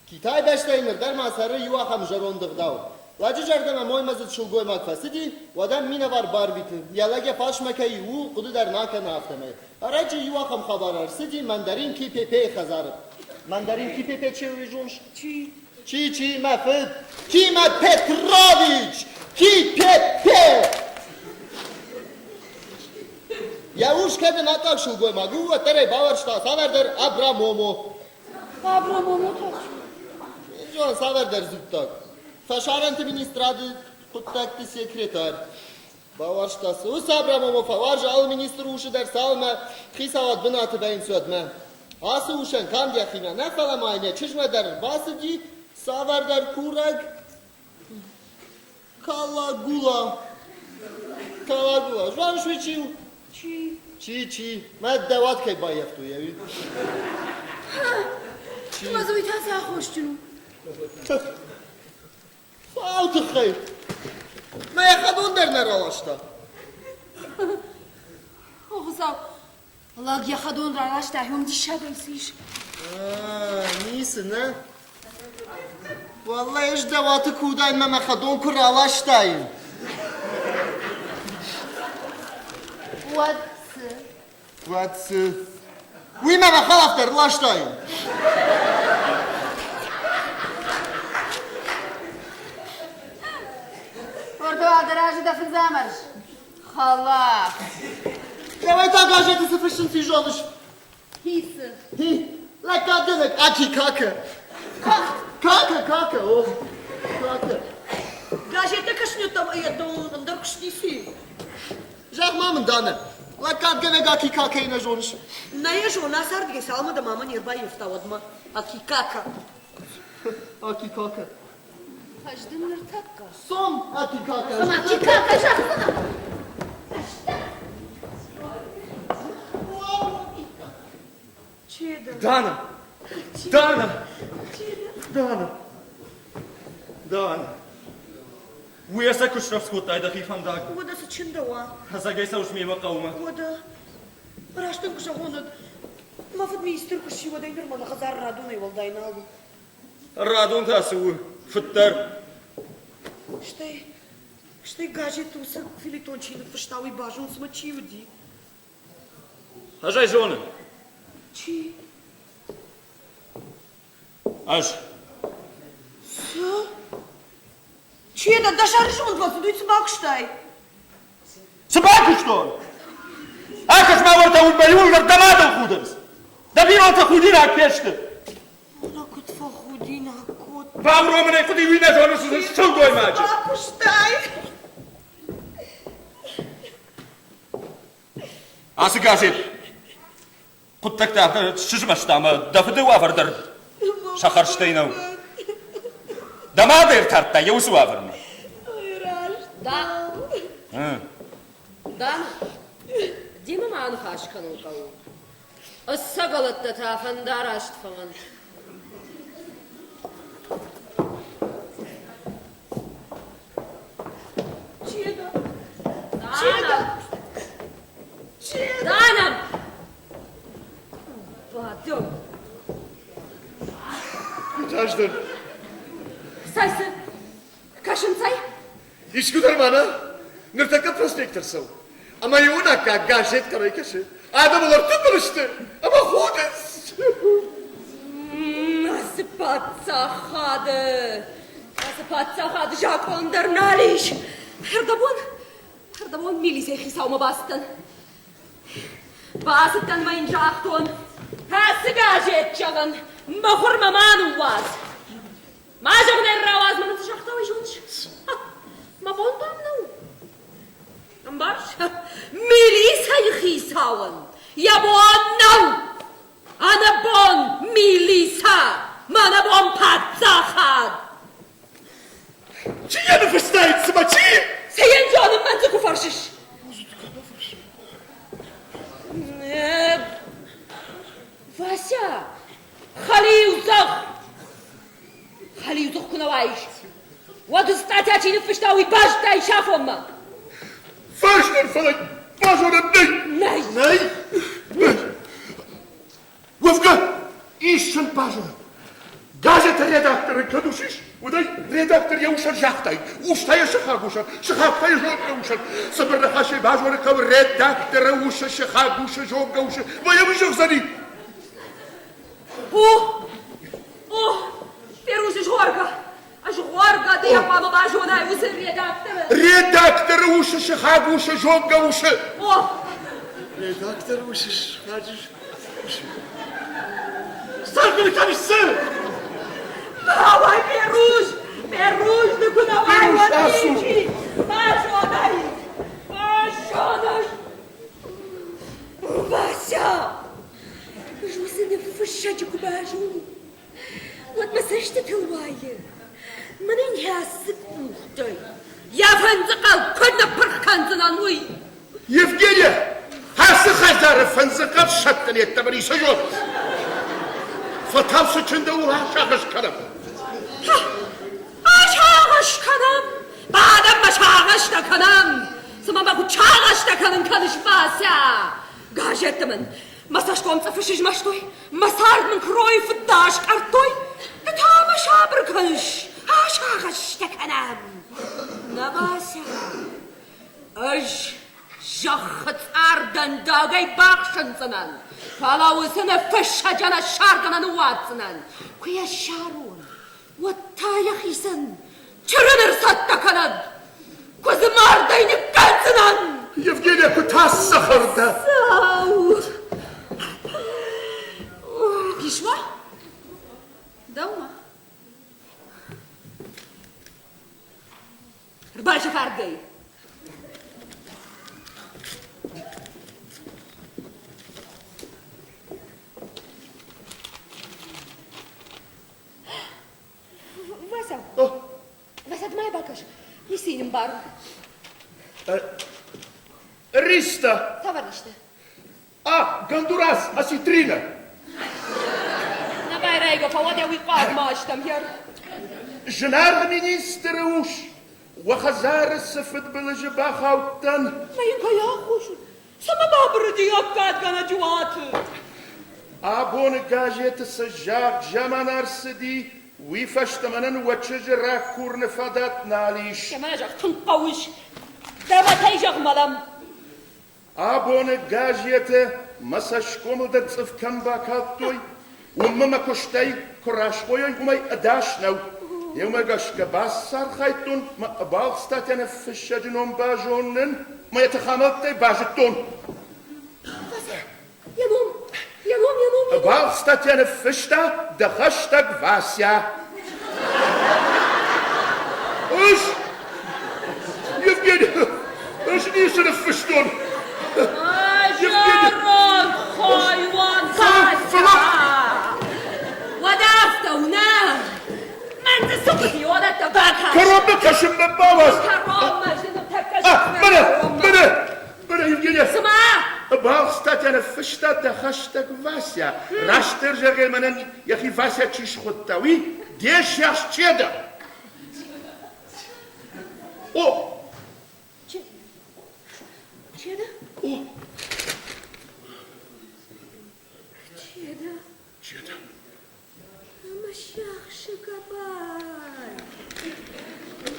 Китай бӕстӕйы ныр дӕр ма цӕры иу ахӕм зӕронд ӕгъдау. Лӕджы зӕрдӕмӕ моймӕдзыд сылгоймаг фӕцыди, уӕд ӕм минӕвар барвиты, йӕ лӕг йӕ фарсмӕ кӕй у, хъуыды дӕр ма кӕны афтӕмӕй. Ӕрӕджы иу ахӕм хабар ӕрцыди мандарин Кипепейы хӕдзары. Мандарин Кипепе чи уый зоныс? Чи? Чи, чи, мӕ фыд? Кима Петрович! Кипепе! Йӕ ус кӕд ӕнаккаг сылгоймаг у, уӕддӕр ӕй бауарзта цавӕрдӕр Абрамомо. Абрамомо та чи? Зон, цавӕрдӕр дзуттаг. Фӕсарӕнты министрады хъуыддӕгты секретарь. Бауарзта цы уыцы Абрамомо фӕуарзы алы министры усы дӕр, цалынмӕ хицауад бынаты вӕййынц, уӕдмӕ. Ацы усӕн канд йӕхимӕ нӕ, фӕлӕ ма йын йӕ чызгмӕ дӕр ӕрбацыди цавӕрдӕр курӕг Калагула. Калагула. Зоныс уый чи у? Чи? Чи, чи? Мӕ дӕ уат кӕй баййӕфтой, ӕви? Чи? Ӕмӕ дзы уый та цы аххосджын у? Фау тыххӕй. Мӕ хӕдон дӕр нӕ раласта. О, Хуыцау, лӕг йӕ хӕдон раласта, уым диссагӕй цы ис? Ницы, нӕ? Уӕллӕй, ӕз дӕ уаты куы уыдаин мӕ мӕ хӕдон куы раластаин. Уӕд цы? Уӕд цы? Уый мӕ мӕ хӕлаф дӕр ластаин. Уӕртӕ дӕ разы дӕ фындз амӕрз. Хӕлаф. Дӕуӕй та газеты цы фыссынц, уый зоныс? Хицы. Хи. Лӕггадгӕнӕг Аки Кака. Кака, Кака, о. Кака. Газеттӕ кӕсынӕттӕм ӕндӕр куыст ницы и. Зӕгъ-ма мын, Дана, лӕггадгӕнӕг Аки Какайы нӕ зоныс? Нӕ йӕ зонын, ацы ардыгӕй цалынмӕ дӕ мама не рбаййӕфта, уӕдмӕ. Аки Кака. Аки Кака. Ӕз дын ныртӕккӕ. Цом, Аки Кака. Аки Кака зӕгъдзынӕ. Дана! Дана! Дана! Дана! Уый ӕцӕг куы срӕвдз кодтай дӕхи фӕндаг. Уӕдӕ цы чындӕуа? Ӕцӕгӕй цӕуыс мемӕ хъӕумӕ. Уӕдӕ, раст дын куы зӕгъон, уӕд мӕ фыд министр куы сси, уӕдӕй нырмӕ нӕ хӕдзар радонӕй уӕлдай нал у. Радон та цы у? Фыддӕр. Стӕй, стӕй газеты уыцы фелетон чи ныффыста, уый базон, цымӕ чи уыди? Ӕз ӕй зонын. Чи? Ӕз. Цы? Чи дӕ? Дӕ сӕры зонд бацыд, уый цы бакуыстай? Цы бакуыстон? Акӕс-ма уӕртӕ уынмӕ, иууылдӕр дӕ мадыл худынц. Дӕ бинонтӕ худинаг фесты. Мӕнӕ куыд фӕхудинаг кодта. Бауромын ӕй хъуыди, уый нӕ зоныс сылгоймаджы. Бакуыстай? Ацы газет хъуыддӕгтӕ сызмӕста ӕмӕ дӕ фыды уавӕр дӕр сӕ хӕрзтӕй нӕу. Дӕ мад ӕртардта йӕ уыцы уавӕрмӕ. Да. Дана, демӕ ма аныхас кӕнын хъӕуы. Ӕцӕгӕлӕттӕ та фӕндараст фӕуӕнт. Чи дӕ? Чи дӕ? Чи дӕ? Дана! Бадӕг! Раздӕр. Цӕй цы? Кӕсын цӕй? Искуыдӕр ма нӕ? Ныртӕккӕ проспектор цӕуы. Ӕмӕ иунӕггаг газет кӕмӕй кӕсы, адӕмыл ӕртымбыл сты ӕмӕ худынц. Ацы паддзахады, ацы паддзахады закъон дӕр нал ис. Ӕрдӕбон, ӕрдӕбон милицӕйы хицаумӕ бацыдтӕн. Бацыдтӕн мӕ йын загътон, кӕцы газет, зӕгъын, мыхуырмӕ ма ныууадз. Ма зӕгъ, нӕ рауадз, мӕнӕн цы загъта, уый зоныс? Мӕ бон дам нӕу. Ӕмбарыс? Милицӕйы хицауӕн йӕ бон нӕу! Ӕнӕбон милицӕ! Мӕнӕбон паддзахад! Чи йӕ ныффыстаид, цымӕ, чи? Цы йын зонын, мӕн дзы куы фӕрсыс? Вася, хӕлиудзых! Хӕлиудзых куы нӕ уаис, уӕд статья чи ныффыста, уый базыдтай сафонмӕ. Фӕстӕр, фӕлӕ базонӕн нӕй. Нӕй. Нӕй? Нӕй. Уӕвгӕ, ис сын базонӕн. Газеты редакторы кӕд усис, уӕд редактор йӕ усӕн загътай, ус та йӕ сыхаг усӕн, сыхаг та йӕ зонгӕ усӕн. Цыбыр ныхасӕй базоны хъӕуы редакторы усы, сыхаг усы, зонгӕ усы, мӕ йӕм зӕгъдзӕни. О, о, Перуз згъоргӕ, згъоргӕ, ды йӕ хъуамӕ базонай уыцы редакторы. Редакторы усы, сыхаг усы, зонгӕ усы. О! Редакторы усы, сыхаджы усы. Царды кӕныс цы? Давай, Перуз, Перуз, ды куы давай, уӕд ничи базонай, базонай. Вася! Ӕз уыцы ныффыссӕджы куы базонин, уӕд мӕ цӕстытыл уайы, мӕнӕн йӕ ацы къухтӕй йӕ фӕндзыхъӕл куыд ныппырх кӕндзынӕн, уый. Евгения, ацы хӕдзары фӕндзыхъӕл сӕттын йеддӕмӕ ницы зоныс. Фӕлтау цы чындӕуыл асагъӕс кӕнӕм. Асагъӕс кӕнӕм! Бадӕм ма сагъӕстӕ кӕнӕм! Цыма мӕ куыд сагъӕстӕ кӕнын кӕныс, Вася? Вася! Газеттӕ мын мӕ цӕсгом цъыфы сызмӕстой, мӕ цард мын куыройы фыдтӕ аскъӕрдтой. Ды та мӕ сабыр кӕныс, асагъӕстӕ кӕнӕм. Нӕ, Вася, ӕз зӕххы цъар дӕндагӕй бахсындзынӕн, фӕлӕ уыцы ныффыссӕджы ӕнӕссаргӕ нӕ ныууадздзынӕн. Куы йӕ ссарон, уӕд та йӕхицӕн чырын ӕрцӕттӕ кӕнӕд. Куы дзы мардӕй ныккӕндзынӕн! Евгения, куы та сахар дӕ? Сау! Письмо? Дӕумӕ. Рбайсӕфардӕй. Вася, Вася, ма бакӕс, ницы йын ӕмбарын. Риста. Цавӕр ристы? А, Гондурас, осетрина. Нӕ байрайгӕ, фӕуӕд уый хъуаг ма стӕм, хер. Зынаргъ министры ус, уӕ хӕдзары цы фыдбылызы бахаудтӕн. Мӕ йын кӕй аххос у? Цӕмӕ бабырыди аккаггӕнӕджы уаты? Абоны газеты цы загъд-замана ӕрцыди, уый фӕстӕ мӕнӕн уӕ чызджы ракурыны фадат нал ис. Кӕмӕ зӕгъ, тынг хъӕуыс. Дӕ мӕтӕй зӕгъ, мӕлӕм. Абоны газеты мӕ цӕсгомыл дӕр цъыф кӕм бакалдтой, уым мӕ мӕ куыстӕй куы расхойой, уымӕй ӕдас нӕу. Уымӕ гӕсгӕ бацархайдтон мӕ ӕбалгъ статья ныффыссӕджы ном базонын, мӕ йӕ тыхамӕлттӕй базыдтон. Йӕ ном, йӕ ном, йӕ ном. Ӕбалгъ статья ныффыста дӕ хӕстӕг Вася. Ӕз, Евгений, ӕз ницы ныффыстон. Зӕронд хайуан Вася! Уӕдӕ афтӕ у, нӕ? Мӕн дзы цы хъуыди, уӕдӕттӕ бакӕс. Кӕронмӕ кӕсынмӕ бауадз. Кӕронмӕ, ныртӕккӕ Мӕнӕ, мӕнӕ, мӕнӕ, Евгения. Цыма? Ӕбалгъ статья ныффыста дӕ хӕстӕг Вася. Растдӕр зӕгъӕй мӕнӕн йӕхи Вася чи схуыдта, уый де сиахс Чеда. О! Чеда? О! Чеда? Чеда. Ӕмӕ сиахсы гӕбаз.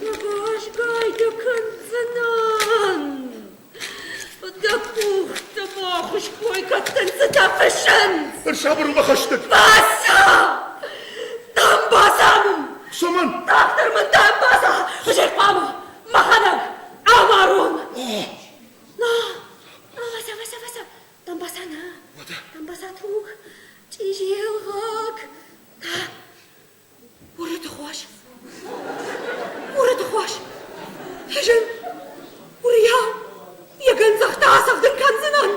Гӕбазгай дӕ кӕндзынӕн. Дӕ къухты ма хуыскъой кӕттындзытӕ фыссынц. Ӕрсабыр у мӕ хӕстӕг. Вася! Дамбаца мын! Цӕмӕн? Тагъддӕр мын дамбаца! Ӕз ӕй хъуамӕ мӕхӕдӕг амарон! На, на, Вася, Вася, Вася, дамбаца на. Дамбаца туг, чъизи ӕлгъаг. На, Уырыты хос. Уырыты хос. Ӕз ын уырыйау йӕ гӕндзӕхтӕ ацӕгъдын кӕндзынӕн.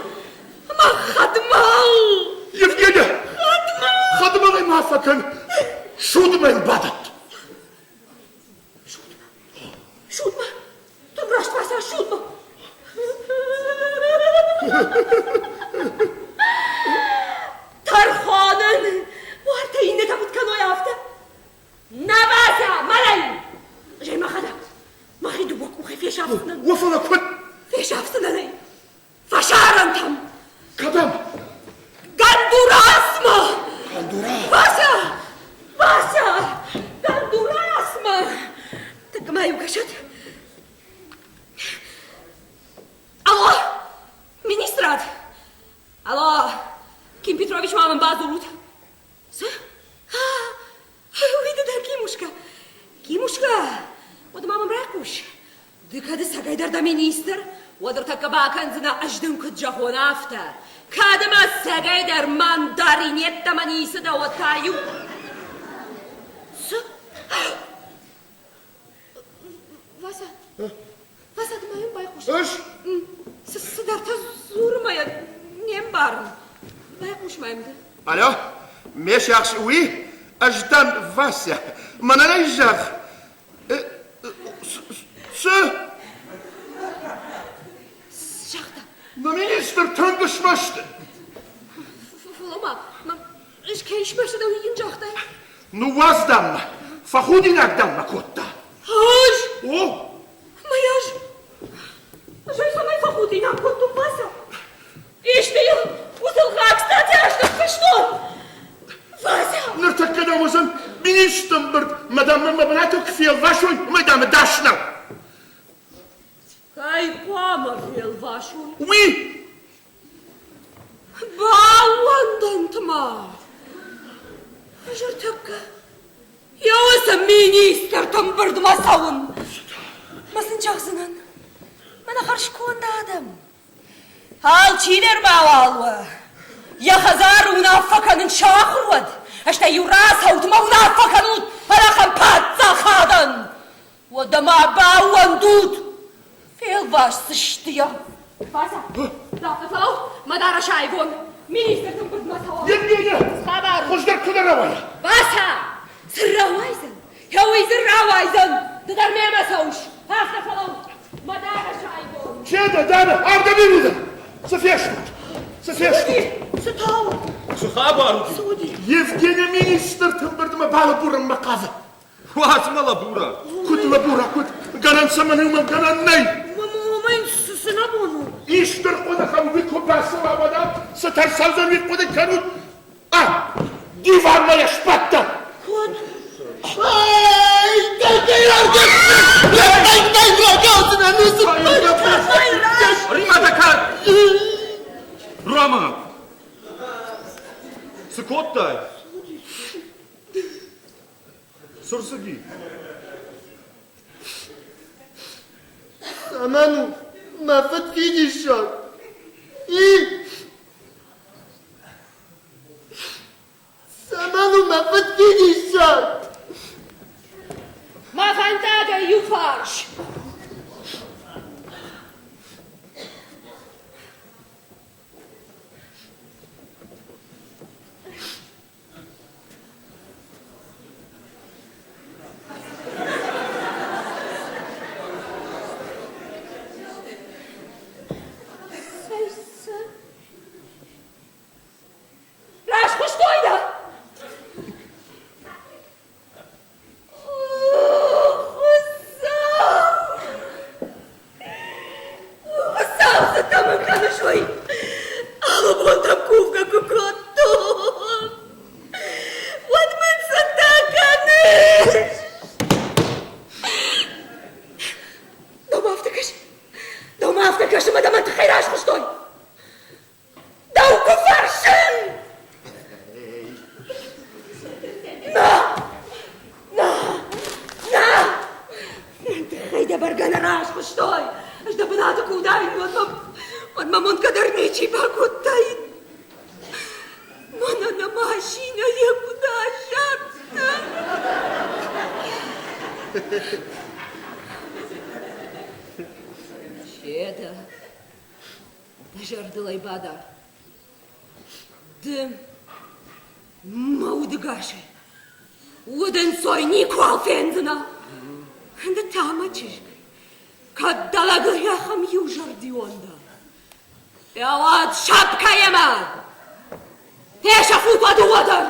Ӕмӕ хӕдмӕл! Евгения! Хӕдмӕл! Хӕдмӕлӕй ма фӕкӕн! Судмӕ йыл бадӕтт! Судмӕ? Судмӕ? Тынг раст Вася, судмӕ! Тӕрхонӕн уартӕ иннӕтӕ куыд кӕной, афтӕ? Нӕ, Вася, мӕлӕй! Ӕз мӕхӕдӕг мӕхи дыууӕ къухӕй фесафдзынӕн. Уӕ фӕлӕ куыд? Фесафдзынӕн ӕй. Фӕсарӕнтӕм. Кӕдӕм? Гондурасмӕ! Гондурас? Вася! Вася! Гондурасмӕ! Тӕккӕ ма иу кӕсӕд. Алло! Министрад! Алло! Ким Петрович ма мын бадзурут. Цы? Уый ды дӕ, Кимушка. Кимушка, уӕд ма мӕм райхъус. Ды кӕд ӕцӕгӕйдӕр дӕ министр, уӕд ӕртӕккӕ бакӕндзынӕ, ӕз дын куыд зӕгъон, афтӕ. Кӕд ӕмӕ ӕцӕгӕйдӕр мандарин йеддӕмӕ ницы дӕ, уӕд та иу... Цы? Вася, Вася, ды ма йӕм байхъус. Ӕз? Цыдӕртӕ дзуры мӕ йӕ не мбарын. Байхъус ма йӕм ды. Алло, ме сиахс уый? Ӕз дӕн Вася. Мӕнӕн ӕй зӕгъ. Цы? Загъта. Нӕ министр тынг смӕсты. Фӕлӕ ма, ӕз кӕй смӕсты дӕн, уый йын загътай? Ныууадз, дам мӕ, фӕхудинаг, дам мӕ кодта. Ӕз? О! Мӕ ӕз? Ӕз ӕй цӕмӕй фӕхудинаг кодтон, Вася? хъуамӕ фелвасон? Уый! Баууӕндӕнт ма! Ӕз ӕртӕккӕ йӕ уыцы министрты ӕмбырдмӕ цӕуын. Мӕ сын зӕгъдзынӕн, мӕнӕ хӕрзконд адӕм. Алчидӕр ма уал уӕ йӕ хӕдзары уынаффӕ кӕнын сахуыр уӕд, стӕй иу рацӕут мӕ уынаффӕ кӕнут ӕнӕхъӕн паддзахадӕн. Уӕдӕ ма баууӕндут, фелвасдзысты йӕ. Вася, афтӕ фӕлӕуу, мӕ дарӕс аивон. Министрты ӕмбырдмӕ цӕуӕм. Евгения! Хабар! Хуыздӕр куы нӕ рауайа. Вася, цы рауайдзӕн? Уый дзы рауайдзӕн! Ды дӕр мемӕ цӕуыс. Афтӕ фӕлӕуу, мӕ дарӕс аивон. Чеда, Дана, ардӕм иуылдӕр! Цы фестут? Цы фестут? Цы та у? Цы хабар уыди? Цы уыди? Евгения министрты ӕмбырдмӕ балӕбурынмӕ хъавы. Уадз мӕ лӕбура. Куыд лӕбура, куыд? Гӕнӕн цӕмӕн у, мӕн гӕнӕн нӕй. Уымӕн цы нӕ бон у? Исты рхъуыды хъӕуы, уый куы бацӕуа, уӕд ам цы тӕрсӕудзӕн, уый хъуыды кӕнут. А, диванмӕ йӕ сбӕттӕм. Куыд? Рима дӕ кард! Рома! Цы кодтай? Цы рцыди? Цӕмӕн у мӕ фыд фидиссаг? И? Цӕмӕн у мӕ фыд фидиссаг? Мӕ фӕндагӕй иуфарс. Расхуыстой дӕ! Хуыцау! Хуыцау, цытӕ мын кӕныс уый? Алы бон дӕм кувгӕ куы кодтон, уӕд мын цытӕ кӕныс? Дӕумӕ афтӕ кӕсы, дӕумӕ афтӕ кӕсы, мӕ дӕ мӕн тыххӕй расхуыстой. Дӕу куы фӕрсын! Нӕ! Нӕ! Нӕ! Тыххӕй дӕ бӕргӕ нӕ расхуыстой. Ӕз дӕ бынаты куы уыдаин, уӕд мӕм, уӕд мӕ монтгӕ дӕр ничи бакодтаид. Мӕнӕ нӕ машинӕ йӕ куыд аззадтӕ. Чеда, Дӕ зӕрдыл ӕй бадар. Ды мӕ удыгасӕй удӕнцой никуал фендзынӕ. Ды та, мӕ чызг, кӕд дӕ лӕгыл ахӕм иузӕрдион дӕ, фӕуӕд шапкӕимӕ! Фесӕфут уӕ дыууӕ дӕр!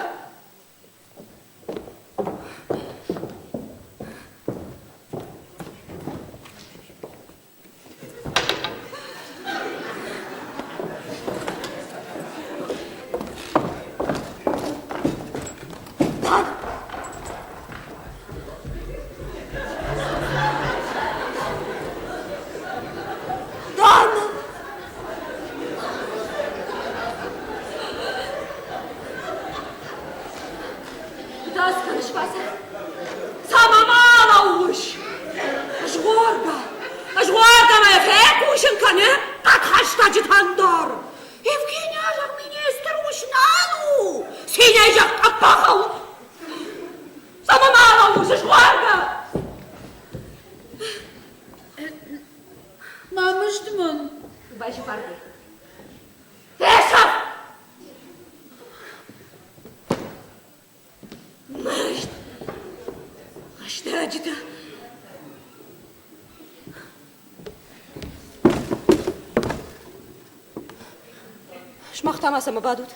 Дана! Куыд кӕныс, Вася? Цӕмӕ ма лӕууыс? Згъоргӕ, згъоргӕ мӕ фехъусын кӕны хъӕдхӕстӕджытӕн дӕр. Евгения зӕгъ, министр ус нал у, цинӕй зӕгъ, къӕппӕгъыл. Цӕмӕ ма лӕууыс, згъоргӕ? Мӕ мызд мын. Байсыфарди. Фесӕф! Мызд! Хӕстӕджытӕ! Сымах та ма цӕмӕ бадут?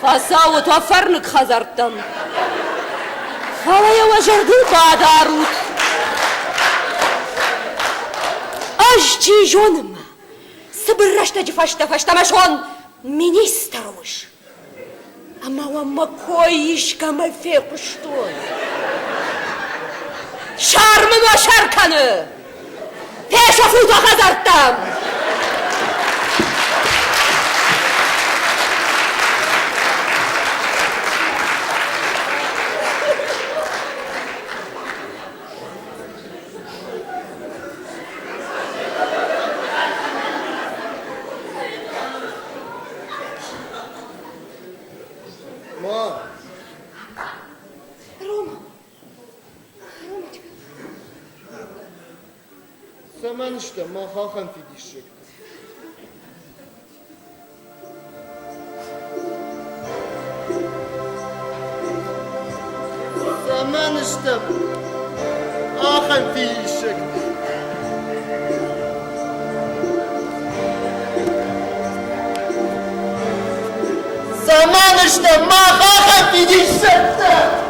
Фӕцӕут уӕ фӕрныг хӕдзӕрттӕм. Фӕлӕ йӕ уӕ зӕрдыл бадарут. Ӕз чи зоны мӕ, Цыбыр рӕстӕджы фӕстӕ фӕстӕмӕ сон министр ус. Ӕмӕ уӕ мӕ кой искӕмӕй фехъуыстон. мын уӕ сӕр кӕны! Фесӕфут уӕ хӕдзӕрттӕм! Ма. Рома. Ромочка. Цӕмӕн стӕм мах ахӕм фидиссӕгтӕ? Цӕмӕн стӕм ахӕм фидиссӕгтӕ? Цӕмӕн стӕм мах ахӕм фидиссӕгтӕ?